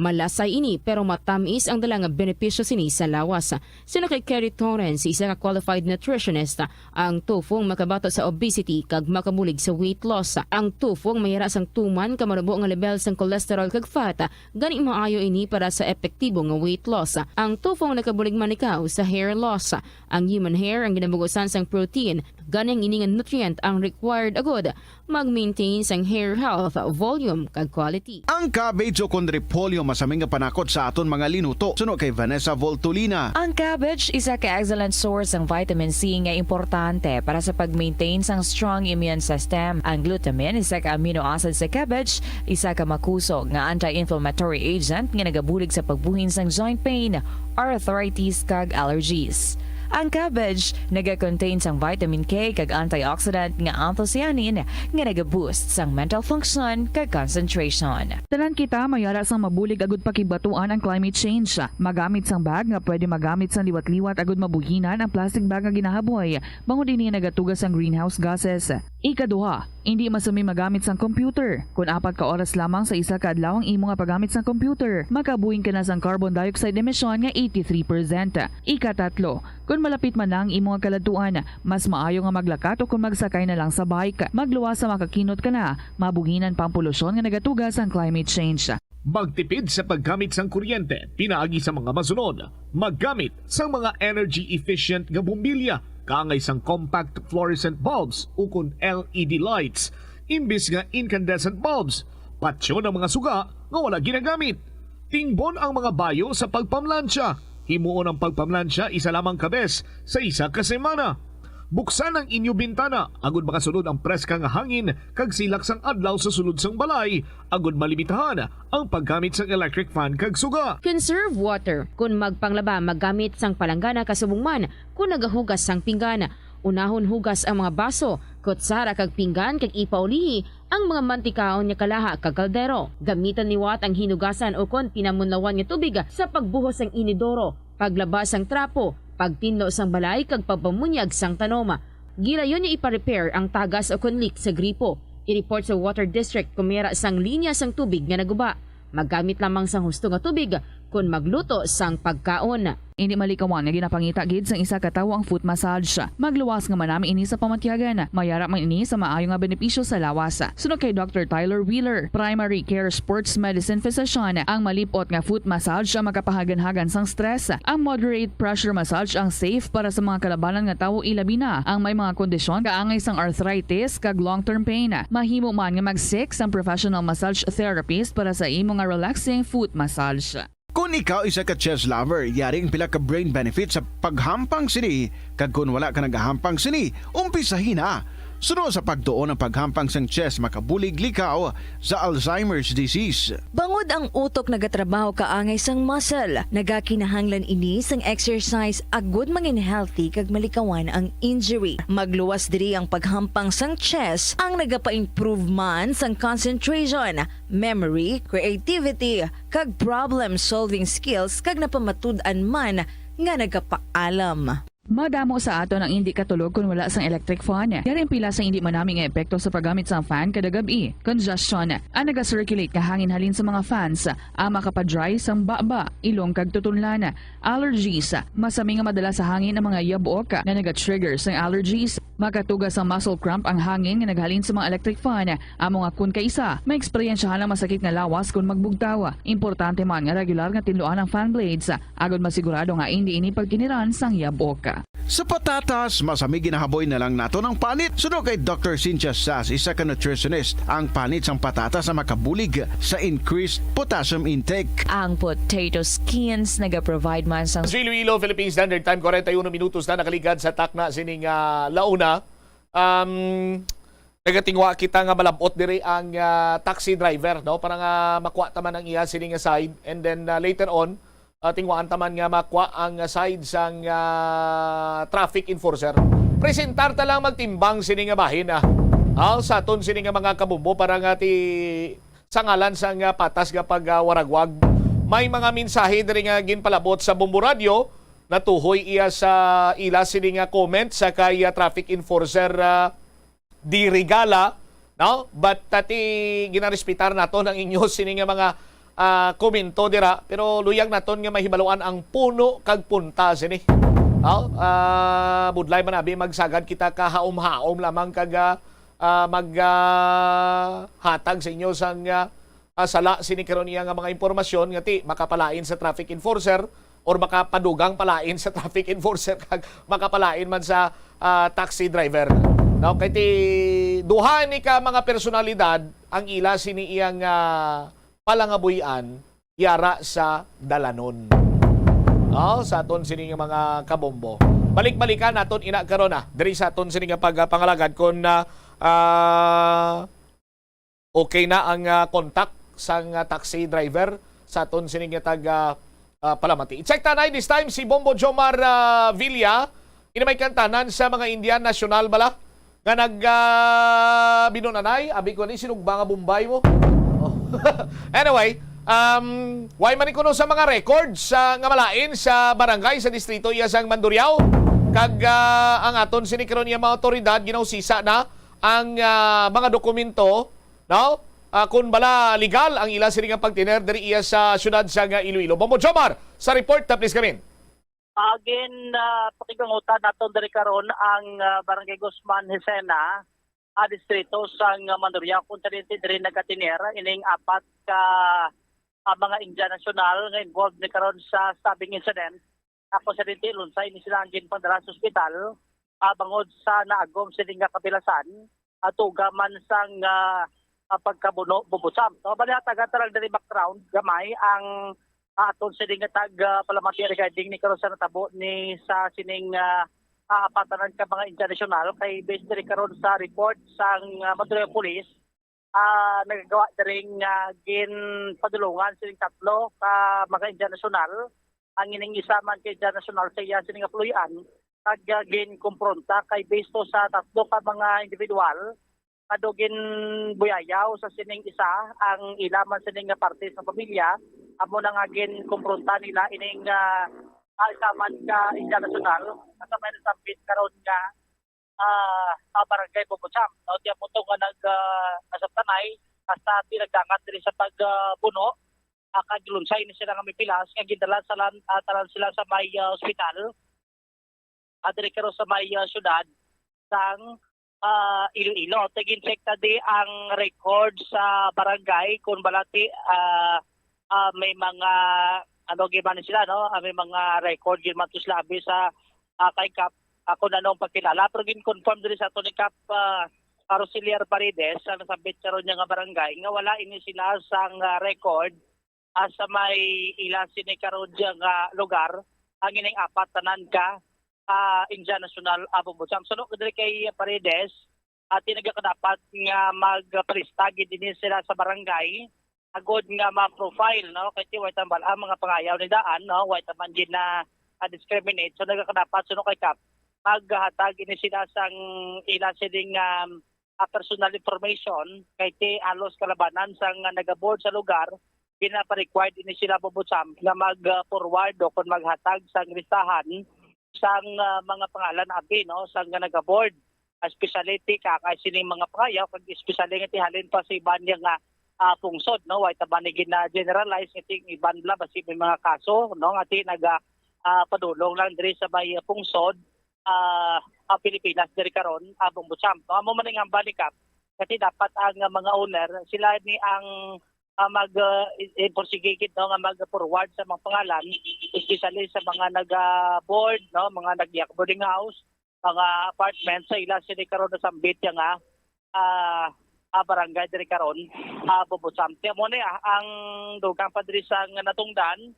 malasay ini, pero matamis ang dala nga benepisyo sini sa lawas. Suno kay Kerry Torrens, isa ka qualified nutritionist, ang tofu ang makabato sa obesity kag makabulig sa weight loss. Ang tofu ang mayara sang tuman ka manubo nga level sang cholesterol kag fat, gani maayo ini para sa epektibo nga weight loss. Ang tofu ang nakabulig man ikaw sa hair loss. Ang human hair ang ginabugusan sang protein, gani ang ini nga nutrient ang required agud mag-maintain sang hair health, volume, kag quality. Ang cabbage ukon repolyo masami nga panakot sa aton mga linuto, suno kay Vanessa Voltolina. Ang cabbage isa ka excellent source sang vitamin C nga importante para sa pag-maintain sang strong immune system. Ang glutamine, isa ka amino acid sa cabbage, isa ka makusog nga anti-inflammatory agent nga nagabulig sa pagbuhin sang joint pain, arthritis, kag allergies. Ang cabbage naga-contain sang vitamin K kag antioxidant nga anthocyanin nga naga-boost sang mental function kag concentration. Tanan kita mayara sang mabulig agud pakigbatuan ang climate change. Magamit sang bag nga pwede magamit sang liwat-liwat agud mabuhinan ang plastic bag nga ginahaboy, bangod ini nagatuga sang greenhouse gases. Ikaduha, indi masumi magamit sang computer. Kon apat ka oras lamang sa isa ka adlaw ang imo nga paggamit sang computer, makabuhin ka na sang carbon dioxide emission nga eighty-three percent. Ikatatlo, kon malapit man na ang imo nga kaladtuan, mas maayo nga maglakat o kon magsakay na lang sa bike. Magluwas sa makakinot ka na, mabuhinan pa ang polusyon nga nagatuga sang climate change. Magtipid sa paggamit sang kuryente pinaagi sa mga masunod. Maggamit sang mga energy-efficient nga bombilya, kaangay sang compact fluorescent bulbs ukon L E D lights, imbis nga incandescent bulbs. Patyon ang mga suga nga wala ginagamit. Tingbon ang mga bayo sa pagpamlansya. Himuon ang pagpamlansya isa lamang ka bes sa isa ka semana. Buksan ang inyo bintana agud makasulod ang preska nga hangin kag silak sang adlaw sa sulod sang balay, agud malimitahan ang paggamit sang electric fan kag suga. Conserve water. Kon magpanglaba, maggamit sang palanggana kasubong man kon nagahugas sang pinggan. Unahon hugas ang mga baso, kutsara kag pinggan kag ipaulihi ang mga mantikaon nga kalaha kag kaldero. Gamitan liwat ang hinugasan o kon pinamunlawan nga tubig sa pagbuhos sang inidoro, paglaba sang trapo, pagtinlo sang balay kag pagpamunyag sang tanom. Gilayon nga ipa-repair ang tagas o kon leak sa gripo. I-report sa water district kon may ara sang linya sang tubig nga naguba. Maggamit lamang sang husto nga tubig kon magluto sang pagkaon. Indi malikawan nga ginapangita gid sang isa ka tawo ang foot massage. Magluwas nga manami ini sa pamatyagan. May ara man ini sa maayo nga benepisyo sa lawas. Suno kay Doctor Tyler Wheeler, primary care sports medicine physician, ang malip-ot nga foot massage ang makapahaganhagan sang stress. Ang moderate pressure massage ang safe para sa mga kalabanan nga tawo, ilabi na ang may mga kondisyon kaangay sang arthritis kag long-term pain. Mahimo man nga mag-seek sang professional massage therapist para sa imo nga relaxing foot massage. Kung ikaw isa ka chess lover, yari ang pila ka brain benefits sa paghampang sini, kag kung wala ka nagahampang sini, umpisahi na. Suno sa pagtuon ang paghampang sang chess makabulig likaw sa Alzheimer's disease. Bangod ang utok nagatrabaho kaangay sang muscle, nagakinahanglan ini sang exercise agud mangin healthy kag malikawan ang injury. Magluwas diri ang paghampang sang chess, ang nagapa-improve man sang concentration, memory, creativity, kag problem-solving skills kag napamatud-an man nga nagapaalam. Madamo sa aton ang indi katulog kon wala sang electric fan. Yari ang pila sa indi manami nga epekto sa paggamit sang fan kada gab-i. Congestion, ang naga-circulate nga hangin halin sa mga fans, ang makapa-dry sang baba, ilong kag tutunlan. Allergies, masami nga madala sa hangin ang mga yabok nga naga-trigger sang allergies. Makatuga sang muscle cramp ang hangin nga naghalin sa mga electric fan. Amo nga kon kaisa, maeksperiensyahan ang masakit nga lawas kon magbugtaw. Importante man nga regular nga tinluan ang fan blades, agod masigurado nga indi ini pagkiniran sang yabok. Sa patatas, masami ginahaboy na lang naton ang panit. Suno kay Doctor Cynthia Sass, isa ka nutritionist, ang panit sang patatas ang makabulig sa increased potassium intake. Ang potato skins nagaprovide man sang Sa Iloilo, Philippine Standard Time, forty-one minutos na nakaligad sa takna sining ah, launa. Um, nagatingwa kita nga malabot diri ang ah, taxi driver, no, para nga makuha ta man ang iya sini nga side, and then ah, later on, ah, tingwaan ta man nga makuha ang ah, side sang ah, traffic enforcer. Presentar ta lang magtimbang sini nga bahin, ah. Ah, sa aton sini nga mga kabombo para nga ti sa ngalan sang ah, patas nga pagwaragwag. May mga mensahe diri nga ginpalabot sa Bombo Radio, natuhoy iya sa ila sini nga comment sa kay ah, traffic enforcer ah, Di Regala, no? But tati ginarespetar naton ang inyo sini nga mga ah, komento dira, pero luyag naton nga mahibaluan ang puno kag punta sini. No? Ah, budlay man abi magsagad kita ka haom-haom lamang kag ah, ah, mag ah, hatag sa inyo sang ah, ah, sala sini karon iya nga mga impormasyon nga ti makapalain sa traffic enforcer or makapadugang palain sa traffic enforcer kag makapalain man sa ah, taxi driver. No, kay ti duha ni ka mga personalidad ang ila sini iyang ah, palangabuy-an yara sa dalanon. Oh, sa aton sini nga mga kabombo. Balik-balikan naton ina karon ah, diri sa aton sini nga pagpangalagad kon ah, ah, okay na ang ah, contact sang ah, taxi driver sa aton sini nga taga ah, Palamati. I-check tanay this time si Bombo Jomar ah, Villa. Ini may kantanan sa mga Indian national bala nga nag ah, binunanay, abi ko ni sinugba nga Bombay mo. Oh. Anyway, um, way man ni kuno sa mga records sa nga malain sa barangay sa distrito iya sang Mandurriao. Kag ah, ang aton sini karon iya mga otoridad ginausisa na ang ah, mga dokumento, no? Ah, kun bala legal ang ila sini nga pagtiner diri iya sa siyudad sa nga Iloilo. Bombo Jomar, sa report na please kami. Agin uh, pakigangutan naton diri karon ang ah, Barangay Guzman Hesena, ah, distrito sang ah, Mandurriao, kung sa diri nagkatiner ining apat ka ah, mga Indian national nga involved ni karon sa stabbing incident. Ako sa dinti lunsay ni sila ang ginpadala sa ospital ah, bangod sa naagom sini nga kapilasan, ah, tuga man sang ah, ah, pagkabuno, Bobo Sam. So, bali, hatagan ta lang diri background gamay ang, ah, aton sining nga tag, ah, palamati regarding ni karon sa natabo ni sa sining, ah, ah, apatanan ka mga Indian national kay based diri karon sa report sang, ah, Mandaluyong Police, ah, nagagawa diri nga ginpadulungan sining tatlo ka mga Indian national. Ang ining isa man kay Indian national sa iya sining nga puloy-an, kag, ah, ginkumpronta kay based to sa tatlo ka mga individual, kado ginbuyayaw sa sining isa ang ila man sining nga parte sa pamilya, amo na nga ginkumpronta nila ining, ah, ah, isa man ka Indian national, asa may nasambit karon nga, ah, ah, barangay Bobocham. No, di amo to nga nag, ah, nasabtanay, hasta ti nagdangat diri sa pag, ah, buno, ah, kag lunsay ni sila nga may pilas, nga gindala sa lan-, ah, tanan sila sa may, ah, ospital. Ah, diri karon sa may, ah, syudad sang, ah, Iloilo. Tigin-check ta di ang record sa barangay kung balati, ah, ah, may mga, ano, giman sila, no? Ah, may mga record giman to sila abi sa, ah, kay Kap, ah, kung anong pagkilala. Pero gin-confirm diri sa ato ni Kap, ah, Rosilier Paredes, ang nasambit karon niya nga barangay, nga wala ini sila sang, ah, record, ah, sa may ila sini karon dya nga lugar, ang ining apat tanan ka, ah, Indian National, ah, Bobocham. Suno ko diri kay Paredes, ati nagakadapat nga magpalista gid dinhi sila sa barangay, agod nga ma-profile, no? Kay ti way tambal ang mga pangayaw ni daan, no? Way taman gid na, ah, discriminate. So, nagakadapat suno kay Kap, maghatag ini sila sang ila sining, um, ah, personal information, kay ti halos kalabanan sang nagaboard sa lugar, ginaparequired ini sila, Bobocham, nga mag-forward o kon maghatag sang listahan sang, ah, mga pangalan abi, no, sang nagaboard, especially ti kaangay sining mga pangayaw, kag especially nga ti halin pa sa iban niya nga, ah, pungsod, no, way taman ni gina-generalize nga ti iban la basi may mga kaso, no, nga ti naga, ah, padulong lang diri sa may, ah, pungsod, ah, ah, Pilipinas diri karon, ah, Bobocham. No, amo man ang hambal ni Kap, kasi dapat ang, ah, mga owner, sila ni ang, ah, mag, ah, i-, i-, porsigigit, no, nga mag-forward sa mga pangalan, especially sa mga naga-board, no, mga nagyak boarding house, mga apartment sa ila sini karon nasambit ya nga, ah, ah, barangay diri karon, ah, Bobocham. Ti amo ni, ah, ang dugang pa diri sa nga natungdan,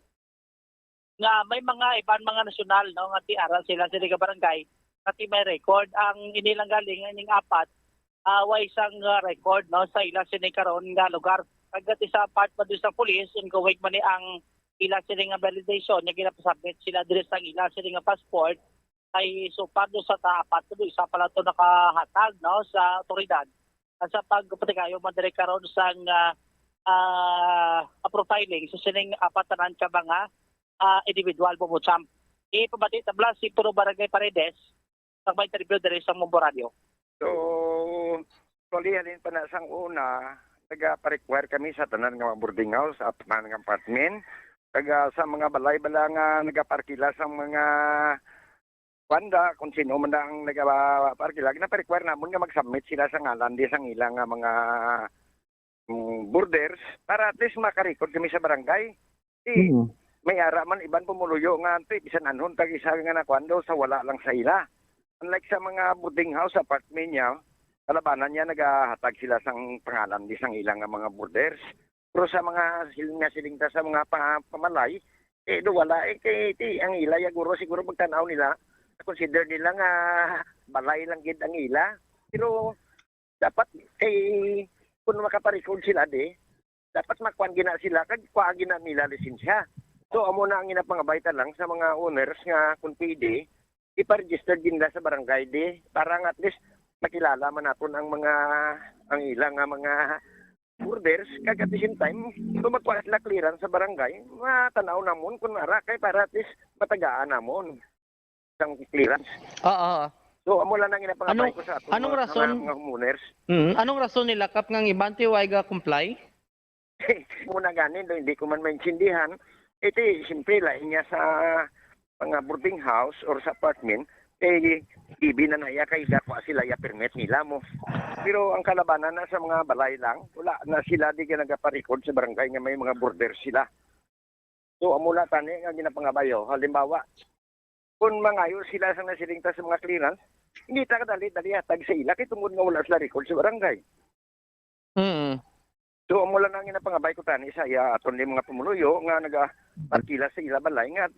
nga may mga iban mga nasyonal, no, nga ti ara sila sa liga barangay, nga ti may record. Ang inilang galing, ining apat, ah, way sang, ah, record, no, sa ila sini karon nga lugar. Kag ti sa part pa dun sa pulis, ongoing man ni ang ila sini nga validation, nga ginapasubmit sila diri sa ila sini nga passport, kay so far do sa ta-, apat to, isa pa lang to nakahatag, no, sa otoridad. At sa pagpatigayon man diri karon sang, ah, ah, profiling sa sining apat tanan ka mga, ah, individual, Bobocham. Ipabati tabla si Puro Barangay Paredes, sa may interview diri sa Mumbo Radio. So, actually, halin pa na sang una, nagaparequire kami sa tanan nga mga boarding house, sa tanan nga apartment, kag, ah, sa mga balay bala nga nagaparkila sa mga banda, kung sino man ang nagaparkila, ginaparequire namon nga mag-submit sila sa ngalan di sang ilang nga mga, mm, boarders para at least makarecord kami sa barangay. Di, Mm. may ara man iban pumuluyo nga, "Anti, bisan anhon tag isa nga nakuan daw sa wala lang sa ila." Unlike sa mga boarding house, apartment niya, kalabanan niya nagahatag sila sang pangalan di sang ilang nga mga boarders. Pero sa mga sil-, nga siling ta sa mga pa-, pamalay, eh, do wala, eh, kay ti, ang ila, ya, guro, siguro magtanaw nila, consider nila nga balay lang gid ang ila. Pero dapat kay kung makaparecord sila di, dapat makuan gina sila kag kuha gina nila lisensya. So, amo na ang ginapangabay ta lang sa mga owners nga kung pwede, ipa-register gid nila sa barangay di, para nga at least makilala man naton ang mga, ang ilang nga mga orders, kag at the same time, kung magkuha sila clearance sa barangay, matanaw namon kung ara kay para at least matagaan namon sang clearance. Oo. So, amo lang ang ginapangabay Anong, ko sa aton anong mga, rason? Mga, mga homeowners. Mm, anong rason nila, Kap, nga ang iban ti way ga-comply? Muna gani, do, hindi ko man maintindihan. Iti, siyempre, lain niya sa mga boarding house or sa apartment, eh, ibi na na iya kay dakuha sila iya permit nila mo. Pero ang kalabanan na sa mga balay lang, wala na sila di ka nagaparecord sa barangay nga may mga boarders sila. So, amo na tani nga ginapangabayo. Halimbawa, kung mangayo sila sa nasiling ta sa mga clearance, hindi ta kadali-dali hatag sa ila kay tungod nga wala sila record sa barangay. Mm. So, amo lang ang ginapangabay ko tani sa iya aton ni mga pumuluyo nga nagaparkila sa ila balay nga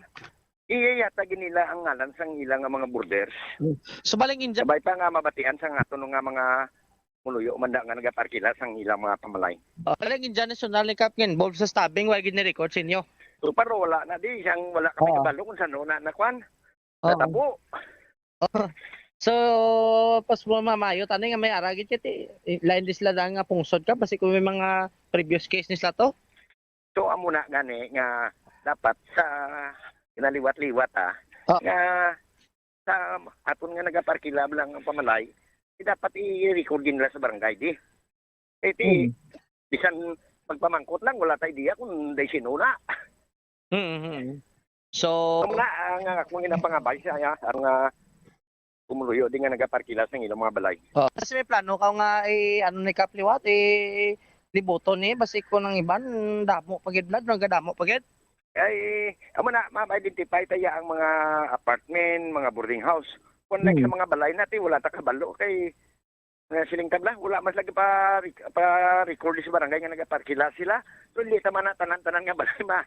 iyayata gid nila ang ngalan sang ila nga mga borders. Mm. So, baling inja- Sabay pa nga mabatian sang aton nga mga pumuluyo man da nga nagaparkila sang ilang mga pamalay. Oh, baling inja nasyonal ni Kap nga involved sa stabbing, wa gid ni record sa inyo? So, pero wala na di, siyang wala kami Oo. kabalo kung saan na, na kwan. Oo. Natabo. Oh. So, pas mo mamayo, tani nga may ara gid kiti, eh, lain di sila daan nga pungsod ka, basi kung may mga previous case ni sila to? So, amo na gani nga dapat sa ginaliwat-liwat, ah, Oh. nga sa aton nga nagaparkila lang ang pamalay, eh, dapat i-record din nila sa barangay, di? Eh, ti, Hmm. bisan magpamangkot lang, wala tay idea kung day sino na. Mm-hmm. So, Amo na ang, ang akong ginapangabay sa iya, ang, ah, pumuluyo din nga nagaparkila sa ilang mga balay. Oh, kasi may plano ka nga i-, ano ni Kap liwat, i-, libuto ni, basi ko nang iban, damo pa gid, Vlad, nagadamo pa gid. Ay, amo na, ma-identify ta iya ang mga apartment, mga boarding house. Kung like Hmm. sa mga balay natin, wala ta kabalo kay, eh, siling tabla, wala man sila pa, pa-record sa barangay nga nagaparkila sila. So, hindi ta man na tanan-tanan nga balay ma-,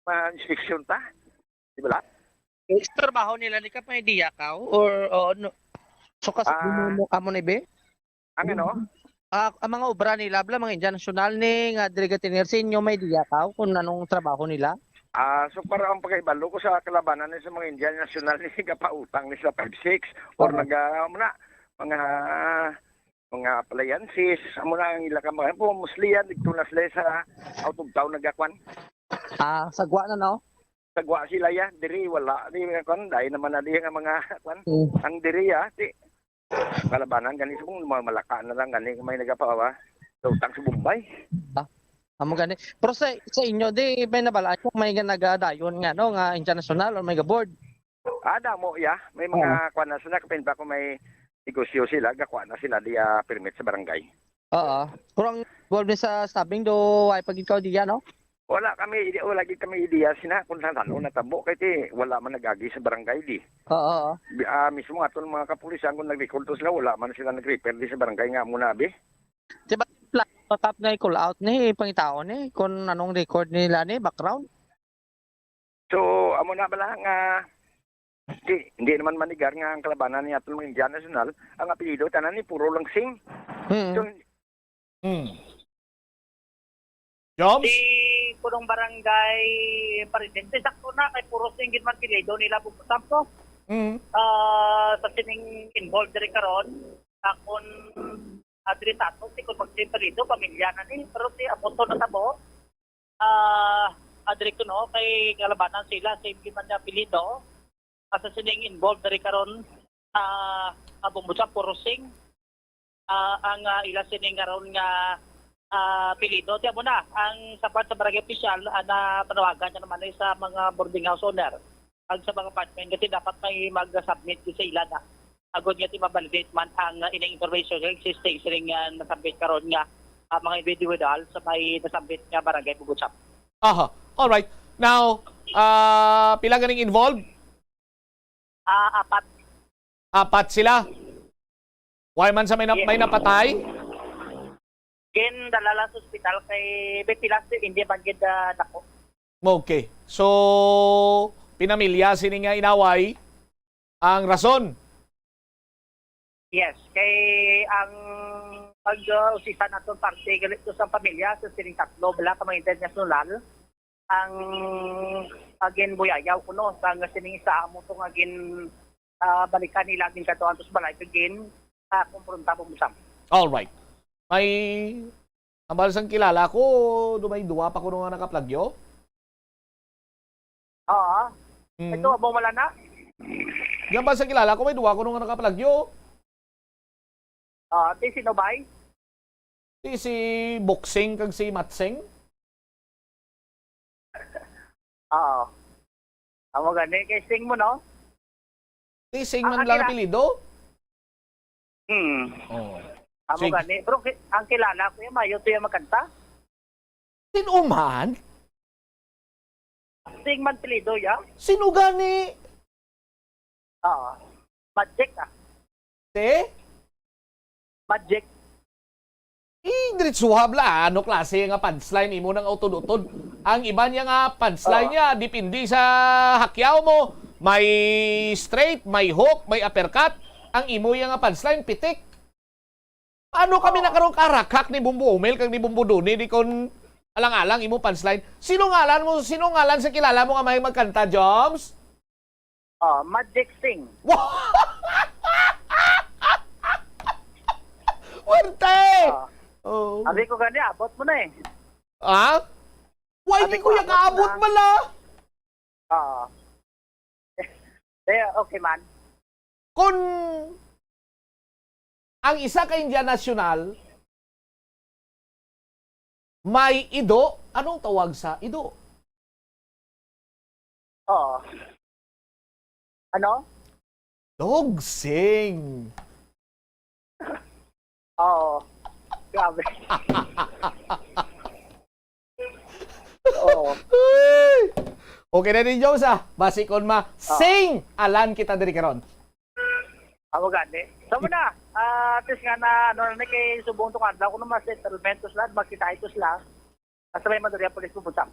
ma-inspection ta. Di ba? Sa trabaho nila, di ka pa idea ka? Or, o, no? So, kasi Ah. mo, amo ni, be? Ang ano? Ah, ang mga obra nila, bala, mga Indian National ni, nga diri ka tener sa inyo, may idea ka kung anong trabaho nila? Ah, so para ang pagkahibalo ko sa kalabanan ni sa mga Indian National ni, gapautang ni sa five six or Oo. naga-, amo na, mga, mga appliances, amo na ang ila ka mga, po, mostly yan, dito na sila sa out of town nagakwan. Ah, sagwa na, no? Sagwa sila ya, diri wala, di, kwan, dahil naman na di nga mga, kwan, Mm. ang diri ya, di, kalabanan gani sa kung mga malaka na lang gani, may nagapawa, sa utang sa Bombay. Ah, amo gani. Pero sa, sa inyo, di, may nabalaan kung may nagadayon nga, no, nga international or may board? Ah, damo, ya. May mga, Oo. kwan na sila, kapin pa kung may negosyo sila, gakuha na sila di, ah, permit sa barangay. Oo. Pero ang involved ni sa stabbing do, ay pag ikaw diya, no? Wala kami, wala gid kami idea sina kung saan, saan natabo kay ti wala man nag-agi sa barangay di. Oo, oo. Bi-, ah, mismo aton mga kapulisan kung nag-record to sila, wala man sila nag-refer di sa barangay nga amo na, bi. Di ba, pla-, patap nga i-call out ni, pangitao ni, kung anong record nila ni, background? So, amo na bala nga, di, hindi naman manigar nga ang kalabanan ni aton mga Indian National, ang apelyido, tanan ni puro lang Singh. Hmm. So, Hmm. Joms? Si punong barangay Paridente, sakto na, kay puro Singh gid man apelyido nila, Bubusampo. Hmm. Ah, sa sining involved diri karon, akon adresado, si kung magsiapelyido, pamilya na ni, pero si Amoto na tabo, ah, adre ko, no, kay kalabanan sila, same gid man nga apelyido. Asa sining involved diri karon, ah, abong mo sa puro Singh, ah, ang, ah, ila sining karon nga, ah, apelyido. Tiyan mo na, ang sapat sa barangay opisyal, ah, na panawagan niya naman ay sa mga boarding house owner, ag sa mga apartment, kasi dapat may mag-submit sa ila na. Agod nga ti ma-validate man ang, ah, ining information nga existing sining, ah, nasabit karon nga, ah, mga individual sa may nasabit nga barangay Bugosap. Aha. All right. Now, ah, pila ganing involved? Ah, apat. Apat sila? Why man sa may na-, Yes. may napatay? Gindala lang sa ospital kay may pila si hindi man gid, ah, dako. Okay. So, pinamilya sini nga inaway ang rason? Yes, kay ang pag, uh, usisa naton parte gali to sa pamilya sa sining tatlo bala ka mga internasyonal ang, uh, ginbuyayaw kuno sa nga sining isa amo to nga gin, uh, balikan nila gin kadto antos balay kag gin, uh, kumpronta mo musam. All right. May Ambal sang kilala ko, do may duwa pa kuno nga nakaplagyo? Oo. Mm. Ito, amo wala na? Ambal sang kilala ko, may duwa kuno nga nakaplagyo. Ah, ti sino bay? Ti si Boxing kag si Matsing. Oo. Amo gani, kay Singh mo, no? Ti Singh man lang apelyido? Hmm. Oh. Amo gani. Pero ki-, ang kilala ko yung mayo to yung magkanta. Sino man? Singh man apelyido, ya? Sino gani? Oo. Magic, ah. Te? Magic. Eh, diretsuha bala, ano klase nga punchline imo nang utod-utod? Ang iba niya nga punchline Oo. niya, depende sa hakyaw mo. May straight, may hook, may uppercut. Ang imo niya nga punchline, pitik. Paano kami Oo. na karon karakhak ni Bombo Omel kag ni Bombo Doni di kon alang-alang imo punchline? Sino ngalan mo? Sino ngalan sa kilala mo nga may magkanta, Joms? Oh, Magic Sing. Werte! Ah. Oh. Sabi ko gani, abot mo na eh. Ha? Why Sabi di ko ko, ya abot kaabot na. Bala? Oo. Eh, okay man. Kung ang isa ka Indian national may ido, anong tawag sa ido? Oo. Ano? Dogsing. Oo. Grabe. Oo. Ay! Okay na din, Jones, ah. Basi kon ma-, Ah. sing alan kita diri karon. Amo gani. Sa muna, ah, at least nga na, ano na ni kay subong tong adlaw, kung mas settlement to sila, makita ito sila. Basta may Mandaria Police pupunta.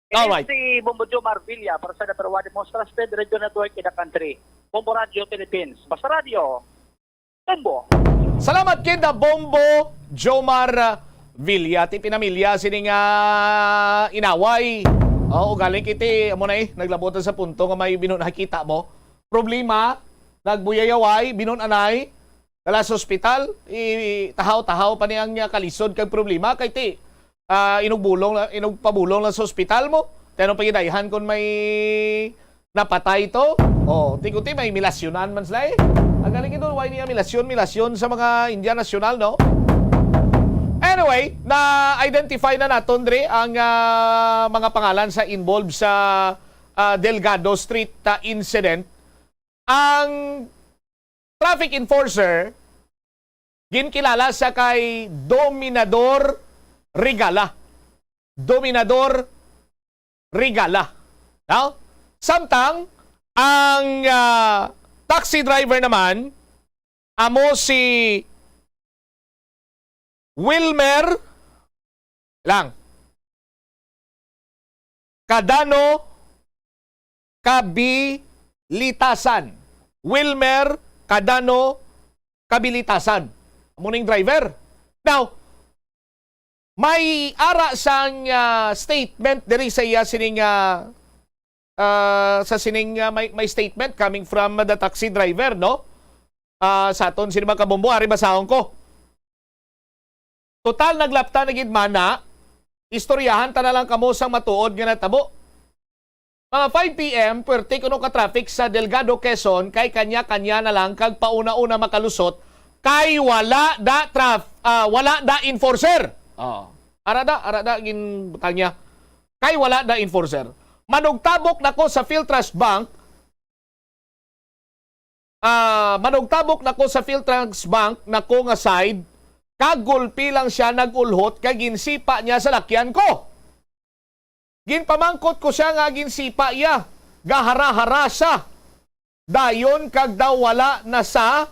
Alright. Ini si Bombo Joe Marvilla para sa number one, the most trusted radio network in the country. Bombo Radio Philippines. Basta Radio, Bombo. Salamat kita, Bombo Jomar Villa. Ti pinamilya sini nga inaway. Oo, galing kiti, amo na eh, naglabot na sa punto nga may binu-, nakita mo. Problema, nagbuyayaway, binun-anay, dala sa ospital, i-, tahaw-tahaw pa ni ang, ah, kalisod kag problema kay ti, ah, inugbulong la-, inugpabulong lang sa ospital mo. Ti ano pa gidayhan kon may napatay to? Oh, ti kunti may milasyonan man sila eh. Ang galing ito, why niya milasyon, milasyon sa mga Indian nasyonal, no? Anyway, na-identify na naton diri ang, ah, mga pangalan sa involved sa, ah, Delgado Street, ah, incident. Ang traffic enforcer, ginkilala sa kay Dominador Regala. Dominador Regala. Now, samtang ang, ah, taxi driver naman, amo si Wilmer lang. Cadano Kabilitasan. Wilmer Cadano Kabilitasan. Amo ning driver. Now, may ara sang, ah, statement diri sa iya sining, ah, ah, sa sining, ah, may, may statement coming from the taxi driver, no? Ah, sa aton sini mga kabombo, ari basahon ko. Total, naglapta na gid man na, istoryahan ta na lang kamo sang matuod nga natabo. Mga five P M, puwerte kuno ka traffic sa Delgado, Quezon, kay kanya-kanya na lang kag pauna-una makalusot, kay wala da traf-, ah, wala da enforcer. Oh. Ara da, ara da ginbutang niya. Kay wala da enforcer. Manugtabok na ko sa Philtrust Bank, ah, manugtabok na ko sa Philtrust Bank na ko nga side, kag gulpi lang siya nag-ulhot kag ginsipa niya sa lakyan ko. Ginpamangkot ko siya nga ginsipa iya, gahara-hara siya. Dayon kag daw wala na sa,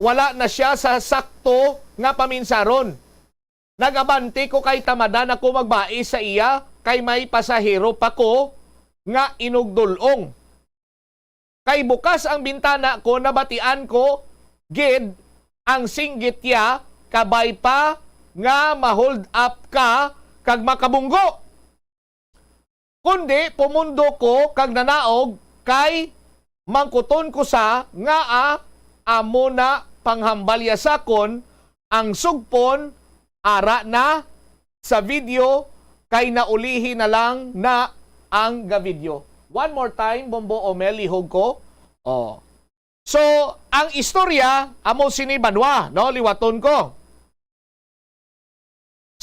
wala na siya sa sakto nga paminsaron. Nag-abante ko kay tamad na ko magbai sa iya, kay may pasahero pa ko nga inugdul-ong. Kay bukas ang bintana ko, nabatian ko gid ang singgit iya, kabay pa nga ma-hold up ka kag makabunggo. Kundi pumundo ko kag nanaog, kay mangkuton ko sa ngaa amo na panghambalyasakon ang sugpon, ara na sa video, kay naulihi na lang na ang ga-video. One more time, Bombo Omel, lihog ko. Oh. So, ang istorya, amo sini banwa, no? Liwaton ko.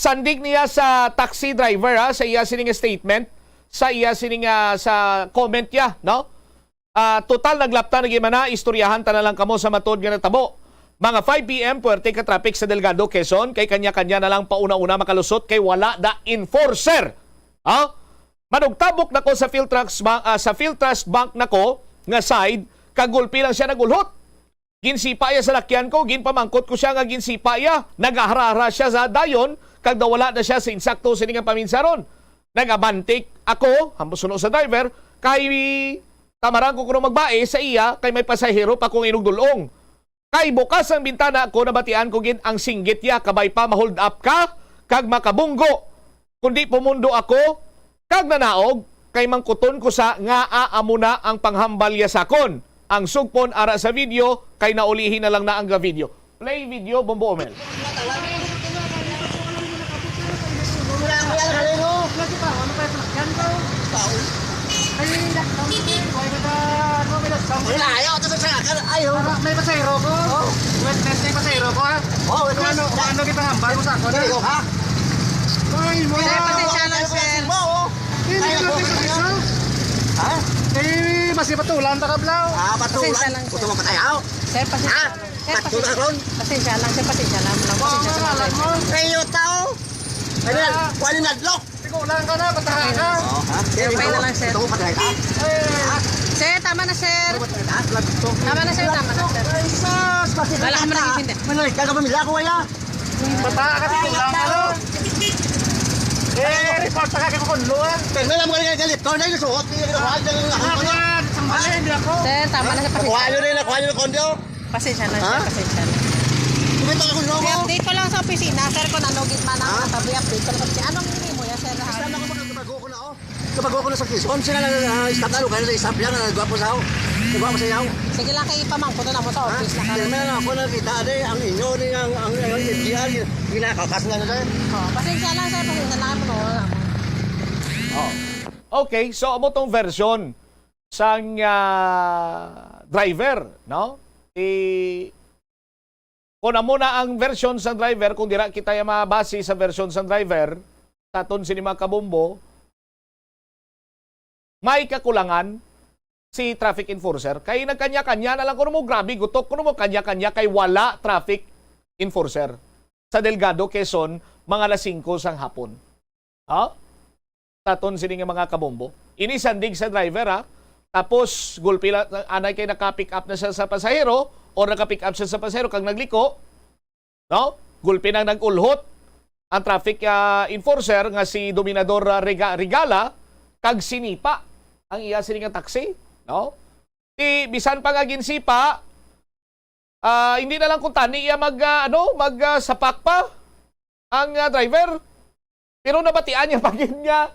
Sandig niya sa taxi driver, ha, sa iya sining statement, sa iya sining, ah, sa comment niya, no? Ah, total, naglapta na gid man na, istoryahan ta na lang kamo sa matuod nga natabo. Mga five P M, puwerte ka traffic sa Delgado, Quezon, kay kanya-kanya na lang pauna-una makalusot kay wala da enforcer. Ha? Manugtabok na ko sa Philtrust Bank, ah, sa Philtrust Bank na ko nga side, kag gulpi lang siya nagulhot. Ginsipa iya sa lakyan ko, ginpamangkot ko siya nga ginsipa iya. Nagaharahara siya sa dayon, kag nawala na siya sa insakto sini nga paminsaron. Nagabantik ako, hambal suno sa driver, kay tamarang ko kuno magbae sa iya, kay may pasahero pa kong inugdulong. Kay bukas ang bintana ko, nabatian ko gid ang singgit iya, "Kabay pa, ma-hold up ka, kag makabunggo. Kundi pumundo ako, kag nanaog, kay mangkuton ko sa ngaa amo na ang panghambal iya sakon." Ang sugpon ara sa video, kay naulihi na lang na ang ga-video. Play video, Bombo Omel. Wala, ayaw, ito sa sasakyan. Ayaw. May pasahero ko. Oh. Witness, may pasahero ko, ha? Oh, witness. Kung ano, kung ano kita hambal mo sa ako, ha? Ayaw, ha? Ay, wala. Sir, pasensya lang, sir. Hindi, hindi, hindi, hindi. Ha? Eh, mas ipatulan ta ka, Blau. Ah, patulan. Pasensya lang, sir. Gusto mo patay, ha? Sir, pasensya lang. Sir, Patulan pasensya. Ron. Pasensya lang, sir. Pasensya lang. Pasensya sa mga driver. Kayo tao. Ano yan? Ah. Kuha ni Nadlok. Tigulang ka na, pataha ka. Oo, ha? Sir, okay na lang, sir. Gusto mo patay ka? Eh. Sir, tama na, sir. Gusto mo patay ka? Tama na, sir. Tama na, sir. Ay, sus, pati Wala ka ka na, man nag-intindi. Manalik ka, kapamilya ko, wala. Bata ka, tigulang ka, no? Eh, report ka kay Kukunlo, ah. Pero wala mo ka galit. Ikaw na yung suot. Hindi ka galit. Ano yan? Isang bali, hindi ako. Sir, tama na sa Nakuha nyo rin, nakuha nyo yung kondo. Pasensya na, sir. Ha? Pasensya na. Kumita ka kung loko. I-update ko lang sa opisina, sir, kung ano gid man ang Ha? natabi. I-update ko lang sa opisina. Anong hindi mo yan, sir? Basta na ako, magbago ko na, oh. Kabago ko na sa Quezon, sila na, ah, staff na, lugar sa staff yan, na gwapo sa ako. Gwapo sa yaw. Sige lang, kay ipamangko na mo sa Ha? office na Hindi kami. naman ako nakita, ade, ang inyo, ade, ang, ang, ang, ang, ang, ginakakas na nila. Oh, pasensya lang, sir, pasensya lang mo, wala mo. Oh. Okay, so amo tong version sang, ah, driver, no? I-, kung amo na ang version sang driver, kung dira kita ya mabase sa version sang driver, sa aton sini mga kabombo, may kakulangan si traffic enforcer. Kay nagkanya-kanya na lang kuno mo, grabe, gutok kuno mo, kanya-kanya kay wala traffic enforcer sa Delgado, Quezon, mga alas singko sang hapon. Ha? Sa aton sini nga mga kabombo. Ini sandig sa driver, ha? Tapos, gulpi la-, anay kay naka-pick up na siya sa pasahero or naka-pick up siya sa pasahero kag nagliko, no? Gulpi nang nag-ulhot ang traffic, ah, enforcer nga si Dominador, ah, Rega-, Regala kag sinipa ang iya sini nga taxi, no? Ti, bisan pa nga ginsipa, ah, hindi na lang kung tani iya mag, ah, ano, mag, ah, sapak pa ang, ah, driver. Pero nabatian niya pa gid nga,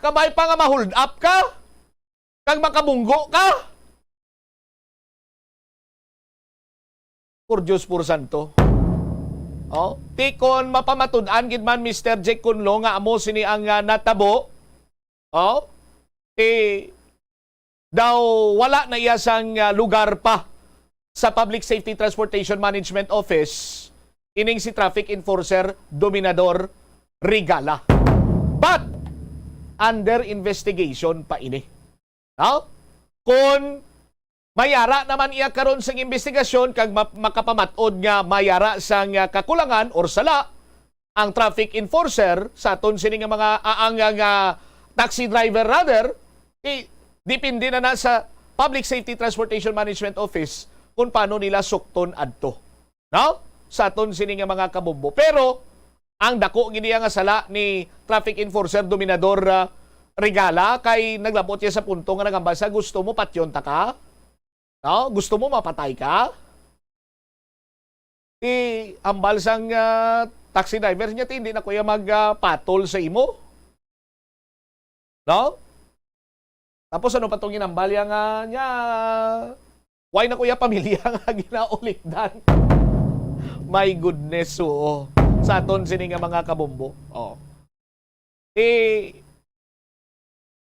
kabay pa nga ma-hold up ka, kag makabunggo ka. Por Dios, por santo. Oh, ti kon mapamatud-an gid man, Mister Jake Kunlo, nga amo sini ang, ah, natabo, oh, ti daw wala na iya sang, ah, lugar pa sa Public Safety Transportation Management Office ining si traffic enforcer Dominador Regala. But under investigation pa ini. No? Kung mayara naman iya karon sang investigasyon kag ma-, makapamat-od nga mayara sang, ah, kakulangan or sala, ang traffic enforcer sa aton sini nga mga aang nga taxi driver rather, i-, depende na na sa Public Safety Transportation Management Office kung paano nila sukton adto, no? Sa aton sini nga mga kabombo. Pero ang dako gid iya nga sala ni traffic enforcer Dominador, ah, Regala kay naglabot siya sa punto nga nagambal sa gusto mo patyon ta ka? No? Gusto mo mapatay ka? Ti hambal sang, ah, taxi driver niya, ti, "Hindi na ko iya mag, ah, patol sa imo." No? Tapos ano pa tong ginambal niya nga, niya, "Why na ko iya pamilya nga ginaulikdan?" My goodness, oo. Sa aton sini nga mga kabombo. Oh. Ti,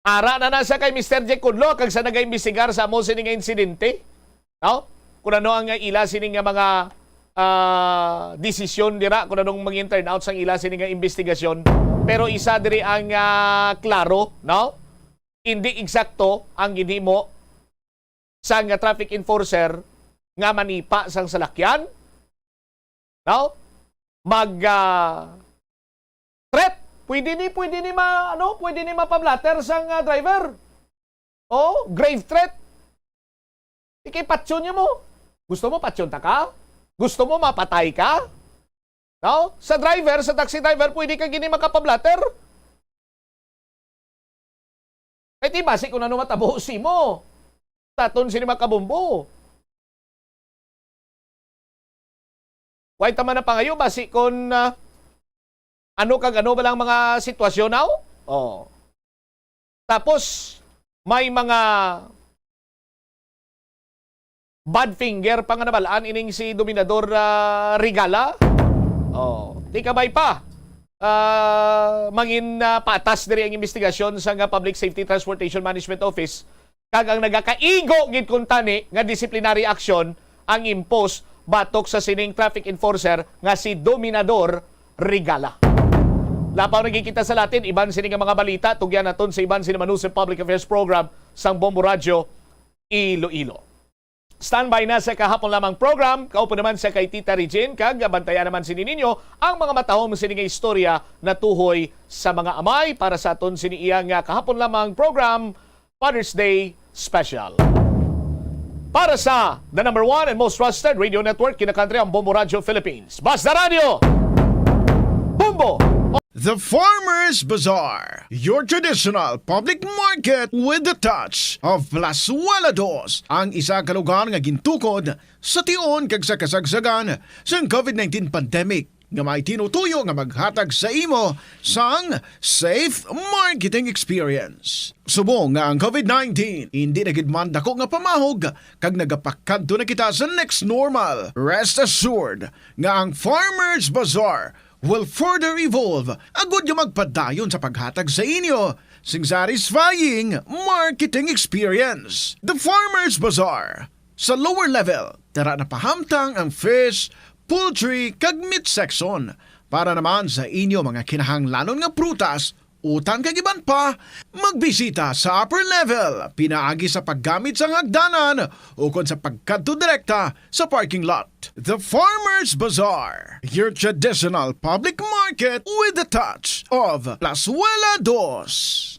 ara na na siya kay Mister Jack Kudlo, kag sa nagaimbestigar sa amo sini nga insidente, no? Kung ano ang ila sini nga mga, ah, desisyon dira, kung anong mangin turnout sang ila sini nga investigasyon. Pero isa diri ang, ah, klaro, no? Hindi eksakto ang ginhimo sang traffic enforcer nga manipa sang salakyan, no? Mag, ah, threat. Pwede ni, pwede ni ma-, ano, pwede ni mapablatter sang, ah, driver. Oh, grave threat. Ikipatyon niya mo. Gusto mo patyon ta ka? Gusto mo mapatay ka? No? Sa driver, sa taxi driver, pwede ka gini makapablatter. Kay ti basi kung ano matabo sa imo. Taton sini makabumbo. Way ta man na pangayo, basi kung, ah, ano kag ano ba lang mga sitwasyon, aw? Oh. Tapos, may mga bad finger pa nga nabalaan ining si Dominador, ah, Regala. Oh, di kabay pa. Ah, mangin, ah, patas diri ang investigasyon sa nga Public Safety Transportation Management Office, kag ang nagakaigo gid kuntani nga disciplinary action ang impose batok sa sining traffic enforcer nga si Dominador Regala. Lapaw na gid kita sa Latin, iban sini nga mga balita, tugyan naton sa iban sini Manusa Public Affairs Program sang Bombo Radyo Iloilo. Standby na sa kahapon lamang program, kaupo naman sa kay Tita Regine, kag bantayan naman sini ninyo ang mga matahom sini nga istorya natuhoy sa mga amay para sa aton sini iya nga kahapon lamang program, Father's Day Special. Para sa the number one and most trusted radio network in the country, ang Bombo Radyo Philippines. Basta Radyo! Bombo! The Farmers Bazaar, your traditional public market with the touch of Plazuela Dos, ang isa ka lugar nga gintukod sa tion kag sa kasagsagan sang COVID nineteen pandemic, nga may tinutuyo nga maghatag sa imo sang safe marketing experience. Subong nga ang COVID nineteen hindi na gid man dako nga pamahog kag nagapakadto na kita sa next normal, rest assured nga ang Farmers Bazaar will further evolve agud nga magpadayon sa paghatag sa inyo sing satisfying marketing experience. The Farmers Bazaar, sa lower level, tara na pahamtang ang fish, poultry, kag meat section. Para naman sa inyo mga kinahanglanon nga prutas, utan kag iban pa, magbisita sa upper level, pinaagi sa paggamit sang hagdanan ukon sa pagkadto direkta sa parking lot. The Farmers Bazaar, your traditional public market with the touch of Plazuela Dos.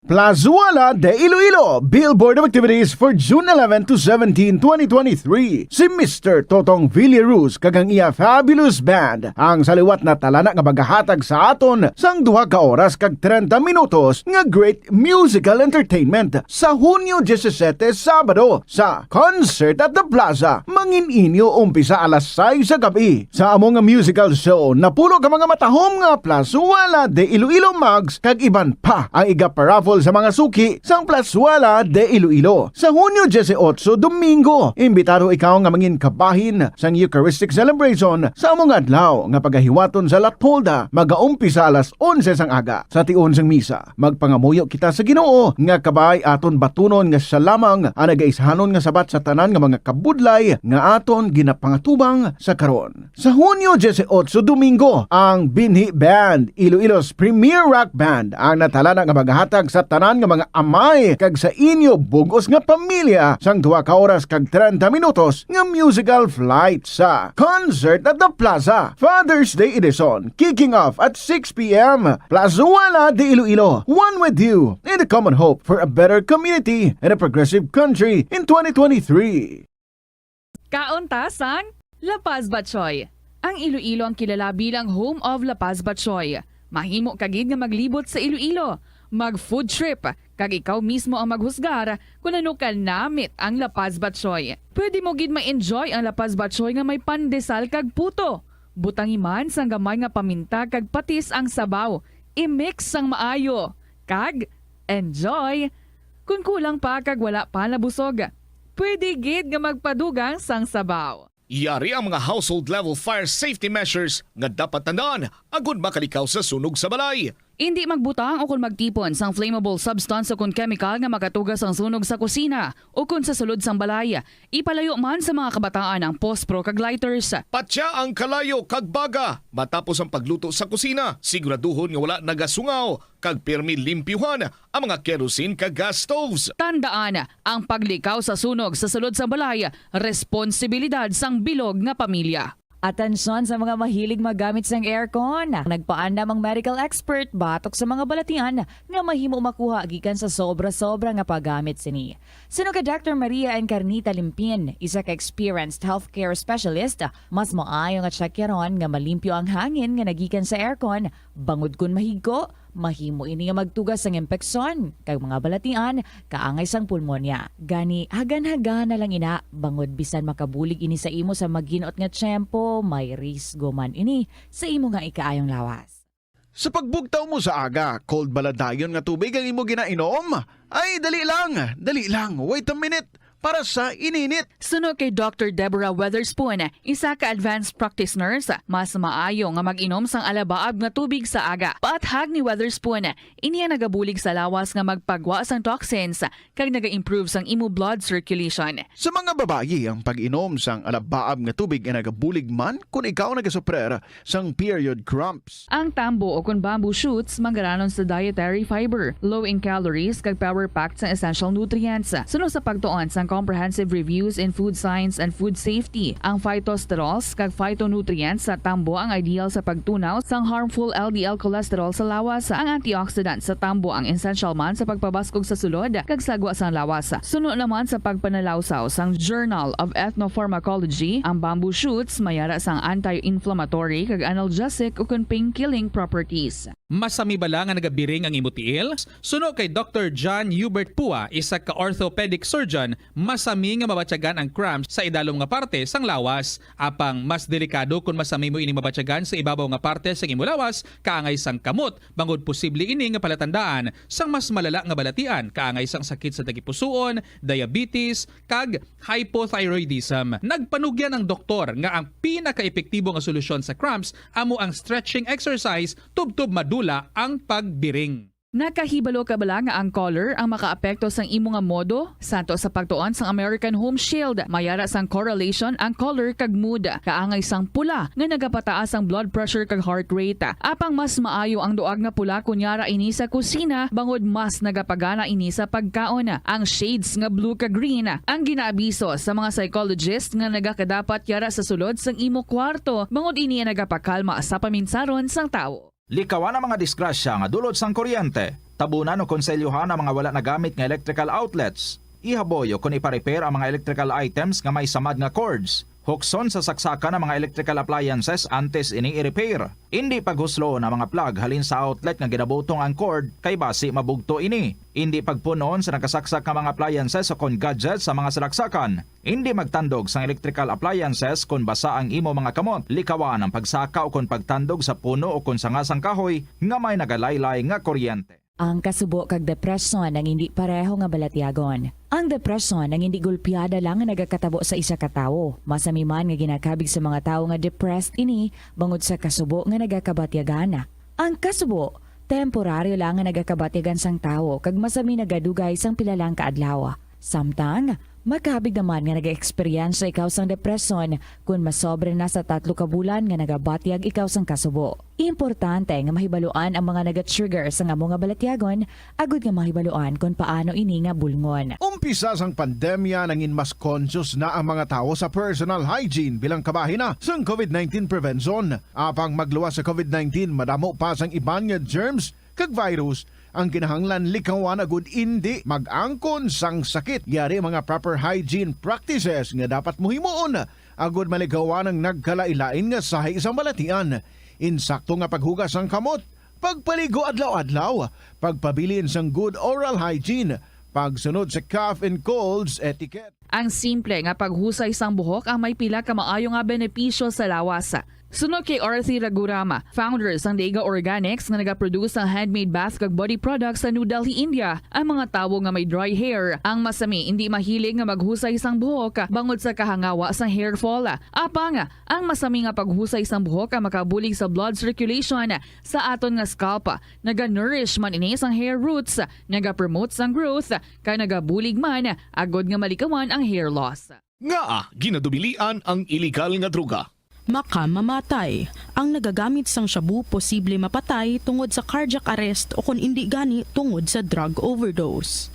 Plazuela de Iloilo, billboard of activities for June eleven to seventeen, twenty twenty-three. Si Mister Totong Villaruz kag ang iya fabulous band ang sa liwat na talana nga magahatag sa aton sang duha ka oras kag trenta minutos nga great musical entertainment sa Hunyo disisete, Sabado, sa Concert at the Plaza. Mangin inyo umpisa alas sais sa gab-i. Sa amo nga musical show, napulo ka mga matahom nga Plazuela de Iloilo mugs kag iban pa ang igaparaffle sa mga suki sang Plazuela de Iloilo. Sa Hunyo dieciocho, Domingo, imbitado ikaw nga mangin kabahin sang Eucharistic celebration sa amo nga adlaw nga pagahiwaton sa Latolda, magaumpisa alas onse sang aga. Sa tion sang misa, magpangamuyo kita sa Ginoo nga kabay aton batunon nga siya lamang ang nagaishanon nga sabat sa tanan nga mga kabudlay nga aton ginapangatubang sa karon. Sa Hunyo dieciocho, Domingo, ang Binhi Band, Iloilo's premier rock band, ang natalana nga maghatag sa tanan nga mga amay kag sa inyo bug-os nga pamilya sang duha ka oras kag trenta minutos nga musical flight sa Concert at the Plaza Father's Day Edition, kicking off at six p m. Plazuela de Iloilo, one with you in the common hope for a better community and a progressive country in twenty twenty-three. Kaon ta sang La Paz Batchoy. Ang Iloilo ang kilala bilang home of La Paz Batchoy. Mahimo ka gid nga maglibot sa Iloilo, mag food trip, kag ikaw mismo ang maghusgar kon ano ka namit ang La Paz Batchoy. Pwede mo gid ma-enjoy ang La Paz Batchoy nga may pandesal kag puto. Butangi man sang gamay nga paminta kag patis ang sabaw. I-mix sang maayo. Kag enjoy! Kon kulang pa kag wala pa nabusog, pwede gid nga magpadugang sang sabaw. Yari ang mga household level fire safety measures nga dapat tandaan agud makalikaw sa sunog sa balay. Indi magbutang o kon magtipon sang flammable substance o kon chemical nga makatuga sang sunog sa kusina o kon sa sulod sang balay. Ipalayo man sa mga kabataan ang pospro kag lighters. Patya ang kalayo kag baga matapos ang pagluto sa kusina. Siguraduhon nga wala nagasungaw kag pirmi limpyuhan ang mga kerosene kag gas stoves. Tandaan, ang paglikaw sa sunog sa sulod sang balay, responsibilidad sang bilog nga pamilya. Atensyon sa mga mahilig maggamit sang aircon. Nagpaandam ang medical expert batok sa mga balatian nga mahimo makuha gikan sa sobra-sobra nga paggamit sini. Suno kay Doctor Maria Encarnita Limpin, isa ka experienced healthcare specialist, mas maayo nga tsakyaron nga malimpyo ang hangin nga nagikan sa aircon, bangod kon mahigko, mahimo ini nga magtugas sang impeksyon kag mga balatian kaangay sang pulmonya. Gani, hagan-hagan na lang ina, bangod bisan makabulig ini sa imo sa maginot nga tiyempo, may risgo man ini sa imo nga ikaayong lawas. Sa pagbugtaw mo sa aga, cold bala dayon nga tubig ang imo ginainom? Ay, dali lang, dali lang, wait a minute, para sa ininit. Suno kay Doctor Deborah Weatherspoon, isa ka advanced practice nurse, mas maayo nga mag-inom sang alabaab nga tubig sa aga. Paathag ni Weatherspoon, ini ang nagabulig sa lawas nga magpagwa sang toxins kag naga-improve sang imo blood circulation. Sa mga babayi, ang pag-inom sang alabaab nga tubig ay nagabulig man kon ikaw nagasuprer sang period cramps. Ang tambo o kon bamboo shoots manggaranon sa dietary fiber, low in calories, kag power-packed sa essential nutrients. Suno sa pagtuon sang Comprehensive Reviews in Food Science and Food Safety, ang phytosterols kag phytonutrients sa tambo ang ideal sa pagtunaw sang harmful L D L cholesterol sa lawas. Ang antioxidant sa tambo ang essential man sa pagpabaskog sa sulod kag sagwa sang lawas. Suno naman sa pagpanalawsaw sang Journal of Ethnopharmacology, ang bamboo shoots may ara sang anti-inflammatory kag analgesic ukon pain-killing properties. Masami bala nga nagabiring ang imo tiil? Suno kay Doctor John Hubert Pua, isa ka orthopedic surgeon, masami nga mabatyagan ang cramps sa idalom nga parte sang lawas. Apang mas delikado kon masami mo ini mabatyagan sa ibabaw nga parte sang imo lawas, kaangay sang kamot, bangod posible ini nga palatandaan sang mas malala nga balatian, kaangay sang sakit sa tagipusoon, diabetes, kag hypothyroidism. Nagpanugyan ang doktor nga ang pinakaepektibo nga solusyon sa cramps amo ang stretching exercise tubtob madula ang pagbiring. Nakahibalo ka bala nga ang color ang makaapekto sang imo nga modo? Santo sa pagtuon sang American Home Shield, may ara sang correlation ang color kag mood. Kaangay sang pula nga nagapataas ang blood pressure kag heart rate. Apang mas maayo ang duag nga pula kon yara ini sa kusina, bangod mas nagapagana ini sa pagkaon. Ang shades nga blue kag green ang ginaabiso sa mga psychologist nga nagakadapat yara sa sulod sang imo kwarto, bangod ini ang nagapakalma sa paminsaron sang tawo. Likawan ang mga disgrasya nga dulot sang kuryente. Tabunan o konselyohan ang mga wala nagamit nga electrical outlets. Ihaboy o kon ipa-repair ang mga electrical items nga may samad nga cords. Hukson sa saksakan ang mga electrical appliances antes ini i-repair. Indi paghusloon ang mga plug halin sa outlet nga ginabutong ang cord, kay basi mabugto ini. Indi pagpun-on sa nakasaksak nga mga appliances o kon gadgets sa mga salaksakan. Indi magtandog sang electrical appliances kon basa ang imo mga kamot. Likawan ang pagsaka o kon pagtandog sa puno o kon sanga sang kahoy nga may nagalaylay nga kuryente. Ang kasubo kag depresyon ang indi pareho nga balatyagon. Ang depresyon ang indi gulpiada lang nga nagakatabo sa isa ka tawo. Masami man nga ginakabig sa mga tawo nga depressed ini bangod sa kasubo nga nagakabatyagan. Ang kasubo, temporaryo lang nga nagakabatyagan sang tawo kag masami nagadugay sang pila lang ka adlaw. Samtang, makabig naman nga nag-eksperyensya ikaw sang depresyon kon masobra na sa tatlo ka bulan nga nagabatyag ikaw sang kasubo. Importante nga mahibaluan ang mga naga-trigger sang amo nga balatyagon agud nga mahibaluan kon paano ini nga bulngon. Umpisa sang pandemya, nangin mas conscious na ang mga tawo sa personal hygiene bilang kabahin na sang covid nineteen prevention. Apang magluwas sa covid nineteen, madamo pa sang iban nga germs kag virus ang kinahanglan likawan agud indi mag-angkon sang sakit. Yari ang mga proper hygiene practices nga dapat mo himuon agud malikawan ang nagkalain-lain nga sahi sang balatian. Insakto nga paghugas sang kamot, pagpaligo adlaw-adlaw, pagpabilin sang good oral hygiene, pagsunod sa cough and colds etiquette. Ang simple nga paghusay sang buhok ang may pila ka maayo nga benepisyo sa lawas. Suno kay Arthi Ragurama, founder sang Dega Organics nga nagaproduce sang handmade bath kag body products sa New Delhi, India, ang mga tawo nga may dry hair ang masami indi mahilig nga maghusay sang buhok bangod sa kahangawa sang hair fall. Apang, ang masami nga paghusay sang buhok ang makabulig sa blood circulation sa aton nga scalp. Naga-nourish man ini sang hair roots, nagapromote sang growth, kag nagabulig man agud nga malikawan ang hair loss. Ngaa ginadubilian ang iligal nga droga? Makamamatay. Ang nagagamit sang shabu posible mapatay tungod sa cardiac arrest o kon indi gani tungod sa drug overdose.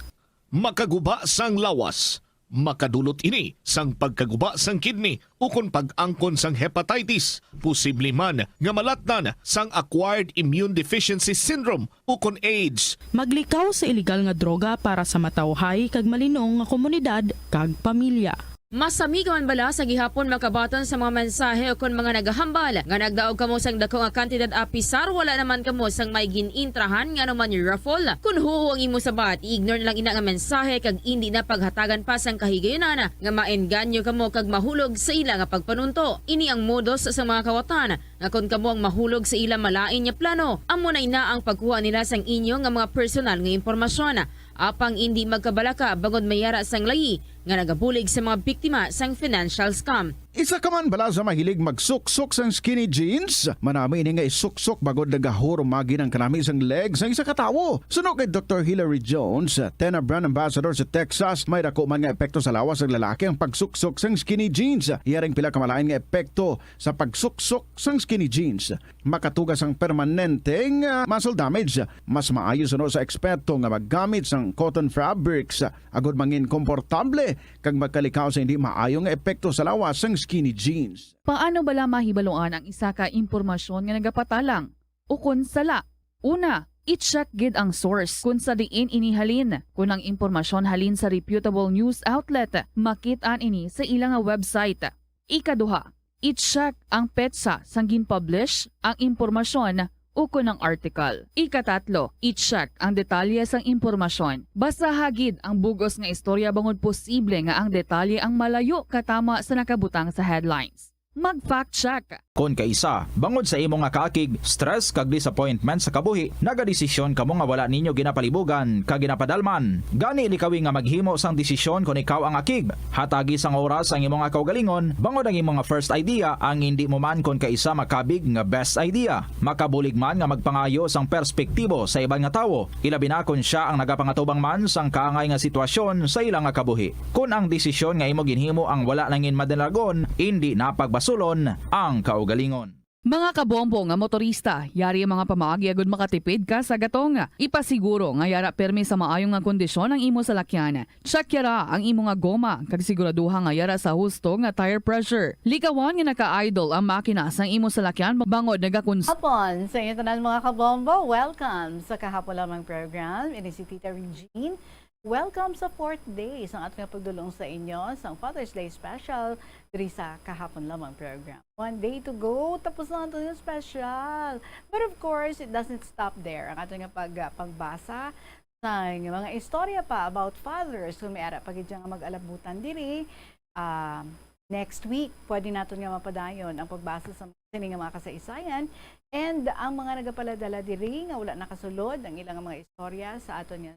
Makaguba sang lawas. Makadulot ini sang pagkaguba sang kidney ukon pag-angkon sang hepatitis, posible man nga malatnan sang acquired immune deficiency syndrome ukon AIDS. Maglikaw sa iligal nga droga para sa matawhay kag malinong nga komunidad kag pamilya. Masami ka man bala sa gihapon makabaton sa mga mensahe ukon mga nagahambal nga nagdaog kamo sang dako nga kantidad apisar wala naman kamo sang may gin-intrahan nga anuman raffle? Kon huo ang imo sabat, i-ignore na lang ina nga mensahe kag indi na paghatagan pa sang kahigayunan nga maengganyo kamo kag mahulog sa ila nga pagpanunto. Ini ang modus sa mga kawatan nga kon kamo ang mahulog sa ila malain nga plano, amo na ina ang pagkuha nila sang inyo nga mga personal nga impormasyon. Apang indi magkabalaka bangod may ara sang layi nga nagabulig sa mga biktima sang financial scam. Isa ka man bala sa mahilig magsuksok sang skinny jeans? Manami ini nga isuksok bangod nagahurumagi ang kanami sang leg sang isa ka tawo. Suno kay Doktor Hilary Jones, Tena brand ambassador sa Texas, may dako man nga epekto sa lawas sang lalaki ang pagsuksok sang skinny jeans. Iya ring pila ka malain nga epekto sa pagsuksok sang skinny jeans. Makatuga sang permanente nga muscle damage. Mas maayo suno sa eksperto nga maggamit sang cotton fabrics agod mangin komportable kag magkalikaw sa hindi maayo nga epekto sa lawas sang skinny jeans. Paano bala mahibaluan ang isa ka impormasyon nga nagapatalang ukon sala? Una, i-check gid ang source kon sa diin ini halin. Kon ang impormasyon halin sa reputable news outlet, makit-an ini sa ila nga website. Ikaduha, i-check ang petsa sang gin-publish ang impormasyon ukon ang article. Ikatatlo, i-check ang detalye sang impormasyon. Basaha gid ang bug-os nga istorya bangod posible nga ang detalye ang malayo katama sa nakabutang sa headlines. Mag-fact check. Kon kaisa, bangod sa imo nga kaakig, stress kag disappointment sa kabuhi, nagadesisyon kamo nga wala ninyo ginapalibugan kag ginapadalman. Gani likawi nga maghimo sang desisyon kon ikaw ang akig. Hatagi sang oras ang imo nga kaugalingon, bangod ang imo nga first idea ang indi mo man kon kaisa makabig nga best idea. Makabulig man nga magpangayo sang perspektibo sa iban nga tawo, ilabi na kon sia ang nagapangatubang man sang kaangay nga sitwasyon sa ila nga kabuhi. Kon ang desisyon nga imo ginhimo ang wala nangin madalagon, indi na pagbasulon ang kaugalingon. Mga kabombo nga motorista, yari ang mga pamaagi agud makatipid ka sa gatong. Ipasiguro nga yara pirmi sa maayo nga kondisyon ang imo salakyan. Check yara ang imo nga goma, kag siguraduha nga yara sa husto nga tire pressure. Likawan nga naka-idle ang makina sang imo salakyan bangod nagakons- Hapon sa inyo tanan, mga kabombo. Welcome sa Kahapon Lamang program. Ini si Tita Regine. Welcome sa fourth day sang aton nga pagdulong sa inyo sang Father's Day special diri sa Kahapon Lamang program. One day to go, tapos na aton nga special. But of course, it doesn't stop there. Ang aton nga pag, ah, pagbasa sa mga istorya pa about fathers, kung may ara pa gid siya nga mag-alabutan diri, ah, next week, pwede naton nga mapadayon ang pagbasa sa sini nga mga kasaysayan. And ang mga nagapaladala diri nga wala nakasulod ang ilang mga istorya sa aton nga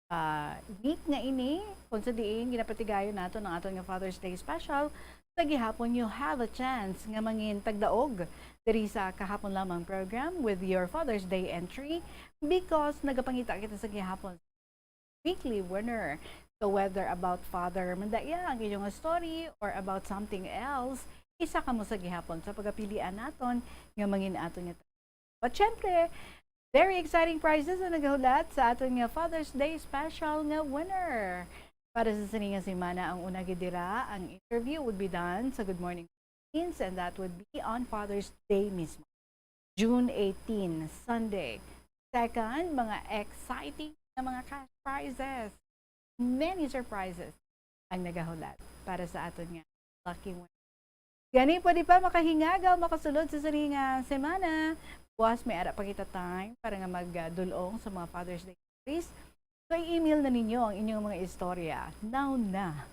ah, week nga ini, kung sa diin ginapatigayon naton ang aton nga Father's Day special, sa gihapon you have a chance nga mangin tagdaog diri sa Kahapon Lamang program with your Father's Day entry, because nagapangita kita sa gihapon weekly winner. So whether about father man da iya ang inyong story or about something else, isa kamo sa gihapon sa pagapilian naton nga mangin aton nga But syempre, very exciting prizes ang nagahulat sa aton nga Father's Day special nga winner. Para sa sini nga semana, ang una gid dira, ang interview would be done sa Good Morning Philippines, and that would be on Father's Day mismo, June eighteen, Sunday. Second, mga exciting na mga cash prizes. Many surprises ang nagahulat para sa aton nga lucky winner. Gani, pwede pa makahingagaw, makasulod sa sini nga semana. Buwas may ara pa kita time para nga magdul-ong sa mga Father's Day entries. So, i-email na ninyo ang inyong mga istorya. Now na.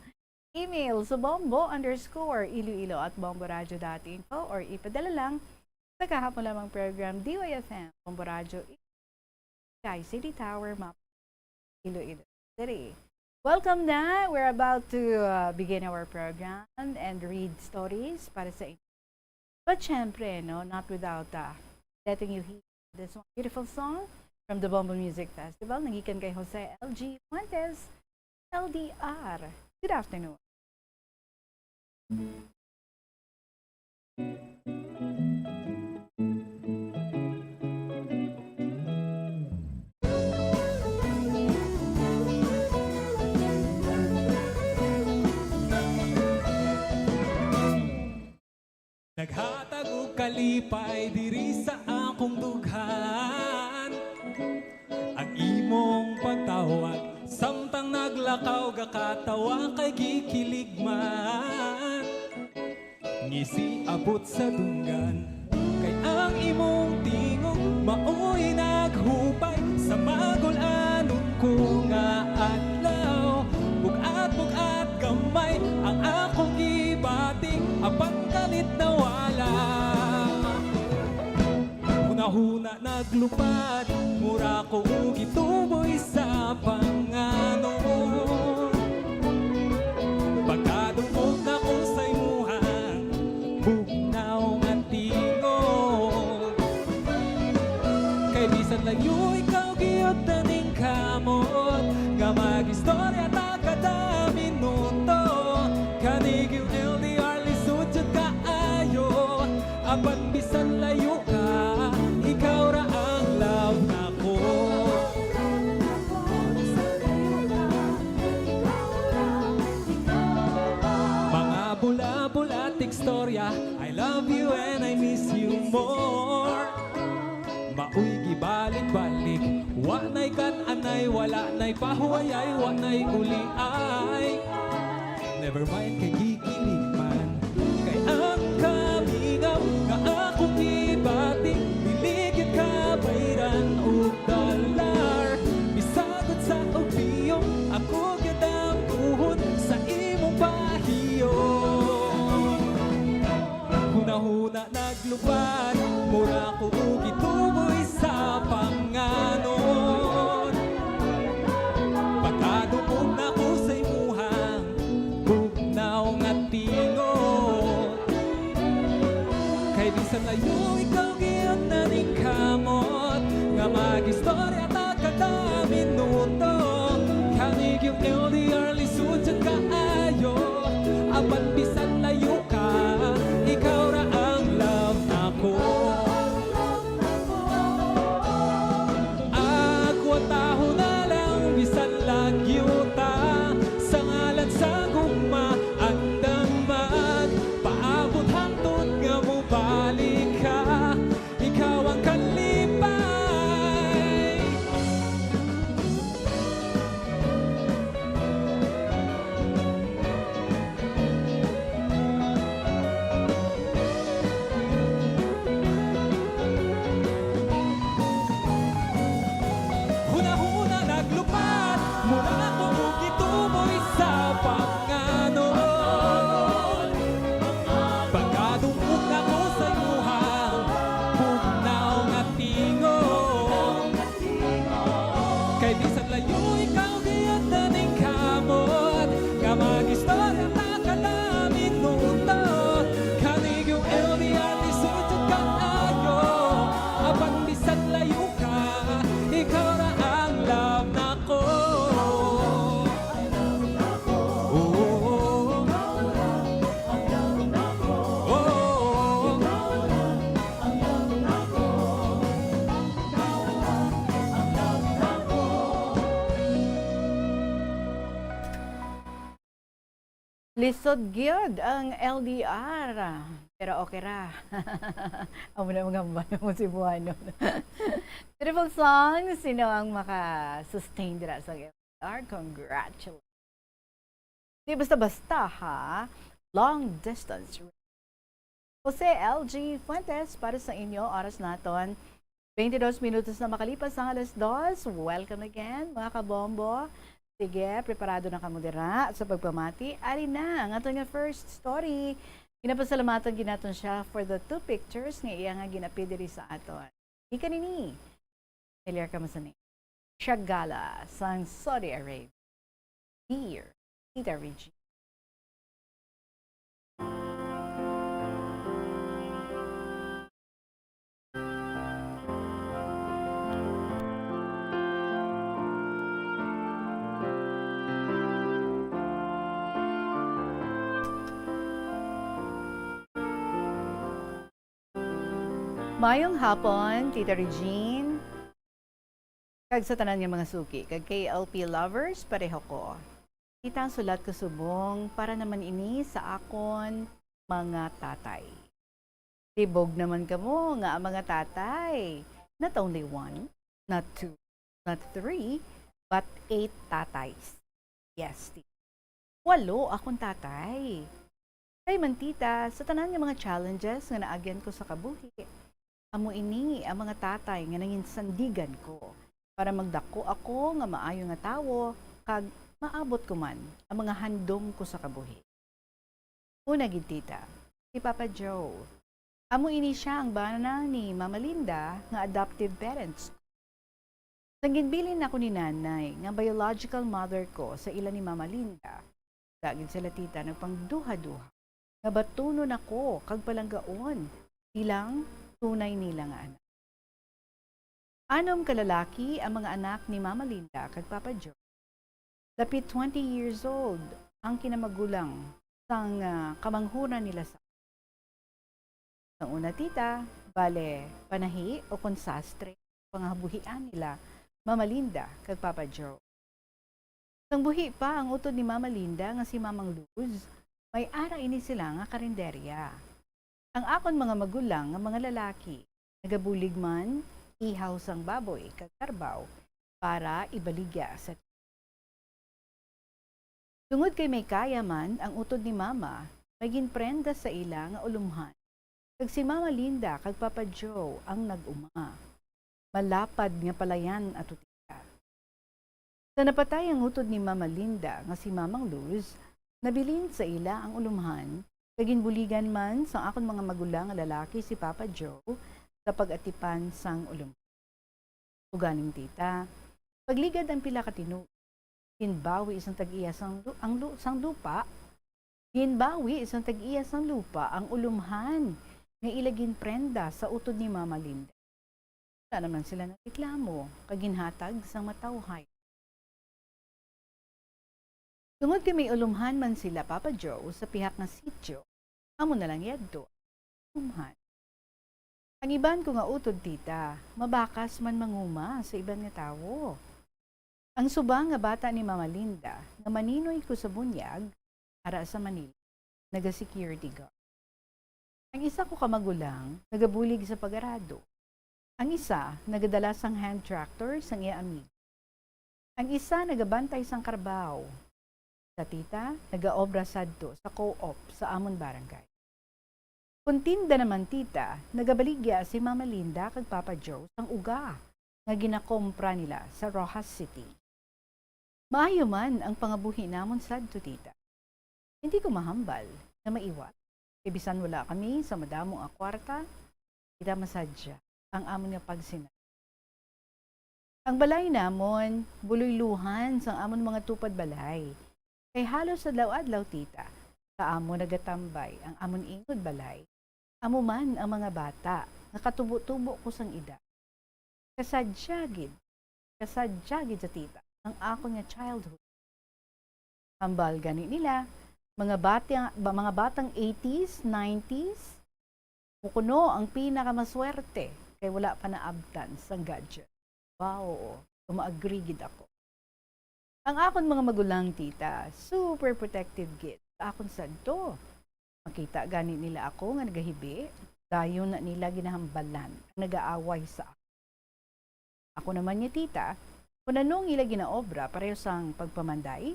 Email sa bombo underscore iloilo at bomboradio dot info or ipadala lang sa Kahapon Lamang program, D Y F M, Bombo Radio, Sky City Tower, Map, Iloilo City. Welcome na. We're about to, uh, begin our program and read stories para sa inyo. But syempre, no, not without, uh, letting you hear this one beautiful song from the Bombo Music Festival. Nagikan kay Jose L G Fuentes, L D R. Good afternoon. Naghatag og kalipay diri sa akong dughan. Ang imong pagtawag, samtang naglakaw, gakatawa kay gikilig man. Ngisi abot sa dunggan, kay ang imong tingog maoy naghupay sa magul-anon ko nga adlaw. Bugat-bugat gamay ang akong gibati, apan kalit nawala. Hunahuna naglupad, mura ko gituboy sa panganon. Pagkadungog nako sa imuhang bugnaw nga tingog. Kay bisan layo ikaw, gihap na ning kamot nga mag-istorya ta kada minuto. Kani gyud L D R, lisod jud kaayo. Apan bisan layo ka, ikaw ra ang love nako. Mga bula-bula at istorya, I love you and I miss you more. Maoy gibalik-balik, wa na'y kan-anay, wala na'y pahuwayay, wa na'y uliay. Never mind kay gikilig man, kay ang kamingaw nga akong gibati, dili gyud kabayran og dollar. Bisag unsa og biyong, ako gyud ang tuhod sa imong pahiyo. Hunahuna naglupad, mura ko gituboy sa panganon. Pagkadungog nako sa imuhang bugnaw nga tingog. Kay bisan layo ikaw, gihap na ning kamot nga mag-istorya ta kada minuto. Kani gyud L D R, lisod jud kaayo. Apan bisan layo ka, ikaw ra ang love nako. Agwataho na lang bisan lagyo ta, sa ngalan sa gugma, andam magpaabot hangtod nga mobalik ka. Ikaw ang kalipay. Hunahuna naglupad, mura ko gituboy sa panganon. Pagkadungog nako sa imuhang bugnaw nga tingog. Kay bisan layo ikaw, gihap na ning kamot nga mag-istorya ta kada minuto. Kani gyud L D R, lisod jud kaayo. Apan bisan layo ka, ikaw ra ang love nako. Oh, oh, oh. Lisod gyud ang L D R. Pero okay ra. Amo na mga bayan mo Cebuano. Beautiful song. Sino ang maka-sustain dira sa L D R? Congratulations. Di basta-basta, ha? Long distance. Jose L G Fuentes para sa inyo. Oras naton, twenty-dos minutos na makalipas ang alas dos. Welcome again, mga kabombo. Sige, preparado na kamo dira sa pagpamati. Ari na ang aton nga first story. Ginapasalamatan gid naton siya for the two pictures nga iya nga gin-appear diri sa aton. Gikan ini, familiar kamo sa name. Shagala sang Saudi Arabia. Dear Tita Regine. Maayong hapon, Tita Regine, kag sa tanan nga mga suki, kag K L P lovers, pareho ko. Tita, ang sulat ko subong para naman ini sa akon mga tatay. Libog naman kamo nga ang mga tatay. Not only one, not two, not three, but eight tatays. Yes, ti-, walo akong tatay. Kay man, tita, sa tanan nga mga challenges nga naagyan ko sa kabuhi, amo ini ang mga tatay nga nanginsandigan ko para magdako ako nga maayo nga tawo kag maabot ko man ang mga handom ko sa kabuhi. Una gid, tita, si Papa Joe. Amo ini sia ang bana ni Mama Linda nga adoptive parents ko. Sang ginbilin ako ni Nanay nga biological mother ko sa ila ni Mama Linda, wala gid sila, tita, nagpangduha-duha nga batunon ako kag palanggaon bilang tunay nila nga anak. Anom ka lalaki ang mga anak ni Mama Linda kag Papa Joe. Dapit twenty years old ang kinamagulang sang, ah, kamanghuran nila sa, sang una, tita, bale, panahi o kon sastre, pangabuhian nila Mama Linda kag Papa Joe. Sang buhi pa ang utod ni Mama Linda nga si Mamang Luz, may ara ini sila nga karinderya. Ang akon mga magulang nga mga lalaki, nagabulig man, ihaw sang baboy kag karbaw para ibaligya sa. Tungod kay may kaya man ang utod ni Mama, may ginprenda sa ila nga ulumhan, kag si Mama Linda kag Papa Joe ang nag-uma. Malapad nga palayan ato, tita. Sa napatay ang utod ni Mama Linda nga si Mamang Luz, nabilin sa ila ang ulumhan, kag ginbuligan man sang akon mga magulang nga lalaki si Papa Joe sa pag-atipan sang ulumhan. Ugaling, tita, pagligad ang pila ka tinuig, ginbawi sang tag-iya sang lu-, ang lu-, sang lupa, ginbawi sang tag-iya sang lupa ang ulumhan nga ila ginprenda sa utod ni Mama Linda. Wala naman sila nagreklamo kag ginhatag sang matawhay. Tungod kay may ulumhan man sila, Papa Joe, sa pihak nga sityo, amo na lang yadto ang ulumhan. Ang iban ko nga utod, tita, mabakas man manguma sa iban nga tawo. Ang subang nga bata ni Mama Linda, nga maninoy ko sa bunyag, ara sa Manila, naga-security guard. Ang isa ko ka magulang nagabulig sa pag-arado. Ang isa nagadala sang hand tractor sang iya amigo. Ang isa nagabantay sang karbaw. Sa tita, nagaobra sadto sa co-op sa amon barangay. Kon tinda naman, tita, nagabaligya si Mama Linda kag Papa Joe sang uga nga ginakompra nila sa Roxas City. Maayo man ang pangabuhi namon sadto, tita. Hindi ko mahambal nga maiwat, kay bisan wala kami sa madamo nga kwarta, kita masadya ang amon nga pagsinat. Ang balay namon, buluyluhan sang amon mga tupad balay, kay halos adlaw-adlaw, tita, sa amon nagatambay ang amon ingod balay, amo man ang mga bata nga katubo-tubo ko sang edad. Kasadya gid, kasadya gid sa, tita, ang akon nga childhood. Hambal gani nila, mga bata, ba-, mga batang eighties, nineties, o kuno ang pinakamaswerte kay wala pa naabtan sang gadget. Wow, oo. Uma-agree gid ako. Ang akon mga magulang, tita, super protective gid sa akon sadto. Makita gani nila ako nga nagahibi, dayon na nila ginahambalan ang nagaaway sa akon. Ako naman niya, tita, kung ano ang ila ginaobra pareho sang pagpamanday,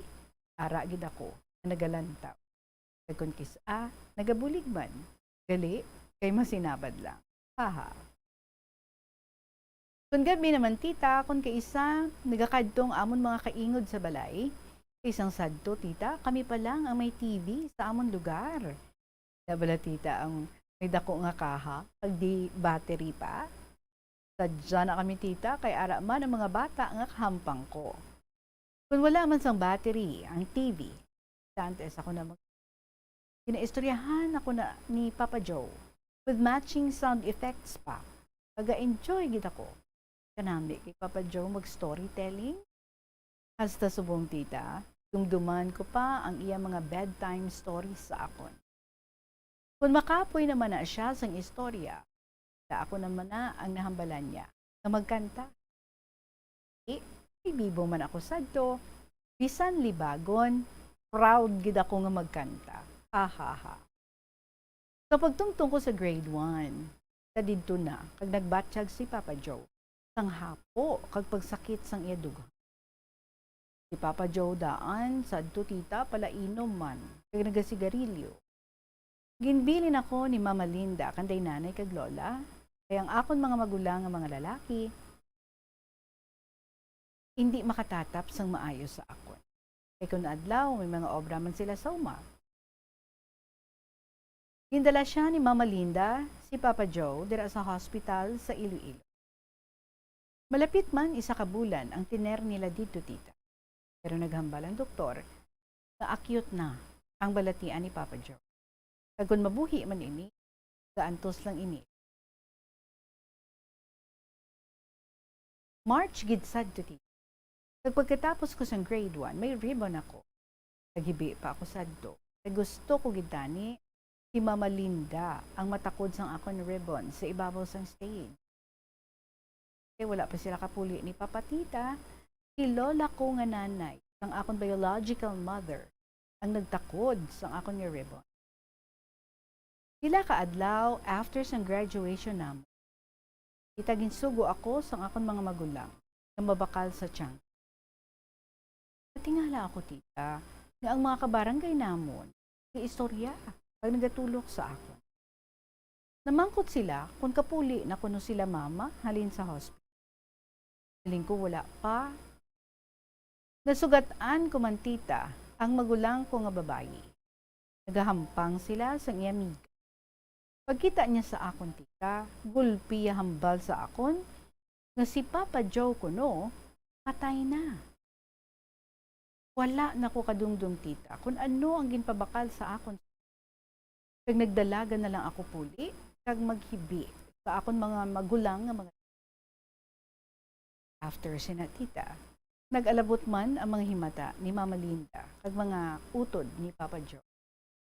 ara gid ako nga nagalantaw. Kag kon kis-a, nagabulig man, gali kay masinabad lang. Haha. Kon gab-i naman, tita, kon kaisa, nagakadto ang amon mga kaingod sa balay. Isang sadto, tita, kami pa lang ang may T V sa amon lugar. Wala bala, tita, ang may dako nga kaha, kag di battery pa? Sadya na kami, tita, kay ara man ang mga bata nga kahampang ko. Kon wala man sang battery ang T V, dantes ako na mag-, ginaistoryahan ako na ni Papa Joe with matching sound effects pa. Naga-enjoy gid ako kanami kay Papa Joe mag-storytelling. Hasta subong, tita, dumduman ko pa ang iya mga bedtime stories sa akon. Kon makapoy naman na siya sang istorya, ta ako naman na ang nahambalan niya nga magkanta. Di, may bibo man ako sadto, bisan libagon, proud gid ako nga magkanta. Ha, ha, ha. Sa pagtungtong ko sa grade one, sa didto na, kag nagbatyag si Papa Joe sang hapo kag pagsakit sang iya dughan. Si Papa Joe daan sadto, tita, palainom man, kag nagasigarilyo. Ginbilin ako ni Mama Linda kanday nanay kag lola, kay ang akon mga magulang nga mga lalaki indi makatatap sang maayo sa akon. Kay kon adlaw, may mga obra man sila sa uma. Gindala siya ni Mama Linda si Papa Joe dira sa hospital sa Iloilo. Malapit man isa ka bulan ang tiner nila didto, tita. Pero naghambal ang doktor nga acute na ang balatian ni Papa Joe. Kag kon mabuhi man ini, gaantos lang ini. March gid sadto, tita. Kag pagkatapos ko sang grade one, may ribbon ako. Naghibi pa ako sadto. Kay gusto ko gid tani si Mama Linda ang matakod sang akon ribbon sa ibabaw sang stage. Kay wala pa sila kapuli ni Papa, tita, si lola ko nga nanay, ang akon biological mother, ang nagtakod sang akon nga ribbon. Pila ka adlaw after sang graduation namon, tita, ginsugo ako sang akon mga magulang nga mabakal sa tiyan. Natingala ako, tita, nga ang mga kabarangay namon giistorya kag nagatulok sa akon. Namangkot sila kon kapuli na kuno sila mama halin sa hospital. Siling ko, wala pa. Nasugat-an ko man, tita, ang magulang ko nga babayi. Nagahampang sila sang iya amiga. Pagkita niya sa akon, tita, gulpi iya hambal sa akon nga si Papa Joe kuno patay na. Wala na ko kadumdom, tita, kon ano ang ginpabakal sa akon. Kag nagdalagan na lang ako puli kag maghibi sa akon mga magulang nga mga. After sina, tita, nag-alabot man ang mga himata ni Mama Linda kag mga utod ni Papa Joe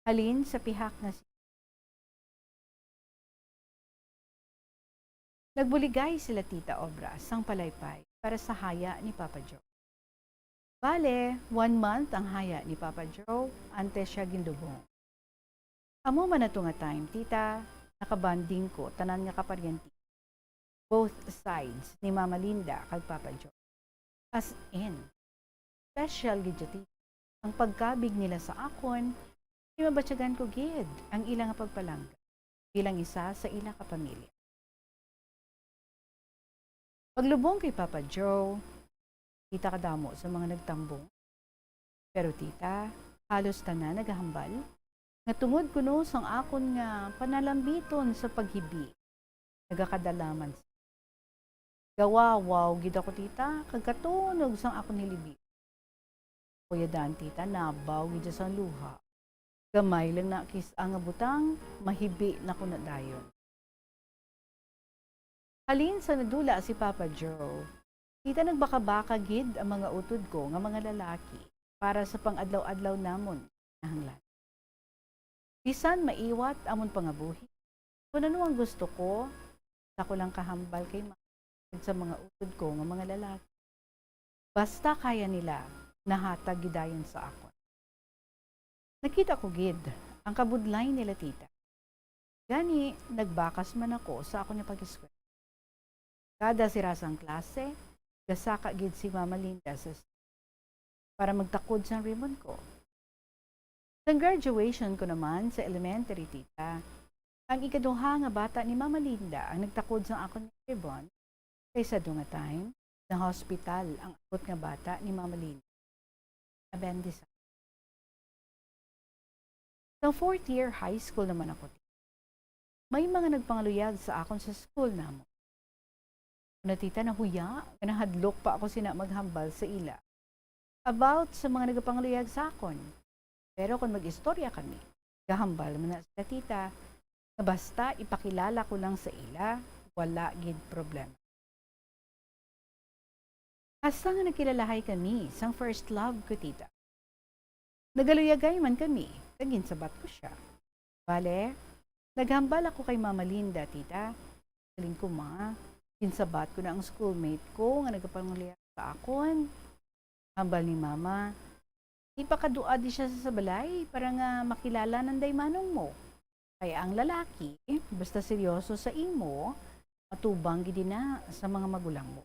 halin sa pihak nga si. Nagbuligay sila, tita, obra sang palaypay para sa haya ni Papa Joe. Bale, one month ang haya ni Papa Joe antes siya ginlubong. Amo man ato nga time, tita, nakabonding ko tanan nga kaparyente, both sides ni Mama Linda kag Papa Joe. As in, special gid siya, tita, ang pagkabig nila sa akon, kay mabatyagan ko gid ang ila nga pagpalangga bilang isa sa ila ka pamilya. Paglubong kay Papa Joe, kita kadamo sa mga nagtambong. Pero, tita, halos tanan nagahambal nga tungod kuno sang akon nga panalambiton sa paghibi, nagakadala man sila. Gawawaw gid ako, tita, kag katunog sang akon hilibi. Kuya Dan, tita, nabaw gid sang luha. Gamay lang na kis-a nga butang, mahibi na ko na dayon. Halin sa nadula si Papa Joe, tita, nagbakabaka gid ang mga utod ko nga mga lalaki para sa pang-adlaw-adlaw namon nga kinahanglan. Bisan maiwat amon pangabuhi, kon ano ang gusto ko, sa ko lang kahambal kay ma-, sa mga utod ko nga mga lalaki. Basta kaya nila, nahatag gid dayon sa akon. Nakita ko gid ang kabudlay nila, tita. Gani, nagbakas man ako sa akon nga pag-eskwela. Kada sira sang klase, gasaka gid si Mama Linda sa s-, para magtakod sang ribbon ko. Sang graduation ko naman sa elementary, tita, ang ikaduha nga bata ni Mama Linda ang nagtakod sang akon nga ribbon, kay sadto nga time, na-hospital ang abot nga bata ni Mama Linda. Abendisan. Sa fourth year high school naman ako, may mga nagpangaluyag sa akon sa school namon. Una, tita, nahuya nga nahadlok pa ako sina maghambal sa ila about sa mga nagapangaluyag sa akon. Pero kon mag-istorya kami, gahambal man na sila, tita, nga basta ipakilala ko lang sa ila, wala gid problema. Hasta nga nagkilalahay kami sang first love ko, tita. Nagaluyagay man kami, kag ginsabat ko sia. Bale, naghambal ako kay Mama Linda, tita. Siling ko, Ma, ginsabat ko na ang schoolmate ko nga nagapangaluyag sa akon. Hambal ni Mama, ipakadto di sia sa balay para nga makilala nanday manong mo. Kay ang lalaki, basta seryoso sa imo, matubang gid na sa mga magulang mo.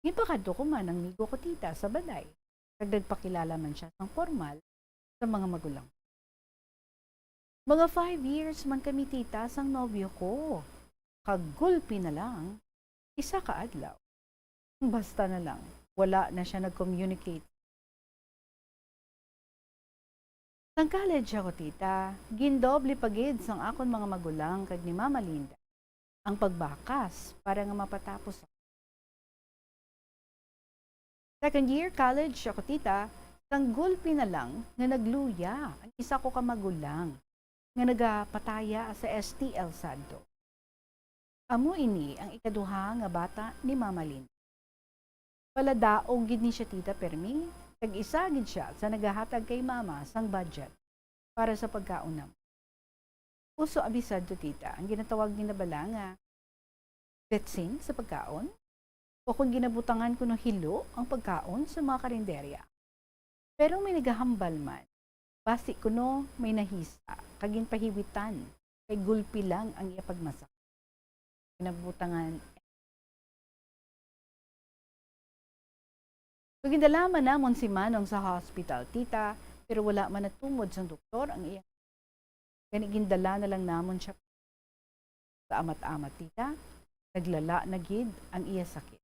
Ginpakadto ko man ang migo ko tita sa balay, kag nagpakilala man siya sang formal sa mga magulang. Mga five years man kami tita sang nobyo ko, kag gulpi na lang, isa ka adlaw. Basta na lang, wala na siya nag-communicate. Sang college ako, tita, gindoble pa gid sang akon mga magulang kag ni Mama Linda ang pagbakas para nga mapatapos ako. Second year college ako, tita, sang gulpi na lang nga nagluya ang isa ko ka magulang nga nagapataya sa S T L Santo. Amo ini ang ikaduha nga bata ni Mama Linda. Paladaog gid ni siya, tita, permi, kag isa gid siya sa nagahatag kay Mama sang budget para sa pagkaon namon. Uso abi sadto, tita, ang ginatawag ni na bala nga betsin sa pagkaon, o kon ginabutangan kuno hilo ang pagkaon sa mga karinderya. Pero may nagahambal man, basi kuno may nahisa kag ginpahiwitan kay gulpi lang ang iya pagmasak. Ginabutangan. So, gindala man namon si Manong sa hospital, tita, pero wala man natumod sang doktor ang iya. Gani, gindala na lang namon siya sa amat-amat, tita. Naglala na gid ang iya sakit,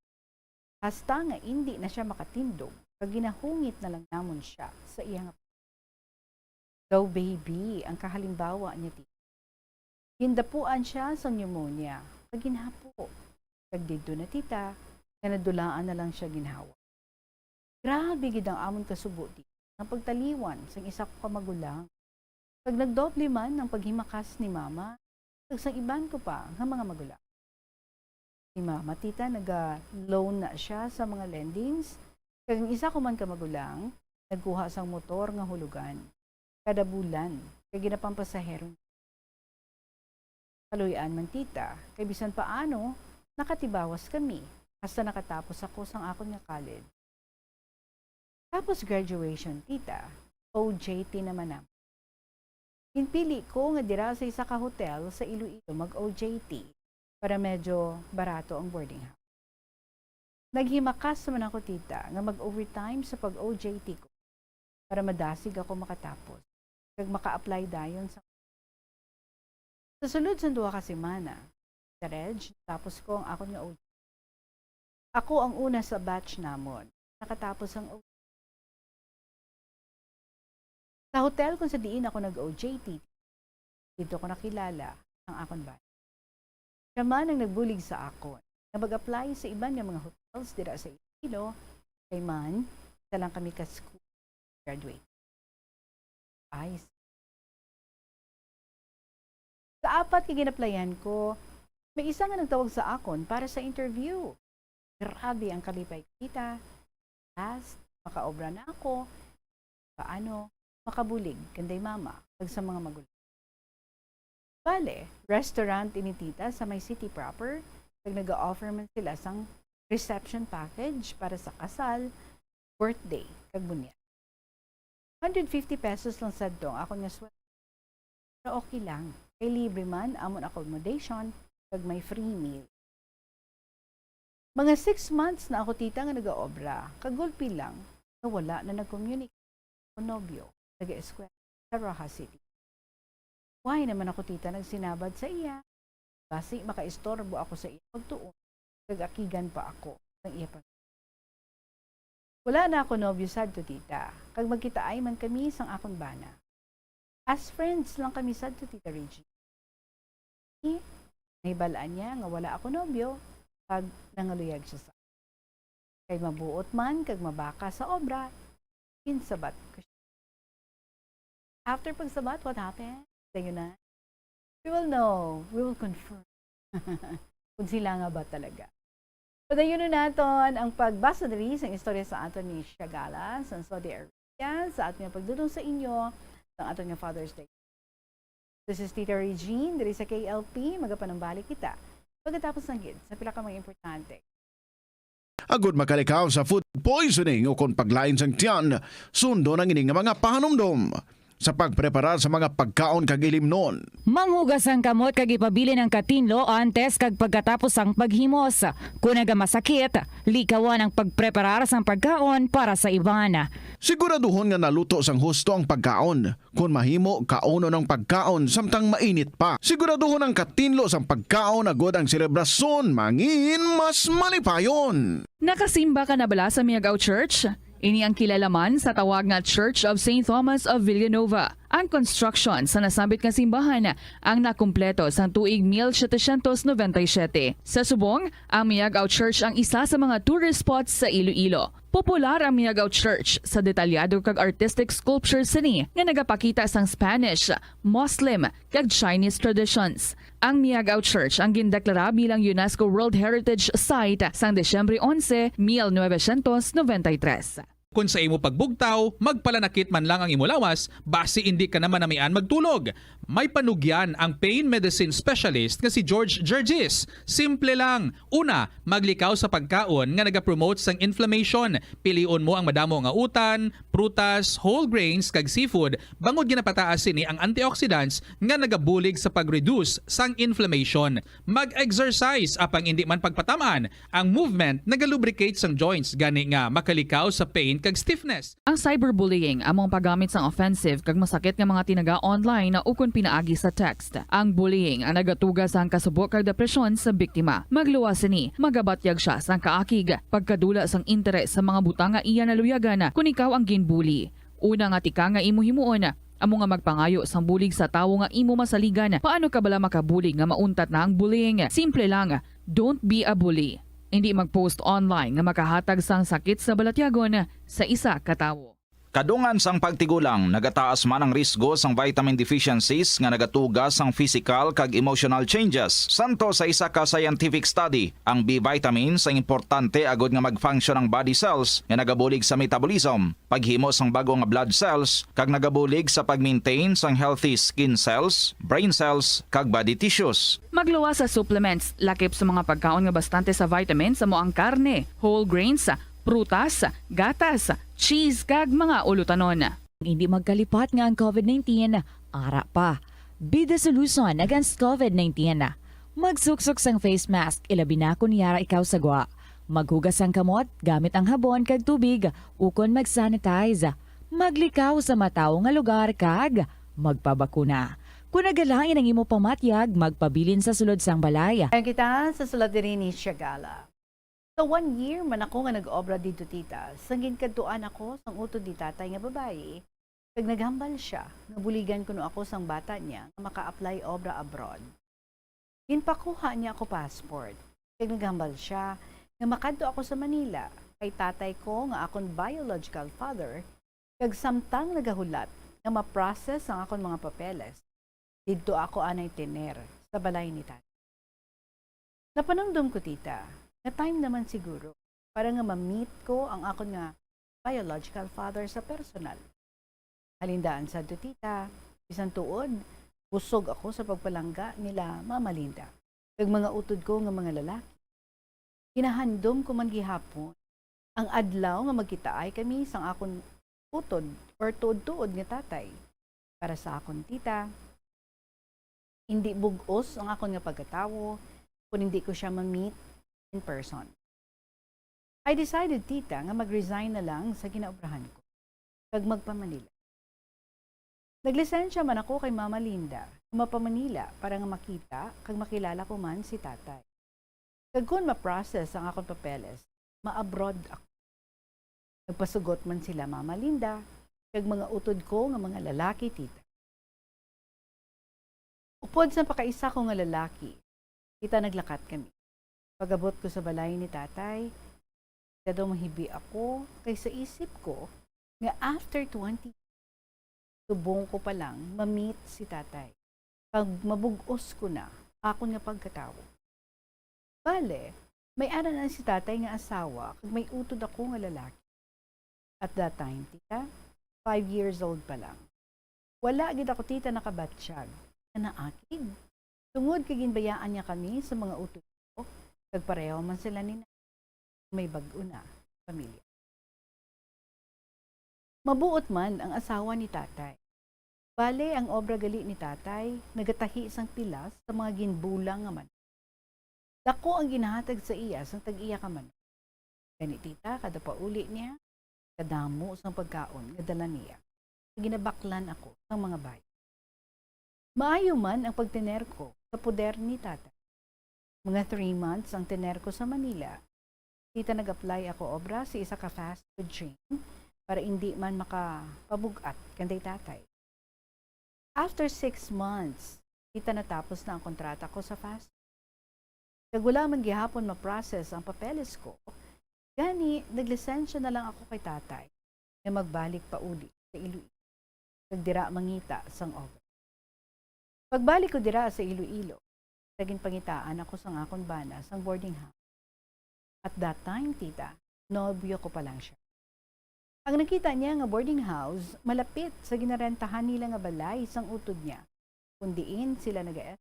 hasta nga indi na siya makatindog, kag ginahungit na lang namon siya sa iya nga daw baby ang kahalimbawa niya, tita. Gindapuan siya sang pneumonia, kag ginhapo. Kag didto na, tita, nga nadulaan na lang siya ginhawa. Grabe gid ang amon kasubo, tita, nga pagtaliwan sang isa ko ka magulang. Kag nagdoble man ang paghimakas ni Mama kag sang iban ko pa nga mga magulang. Si Mama, tita, naga-loan na siya sa mga lendings, kag ang isa ko man ka magulang nagkuha sang motor nga hulugan kada bulan kag ginapampasahero niya. Kaluy-an man, tita, kay bisan paano, nakatibawas kami hasta nakatapos ako sang akon nga college. Tapos graduation, tita, O J T naman namon. Ginpili ko nga dira sa isa ka hotel sa Iloilo mag-O J T para medyo barato ang boarding house. Naghimakas man ako, tita, nga mag-overtime sa pag-O J T ko para madasig ako makatapos kag maka-apply dayon sa Sa sulod sang duha ka semana, Tita Reg, natapos ko ang akon nga O J T. Ako ang una sa batch namon nakatapos ang O J T. Sa hotel kung sa diin ako nag-O J T, didto ko nakilala ang akon bana. Siya man ang nagbulig sa akon nga mag-apply sa iban nga mga hotels dira sa Iloilo, kay man, isa lang kami ka school graduate. Ay, sa apat ka gin-applyan ko, may isa nga nagtawag sa akon para sa interview. Grabe ang kalipay, tita. Last, makaobra na ako. Paano? Makabulig kanday mama kag sa mga magulang. Bale, restaurant ini, tita, sa may city proper, kag nag-offer man sila sang reception package para sa kasal, birthday, kag bunyag. Hundred fifty pesos lang sadto ang akon nga sweldo. Pero okay lang, kay libre man amon accommodation kag may free meal. Mga six months na ako, tita, nga nagaobra, kag gulpi lang nga wala na nag-communicate ang nobyo, nag-eskwela sa Roxas City. Why naman ako, tita, nagsinabad sa iya? Basi makaistorbo ako sa iya pagtuon, kag akigan pa ako sang iya pag- Wala na ako nobyo sadto, tita, kag magkitaay man kami sang akon bana. As friends lang kami sadto, Tita Reggie. Nahibal-an niya nga wala ako nobyo, kag nangaluyag siya sa kay mabuot man kag mabaka sa obra, ginsabat ko siya. After pagsabat, what happened? Dayon na. We will know. We will confirm kung sila nga ba talaga. Padayon naton ang pagbasa diri sang istorya sa aton ni Shagala sa Saudi Arabia, sa aton nga pagdudong sa inyo sang aton nga Father's Day. This is Tita Regine diri sa K L P. Magapanumbalik kita pagkatapos lang gid sa pila ka mga importante. Agud makalikaw sa food poisoning o kon paglain sang tiyan, sundon ang ini nga mga pahanumdom. sa pagpreparar sa mga pagkaon kag ilimnon. Manghugas ang kamot kag ipabilin ang katinlo antes kag pagkatapos sang paghimos. Kon nagamasakit, likawan ang pagpreparar sang pagkaon para sa iban. Siguraduhon nga naluto sang husto ang pagkaon. Kon mahimo, kaunon ang pagkaon samtang mainit pa. Siguraduhon ang katinlo sang pagkaon agod ang selebrasyon mangin mas malipayon. Nakasimba ka na bala sa Miagao Church? Ini ang kilala man sa tawag nga Church of Saint Thomas of Villanova. Ang construction sa nasambit nga simbahan ang nakumpleto sang tuig mil setecientos noventa y siete. Sa subong, ang Miagao Church ang isa sa mga tourist spots sa Iloilo. Popular ang Miagao Church sa detalyado kag artistic sculptures sini nga nagapakita sang Spanish, Muslim, kag Chinese traditions. Ang Miagao Church ang gindeklara bilang UNESCO World Heritage Site sang Disyembre onse, mil novecientos noventa y tres. Kon sa imo pagbugtaw, magpalanakit man lang ang imo lawas, basi indi ka na manamian magtulog. May panugyan ang pain medicine specialist nga si George Gergis. Simple lang. Una, maglikaw sa pagkaon nga nagapromote sang inflammation. Pilion mo ang madamo nga utan, prutas, whole grains, kag seafood, bangod ginapataas sini ang antioxidants nga nagabulig sa pag-reduce sang inflammation. Mag-exercise, apang indi man pagpatam-an. Ang movement nagalubricate sang joints, gani nga makalikaw sa pain kag stiffness. Ang cyberbullying amo ang paggamit sang offensive kag masakit nga mga tinaga online ukon pinaagi sa text. Ang bullying ang nagatuga sang kasubo kag depresyon sa biktima. Magluwas sini, magabatyag sia sang kaakig, pagkadula sang interes sa mga butang nga iya naluyagan kon ikaw ang ginbully. Una nga tikang nga imo himuon amo nga magpangayo sang bulig sa tawo nga imo masaligan. Paano ka bala makabulig nga mauntat na ang bullying? Simple lang, don't be a bully. Indi mag-post online nga makahatag sang sakit sa balatyagon sa isa ka tawo. Kadungan sang pagtigulang, nagataas man ang risgo sang vitamin deficiencies nga nagatuga sang physical kag emotional changes. Santo sa isa ka scientific study, ang B vitamins ang importante agud nga mag-function ang body cells nga nagabulig sa metabolism, paghimo sang bag-o nga blood cells, kag nagabulig sa pag-maintain sang healthy skin cells, brain cells, kag body tissues. Magluwas sa supplements, lakip sa mga pagkaon nga bastante sa vitamins amo ang karne, whole grains, prutas, gatas, cheese, kag mga ulutanon. Indi magkalipat nga ang COVID nineteen ara pa. Be the solution against COVID nineteen. Magsuksok sang face mask, ilabi na kon yara ikaw sa gwa. Maghugas sang kamot gamit ang habon kag tubig ukon mag-sanitize. Maglikaw sa matawo nga lugar kag magpabakuna. Kon nagalain ang imo pamatyag, magpabilin sa sulod sang balay. Dayon kita sa sulat diri ni Shagala. Sa one year man ako nga nag-obra didto, tita, sang ginkadtuan ako sang utod ni tatay nga babayi, kag naghambal sia nga buligan kuno ako sang bata niya nga maka-apply obra abroad. Ginpakuha niya ako passport, kag naghambal sia nga makadto ako sa Manila kay tatay ko nga akon biological father, kag samtang nagahulat nga ma-process ang akon mga papeles, didto ako anay tener sa balay ni tatay. Napanumdom ko, tita, nga time naman siguro para nga ma-meet ko ang akon nga biological father sa personal. Halin daan sadto, tita, bisan tuod, busog ako sa pagpalangga nila Mama Linda kag mga utod ko nga mga lalaki. Ginahandom ko man gihapon ang adlaw nga magkitaay kami sang akon utod or tuod-tuod nga tatay. Para sa akon, tita, indi bug-os ang akon nga pagkatawo kon indi ko sia ma-meet in person. I decided, tita, nga mag-resign na lang sa ginaobrahan ko kag magpa-Manila. Naglisensya man ako kay Mama Linda nga mapa-Manila para nga makita kag makilala ko man si tatay. Kag kon ma-process ang akon papeles, ma-abroad ako. Nagpasugot man sila Mama Linda kag mga utod ko nga mga lalaki, tita. Upod sa pakaisa ko nga lalaki, tita, naglakat kami. Pag-abot ko sa balay ni tatay, tita, daw mahibi ako kay sa isip ko nga after twenty, subong ko pa lang ma-meet si tatay kag mabug-os ko na akon nga pagkatawo. Bale, may ara na si tatay nga asawa kag may utod ako nga lalaki. At that time, tita, five years old pa lang. Wala gid ako, tita, nakabatyag nga naakig, tungod kay ginbayaan niya kami sa mga utod ko, kag pareho man sila ni nanay, may bag-o na pamilya. Mabuot man ang asawa ni tatay. Bale, ang obra gali ni Tatay nagatahi sang pilas sa mga ginbulang nga manok. Daku ang ginahatag sa iya sang tag-iya ka manok. Gani, tita, kada pauli niya, kadamo sang pagkaon nga dala niya, ginabaklan ako sang mga bayo. Maayo man ang pagtener ko sa poder ni Tatay. Mga three months ang tener ko sa Manila. Tita, nag-apply ako obra sa isa ka fast food chain para indi man makapabug-at kanday tatay. After six months, tita, natapos na ang kontrata ko sa fast food. Kag wala man gihapon ma-process ang papeles ko, gani naglisensya na lang ako kay tatay nga magbalik pauli sa Iloilo kag dira mangita sang obra. Pagbalik ko dira sa Iloilo, sa ginpangitaan ako sang akon bana sang boarding house. At that time, tita, nobyo ko pa lang siya. Ang nakita niya nga boarding house malapit sa ginarentahan nila nga balay sang utod niya, kun diin sila naga-,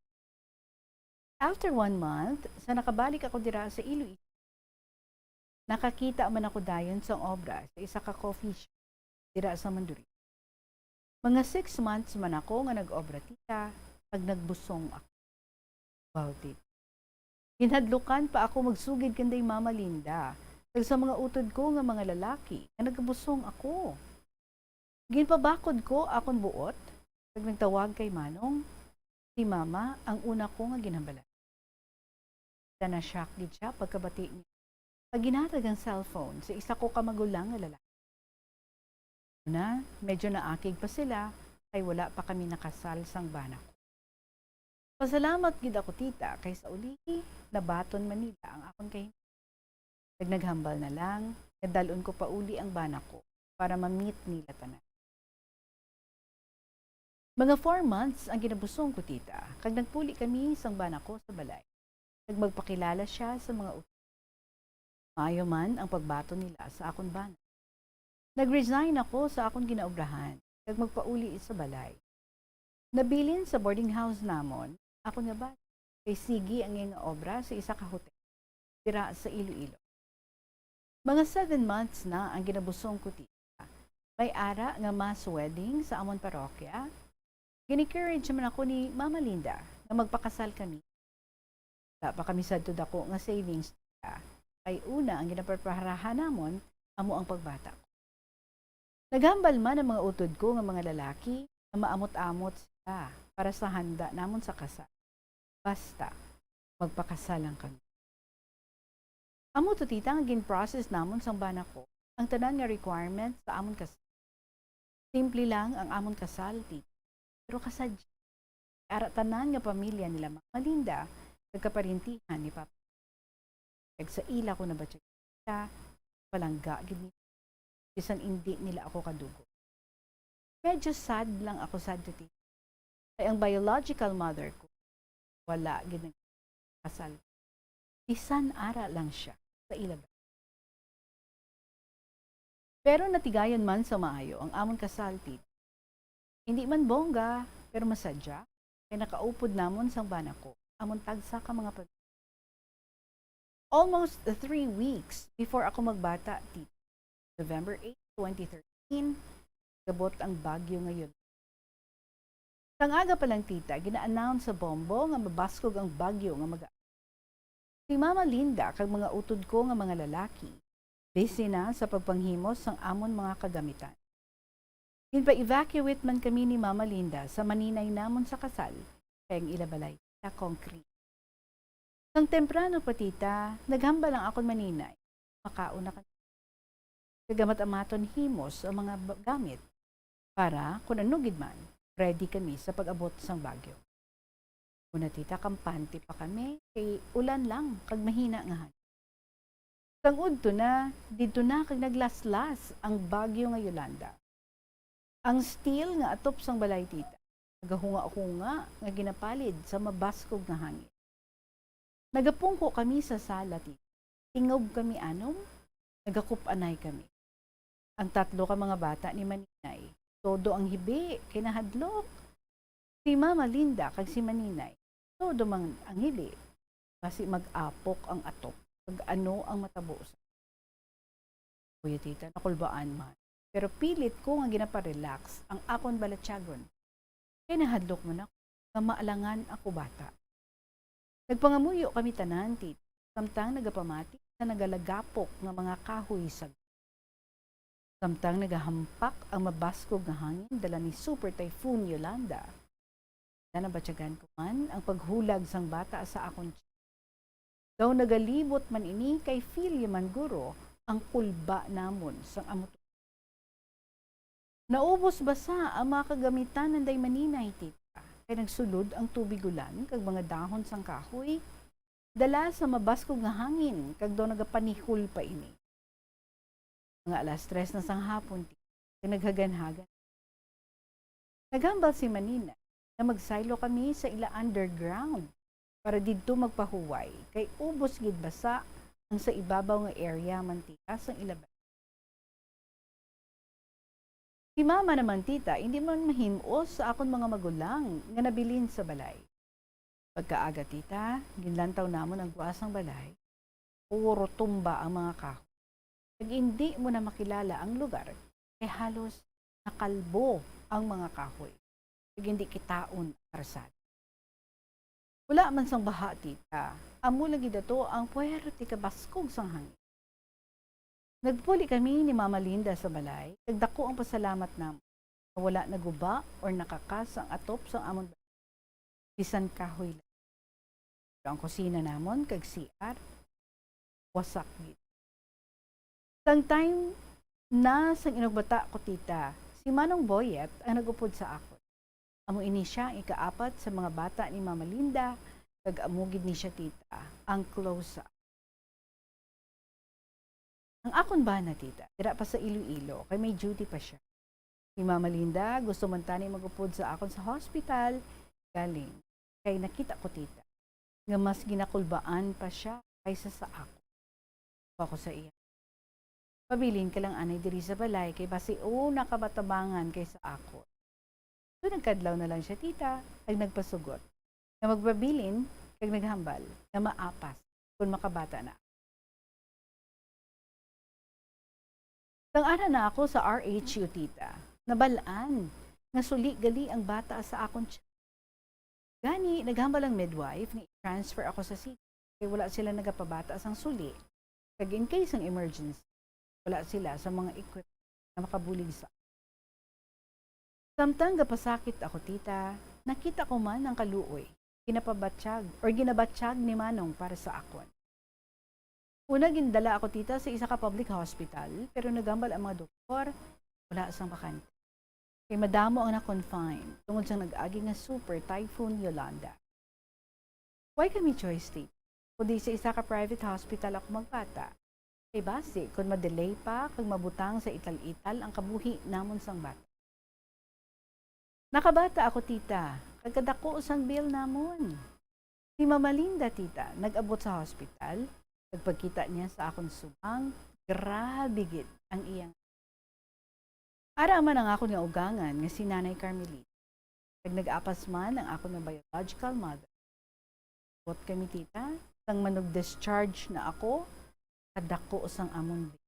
after one month, sa nakabalik ako dira sa Iloilo, nakakita man ako dayon sang obra sa isa ka coffee shop dira sa Mondrian. Mga six months man ako nga nag-obra, tita, kag nagbusong ako. Wow, tita. Ginhadlukan pa ako magsugid kanday Mama Linda kag sa mga utod ko nga mga lalaki nga nagabusong ako. Ginpabakod ko akon buot kag nagtawag kay Manong. Si Mama ang una ko nga ginhambalan. Tita, na-shock gid siya pagkabati niya nga ginhatag ang cellphone sa isa ko ka magulang nga lalaki. Una, medyo naakig pa sila kay wala pa kami nakasal sang bana ko. Pasalamat gid ako, tita, kay sa uli, nabaton man nila ang akon kahimuon. Kag naghambal na lang nga dal-on ko pauli ang bana ko para ma-meet nila tanan. Mga four months ang ginabusong ko, tita, kag nagpuli kami sang bana ko sa balay, kag magpakilala siya sa mga ut-, maayo man ang pagbaton nila sa akon bana. Nag-resign ako sa akon ginaobrahan kag magpauli sa balay. Nabilin sa boarding house namon akon nga bana, kay sige ang iya nga obra sa isa ka hotel dira sa Iloilo. Mga seven months na ang ginabusong ko, tita. May ara nga mass wedding sa amon parokya. Gin-encourage man ako ni Mama Linda nga magpakasal kami. Wala pa kami sadto dako nga savings, tita, kay una ang ginapreparahan namon amo ang pagbata ko. Naghambal man ang mga utod ko nga mga lalaki nga maamot-amot sila para sa handa namon sa kasal. Basta, magpakasal lang kami. Amo to, tita, nga gin-process namon sang bana ko ang tanan nga requirements sa amon kasal. Simple lang ang amon kasal, tita, pero kasadya. Ara tanan nga pamilya nila Mama Linda kag kaparintihan ni Papa. Kag sa ila ko nabatyagan, palangga gid ni, bisan indi nila ako kadugo. Medyo sad lang ako sadto, tita, kay ang biological mother ko wala gid nagkasal. Bisan ara lang siya sa ila. Pero natigayon man sa maayo ang amon kasal, tita. Hindi man bongga, pero masadya, kay nakaupod namon sang bana ko amon tagsa ka mga pamilya. Almost three weeks before ako magbata, tita, November eight, twenty thirteen, gabot ang bagyo nga Yolanda. Sang aga pa lang, tita, gina-announce sa bombo nga mabaskog ang bagyo nga mag-, si Mama Linda kag mga utod ko nga mga lalaki busy na sa pagpanghimos sang amon mga kagamitan. Ginpa-evacuate man kami ni Mama Linda sa maninay namon sa kasal, kay ang ila balay sa concrete. Sang temprano pa, tita, naghambal ang akon maninay, makaon na kami. Kag amat-amaton himos ang mga ba-, gamit para, kun ano gid man, ready kami sa pag-abot sang bagyo. Una, tita, kampante pa kami, kay ulan lang kag mahina nga hangin. Sang udto na, didto na kag naglaslas ang bagyo nga Yolanda. Ang steel nga atop sang balay, tita, nagahunga-hunga nga ginapalid sa mabaskog nga hangin. Nagapungko kami sa sala, tita. Tingob kami anom, nagakup-anay kami. Ang tatlo ka mga bata ni Maninay, todo ang hibi kay nahadlok. Si Mama Linda kag si Maninay, todo man ang hibi. Basi mag-apok ang atop kag ano ang matabo sa, kuya, tita, nakulbaan man. Pero pilit ko nga ginapa-relax ang akon balatyagon. kay nahadlok man ako nga maalangan ako bata. Nagpangamuyo kami tanan, tita, samtang nagapamati sa nagalagapok nga mga kahoy sa Samtang nagahampak ang mabaskog nga hangin dala ni Super Typhoon Yolanda, nabatyagan ko man ang paghulag sang bata sa akon tiyan. Daw nagalibot man ini kay filya man guro ang kulba namon sang amo. Naubos basa ang mga kagamitan nanday maninay, tita, kay nagsulod ang tubig ulan kag mga dahon sang kahoy dala sa mabaskog nga hangin kag daw nagapanihol pa ini. Mga alas tres na sang hapon, ti-, kag naghaganhagan. Naghambal si Manina nga magsaylo kami sa ila underground para didto magpahuway, kay ubos gid basa ang sa ibabaw nga area man, tita, sang ila balay. Si mama naman, tita, hindi man mahim-os sa akon mga magulang nga nabilin sa balay. Pagkaaga, tita, ginlantaw namon ang gwa sang balay. Puro tumba ang mga kahoy. Kag indi mo na makilala ang lugar, kay halos nakalbo ang mga kahoy. Kag indi kitaon ang karsada. Wala man sang baha, tita. Amo lang gid ato ang puwerte ka baskog sang hangin. Nagpuli kami ni Mama Linda sa balay, kag dako ang pasalamat namon nga wala naguba or nakakas ang atop sang amon balay. Bisan kahoy lang. Pero ang kusina namon kag C R, wasak gid. Sang time na sang inugbata ko, tita, si Manong Boyet ang nag-upod sa akon. Amo ini sia ang ikaapat sa mga bata ni Mama Linda, kag amo gid ni sia, tita, ang close sa Ang akon bana, tita, dira pa sa Iloilo, kay may duty pa sia. Si Mama Linda gusto man tani mag-upod sa akon sa hospital, galing kay nakita ko, tita, nga mas ginakulbaan pa sia kaysa sa akon. Ako sa iya, "Pabilin ka lang anay diri sa balay kay basi una ka matabangan kaysa akon." So, nagkadlaw na lang sia, tita, kag nagpasugot nga magpabilin kag naghambal nga maapas kon makabata na. Sang ara na ako sa R H U, tita, nabal-an nga suli gali ang bata sa akon tiyan. Gani, naghambal ang midwife nga i-transfer ako sa city kay wala sila nagapabata sang suli, kag in case sang emergency, wala sila sa mga equipment nga makabulig sa Samtang gapasakit ako, tita, nakita ko man ang kaluoy, ginapabatyag, or ginabatyag ni Manong para sa akon. Una, gindala ako, tita, sa isa ka public hospital, pero naghambal ang mga doktor, wala sang bakante. Kay madamo ang na-confine tungod sang nag-agi nga Super Typhoon Yolanda. Wala kami choice, tita, kundi sa isa ka private hospital ako magbata. Kay basi, kon ma-delay pa kag mabutang sa ital-ital ang kabuhi namon sang bata. Nakabata ako, tita, kag kadako sang bill namon. Si Mama Linda, tita, nag-abot sa hospital, kag pagkita niya sa akon subang, grabe gid ang iyang Ara man ang akon nga ugangan nga si Nanay Carmelita. Kag nag-apas man ang akon nga biological mother. Abot kami, tita, sang manug-discharge na ako, kadako sang amon bill.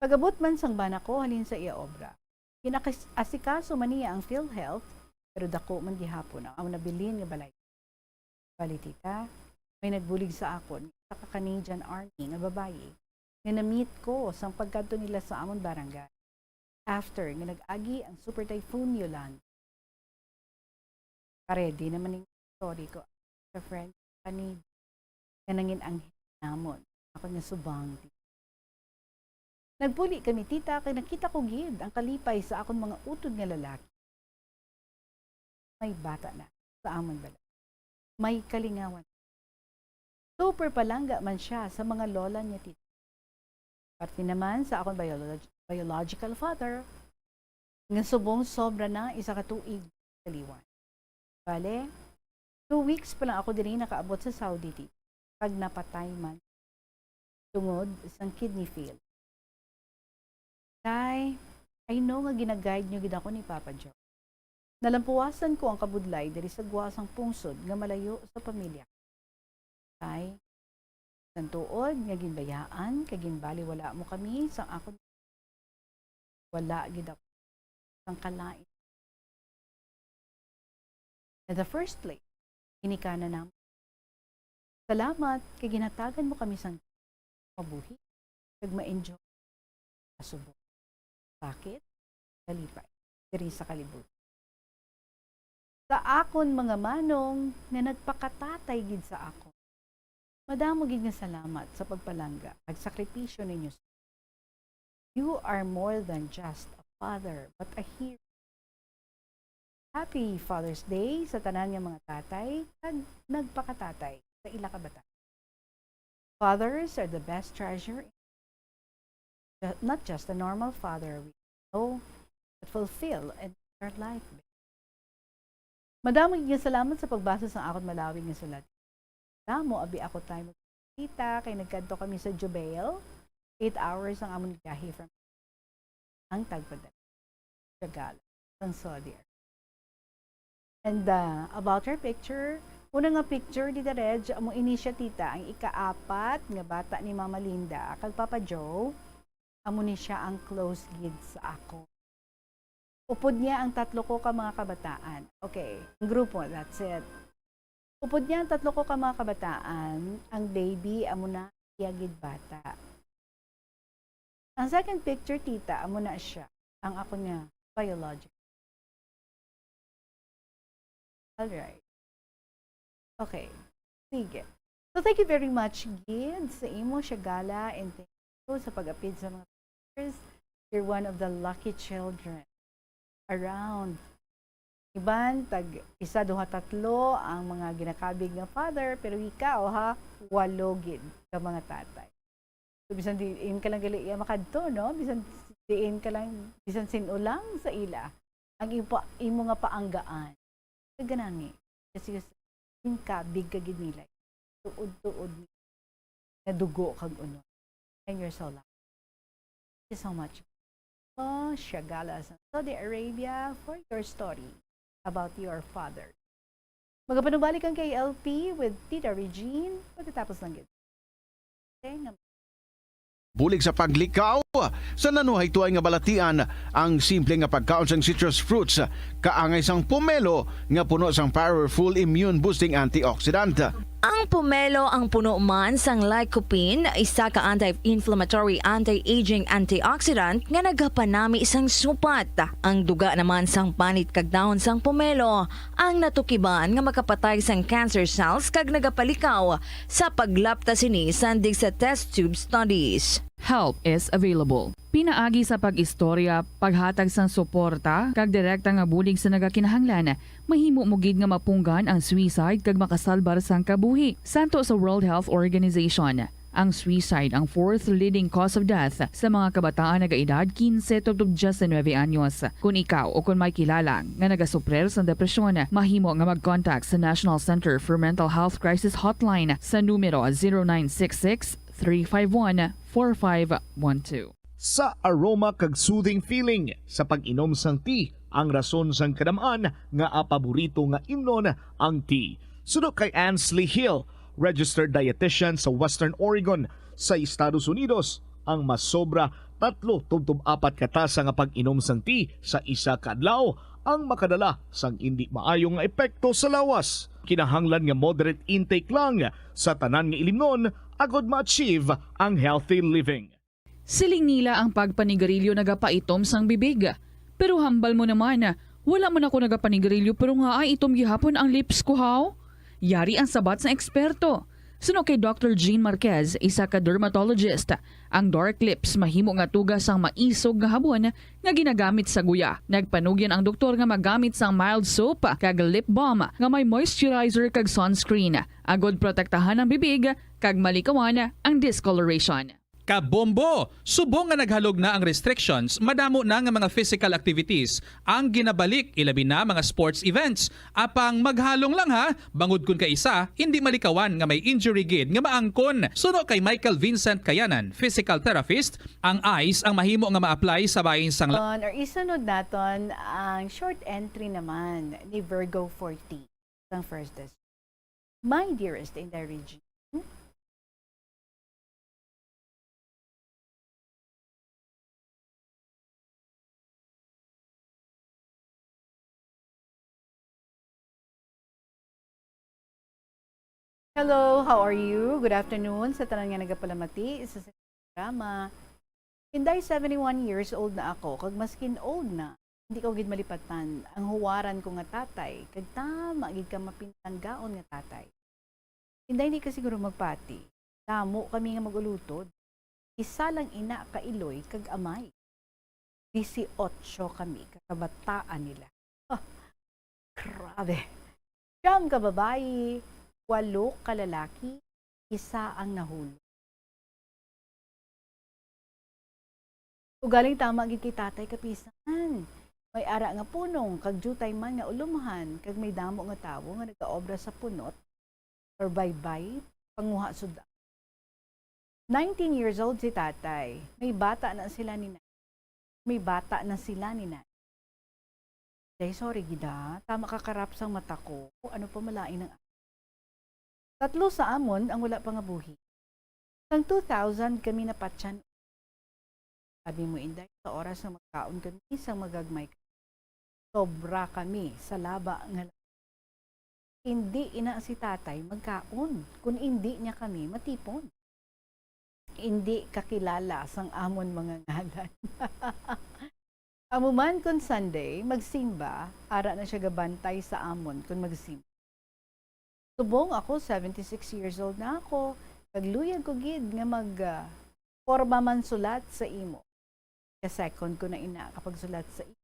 Pag-abot man sang bana ko halin sa iya obra, ginakas-, asikaso man niya ang PhilHealth, pero dako man gihapon ang amon nabilin nga balay. Bali, tita, may nagbulig sa akon, isa ka Canadian Army nga babayi, nga na-meet ko sang pagkadto nila sa amon barangay, after nga nag-agi ang Super Typhoon Yolanda. Paredi naman ning story ko sa friend sa Canada nga nangin anghel namon. Ako nga subang, tita. Nagpuli kami, tita, kay nakita ko gid ang kalipay sa akon mga utod nga lalaki. May bata na sa amon balay. May kalingawan. Super palangga man sia sa mga lola niya, tita. Parte naman sa akon biolog-, biological father, nga subong sobra na isa ka tuig sa liwan. Bale, two weeks pa lang ako diri nakaabot sa Saudi, tita, kag napatay man tungod sang kidney fail. Tay, I know nga gina-guide niyo gid ako ni Papa Joe. Nalampuwasan ko ang kabudlay diri sa gwa sang pungsod nga malayo sa pamilya. Tay, sang tuod nga ginbayaan kag ginbaliwala mo kami sang akon, wala gid ako sang kalain. In the first place, ginikanan naman. Salamat kay ginhatagan mo kami sang mabuhi kag ma-enjoy sa subong. Bakit? Kalipay diri sa kalibutan. Sa akon mga manong nga nagpakatatay gid sa akon, madamo gid nga salamat sa pagpalangga kag sakripisyo ninyo. You are more than just a father, but a hero. Happy Father's Day sa tanan nga mga tatay kag nagpakatatay sa ila kabataan. Fathers are the best treasure. Ju-, not just a normal father we know, but fulfill and your life. Madamo gid nga salamat sa pagbasa sang akon malawig nga sulat. Damo abi ako time kita kay nagkadto kami sa Jubail. Eight hours ang amon biyahe from ang tagpada. Tagala, sang Saudi Arabia. And, uh, about her picture, una nga picture, Tita Reg, amo ini siya, tita, ang ikaapat nga bata ni Mama Linda kag Papa Joe. Amo ni siya ang close gid sa ako. Upod niya ang tatlo ko ka mga kabataan. Okay, ang grupo, that's it. Upod niya ang tatlo ko ka mga kabataan, ang baby, amo na iya gid bata. Ang second picture, tita, amo na siya, ang ako niya, biological. Alright. Okay. Sige. So, thank you very much, gid, sa imo, Shagala, and thank you sa pag-apid sa mga pictures. You're one of the lucky children around. Iban, tag isa, duha, tatlo ang mga ginakabig nga father, pero ikaw, ha, walo gid ka mga tatay. So, bisan diin ka lang gali iya makadto, no? Bisan diin ka lang, bisan sin-o lang sa ila, ang imo pa, imo nga paanggaan. Kaganani, kasi kabig ka gid nila. Tuod-tuod nga dugo kag unod. And you're so lucky. Thank you so much. Oh, Shagala sa Saudi Arabia for your story about your father. Magapanubalik ang K L P with Tita Regine pagkatapos ng gid. Okay, nga Bulig sa paglikaw sa nanuhay tuay nga balatian, ang simple nga pagkaon sang citrus fruits kaangay sang pomelo nga puno sang powerful immune boosting antioxidant. Ang pomelo ang puno man sang lycopene, isa ka anti-inflammatory, anti-aging antioxidant nga nagapanami sang supat. Ang duga naman sang panit kag dahon sang pomelo ang natukiban nga makapatay sang cancer cells kag nagapalikaw sa paglapta sini sandig sa test tube studies. Help is available. Pinaagi sa pag-istorya, paghatag sang suporta, kag direkta nga bulig sa nagakinahanglan, mahimo mo gid nga mapunggan ang suicide kag makasalbar sang kabuhi. Santo sa World Health Organization, ang suicide ang fourth leading cause of death sa mga kabataan nagaedad quince tubtob diyesinuebe anyos. Kon ikaw o kon may kilala nga nagasuprir sang depresyon, mahimo nga mag-contact sa National Center for Mental Health Crisis Hotline sa numero zero nine six six, three five one, four five one two. Sa aroma kag soothing feeling sa pag-inom sang tea ang rason sang kadam-an nga paborito nga imnon ang tea. Suno kay Ansley Hill, registered dietitian sa Western Oregon sa Estados Unidos, ang masobra tatlo tubtob apat ka tasa nga pag-inom sang tea sa isa ka adlaw ang makadala sang indi maayo nga epekto sa lawas. Kinahanglan nga moderate intake lang sa tanan nga ilimnon agod ma-achieve ang healthy living. Siling nila ang pagpanigarilyo nagapaitom sang bibig. Pero hambal mo naman, wala man ako nagapanigarilyo pero nga ay itom gihapon ang lips ko, haw? Yari ang sabat sang eksperto. Suno kay Doctor Jean Marquez, isa ka dermatologist, ang dark lips mahimo nga tuga sang maisog nga habon nga ginagamit sa guya. Nagpanugyan ang doktor nga magamit sang mild soap kag lip balm nga may moisturizer kag sunscreen, agod protektahan ang bibig kag malikawan ang discoloration. Kabombo! Subong nga naghalog na ang restrictions, madamo na nga mga physical activities ang ginabalik, ilabi na mga sports events. Apang maghalong lang ha, bangod kun kaisa, hindi malikawan nga may injury gid nga maangkon. Suno kay Michael Vincent Kayanan, physical therapist, ang ice ang mahimo nga ma-apply sa bahin sang la- On or isunod naton ang short entry naman ni Virgo forty sang first district. My dearest Inday Regine, Hello, how are you? Good afternoon sa tanan nga nagapalamati sa programa. Inday, seventy-one years old na ako, kag maskin old na, hindi ko gid malipatan ang huwaran ko nga tatay, kag tama gid ka mapinalanggaon nga tatay. Inday, hindi ka siguro magpati. Damo kami nga mag-ulutod. Isa lang ina ka iloy kag amay. Disiotso kami ka kabataan nila. Ah, grabe. Siyam ka babayi, walo ka lalaki, isa ang nahulog. Ugaling tama gid kay tatay kapisan. May ara nga punong kag diutay man nga ulumhan, kag may damo nga tawo nga nagaobra sa punot or baybay, panguha sud-an. Nineteen years old si tatay. May bata na sila ni nanay. May bata na sila ni nanay. Day, sorry gid, ah. Tama ka karap sang mata ko. Ano pa malain ang tatlo sa amon ang wala pa nga buhi. Sang two thousand kami napatyan. Abi mo, Inday, sa oras nga magkaon kami sang magagmay, sobra kami sa laba nga la-, indi ina si tatay magkaon kun indi niya kami matipon. Indi kakilala sang amon mga ngalan. Amo man kon Sunday, magsimba, ara na siya gabantay sa amon kon magsimba. Subong ako, seventy-six years old na ako, kag luyag ko gid nga mag, ah, porma man sulat sa imo. Ka-second ko na ina kapagsulat sa imo.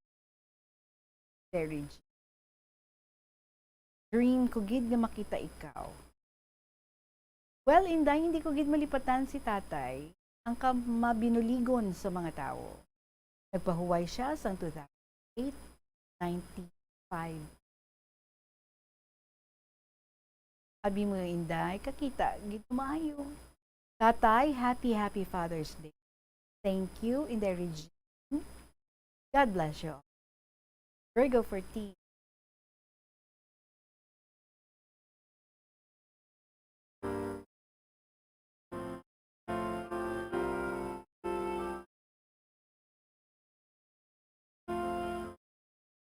Derry G. Dream ko gid nga makita ikaw. Well, Inday, hindi ko gid malipatan si tatay, ang kamabinuligon sa mga tawo. Nagpahuway siya sang two thousand eight, ninety-five. Abi mo, Inday, kakita gid maayo. Tatay, happy, happy Father's Day. Thank you, Inday Regine. God bless you. Virgo fourteen.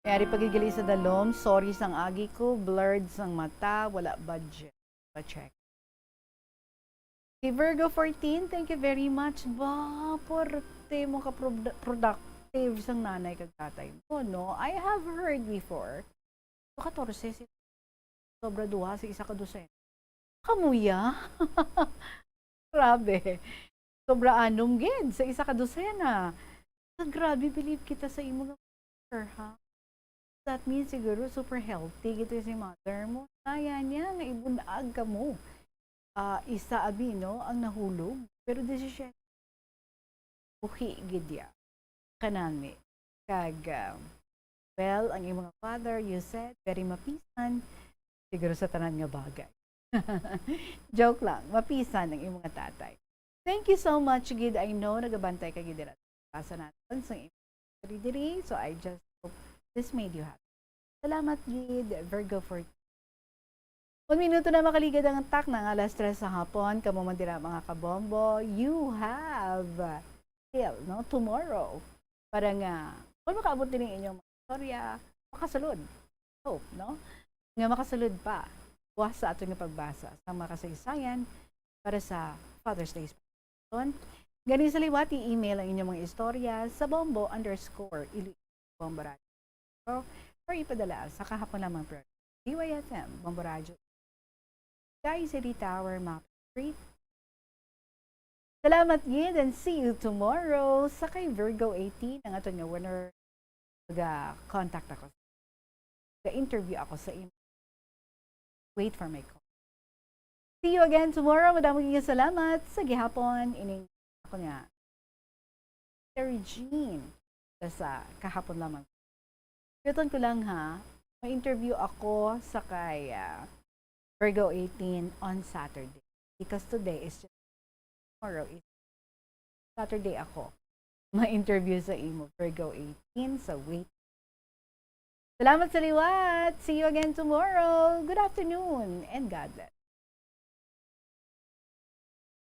May ari pa gid gali sa dalom, sorry sang agi ko, blurred sang mata, wala budget. Pa-check. Si Virgo fourteen, thank you very much. Ba, pwerte mo ka produ-, productive sang nanay kag tatay mo, no? I have heard before, katorse si, sobra duha sa isa ka dosena. Kamuya? Grabe. Sobra anom gid sa isa ka dosena. Sa grabe, believe kita sa imo nga mother, ha? That means siguro super healthy gid si mother mo. Kaya niya nga ibunag ka mo. Ah, isa abi, no, ang nahulog, pero disisiete. Buhi gid ya. Kanami. Kag, ah, well, ang imong father, you said, very mapisan. Siguro sa tanan nga bagay. Joke lang, mapisan ang imong tatay. Thank you so much gid. I know nagabantay ka gid dira. Basa naton sa imong diri, so I just hope this made you happy. Salamat gid, Virgo fourteen. Un minuto na makaligad ang takna nga alas tres sa hapon. Kamo man dira, mga kabombo, you have till, no, tomorrow para nga, kung makaabot din ang inyong mga istorya, makasulod. Hope, no? Nga makasulod pa. Buwas sa aton nga pagbasa sa mga kasaysayan para sa Father's Day. Gani sa liwat, i-email ang inyong mga istorya sa bombo underscore Iloilo, Bombo Radio. Or ipadala sa kahapon lamang program, D Y F M, Bombo Radio, Sky City Tower, Map Street. Salamat gid and see you tomorrow. Sa kay Virgo eighteen, ang aton nga winner, ga-contact ako. Ga-interview ako sa imo. Wait for my call. See you again tomorrow. Madamo nga salamat sa gihapon. Ining ako nga, Terry Jean. Sa kahapon lamang. Yuton ko lang, ha. May interview ako sa kay, ah, Virgo eighteen on Saturday. Because today is just, tomorrow is Saturday ako. Ma-interview sa imo, Virgo eighteen, sa wait. Salamat sa liwat. See you again tomorrow. Good afternoon and God bless.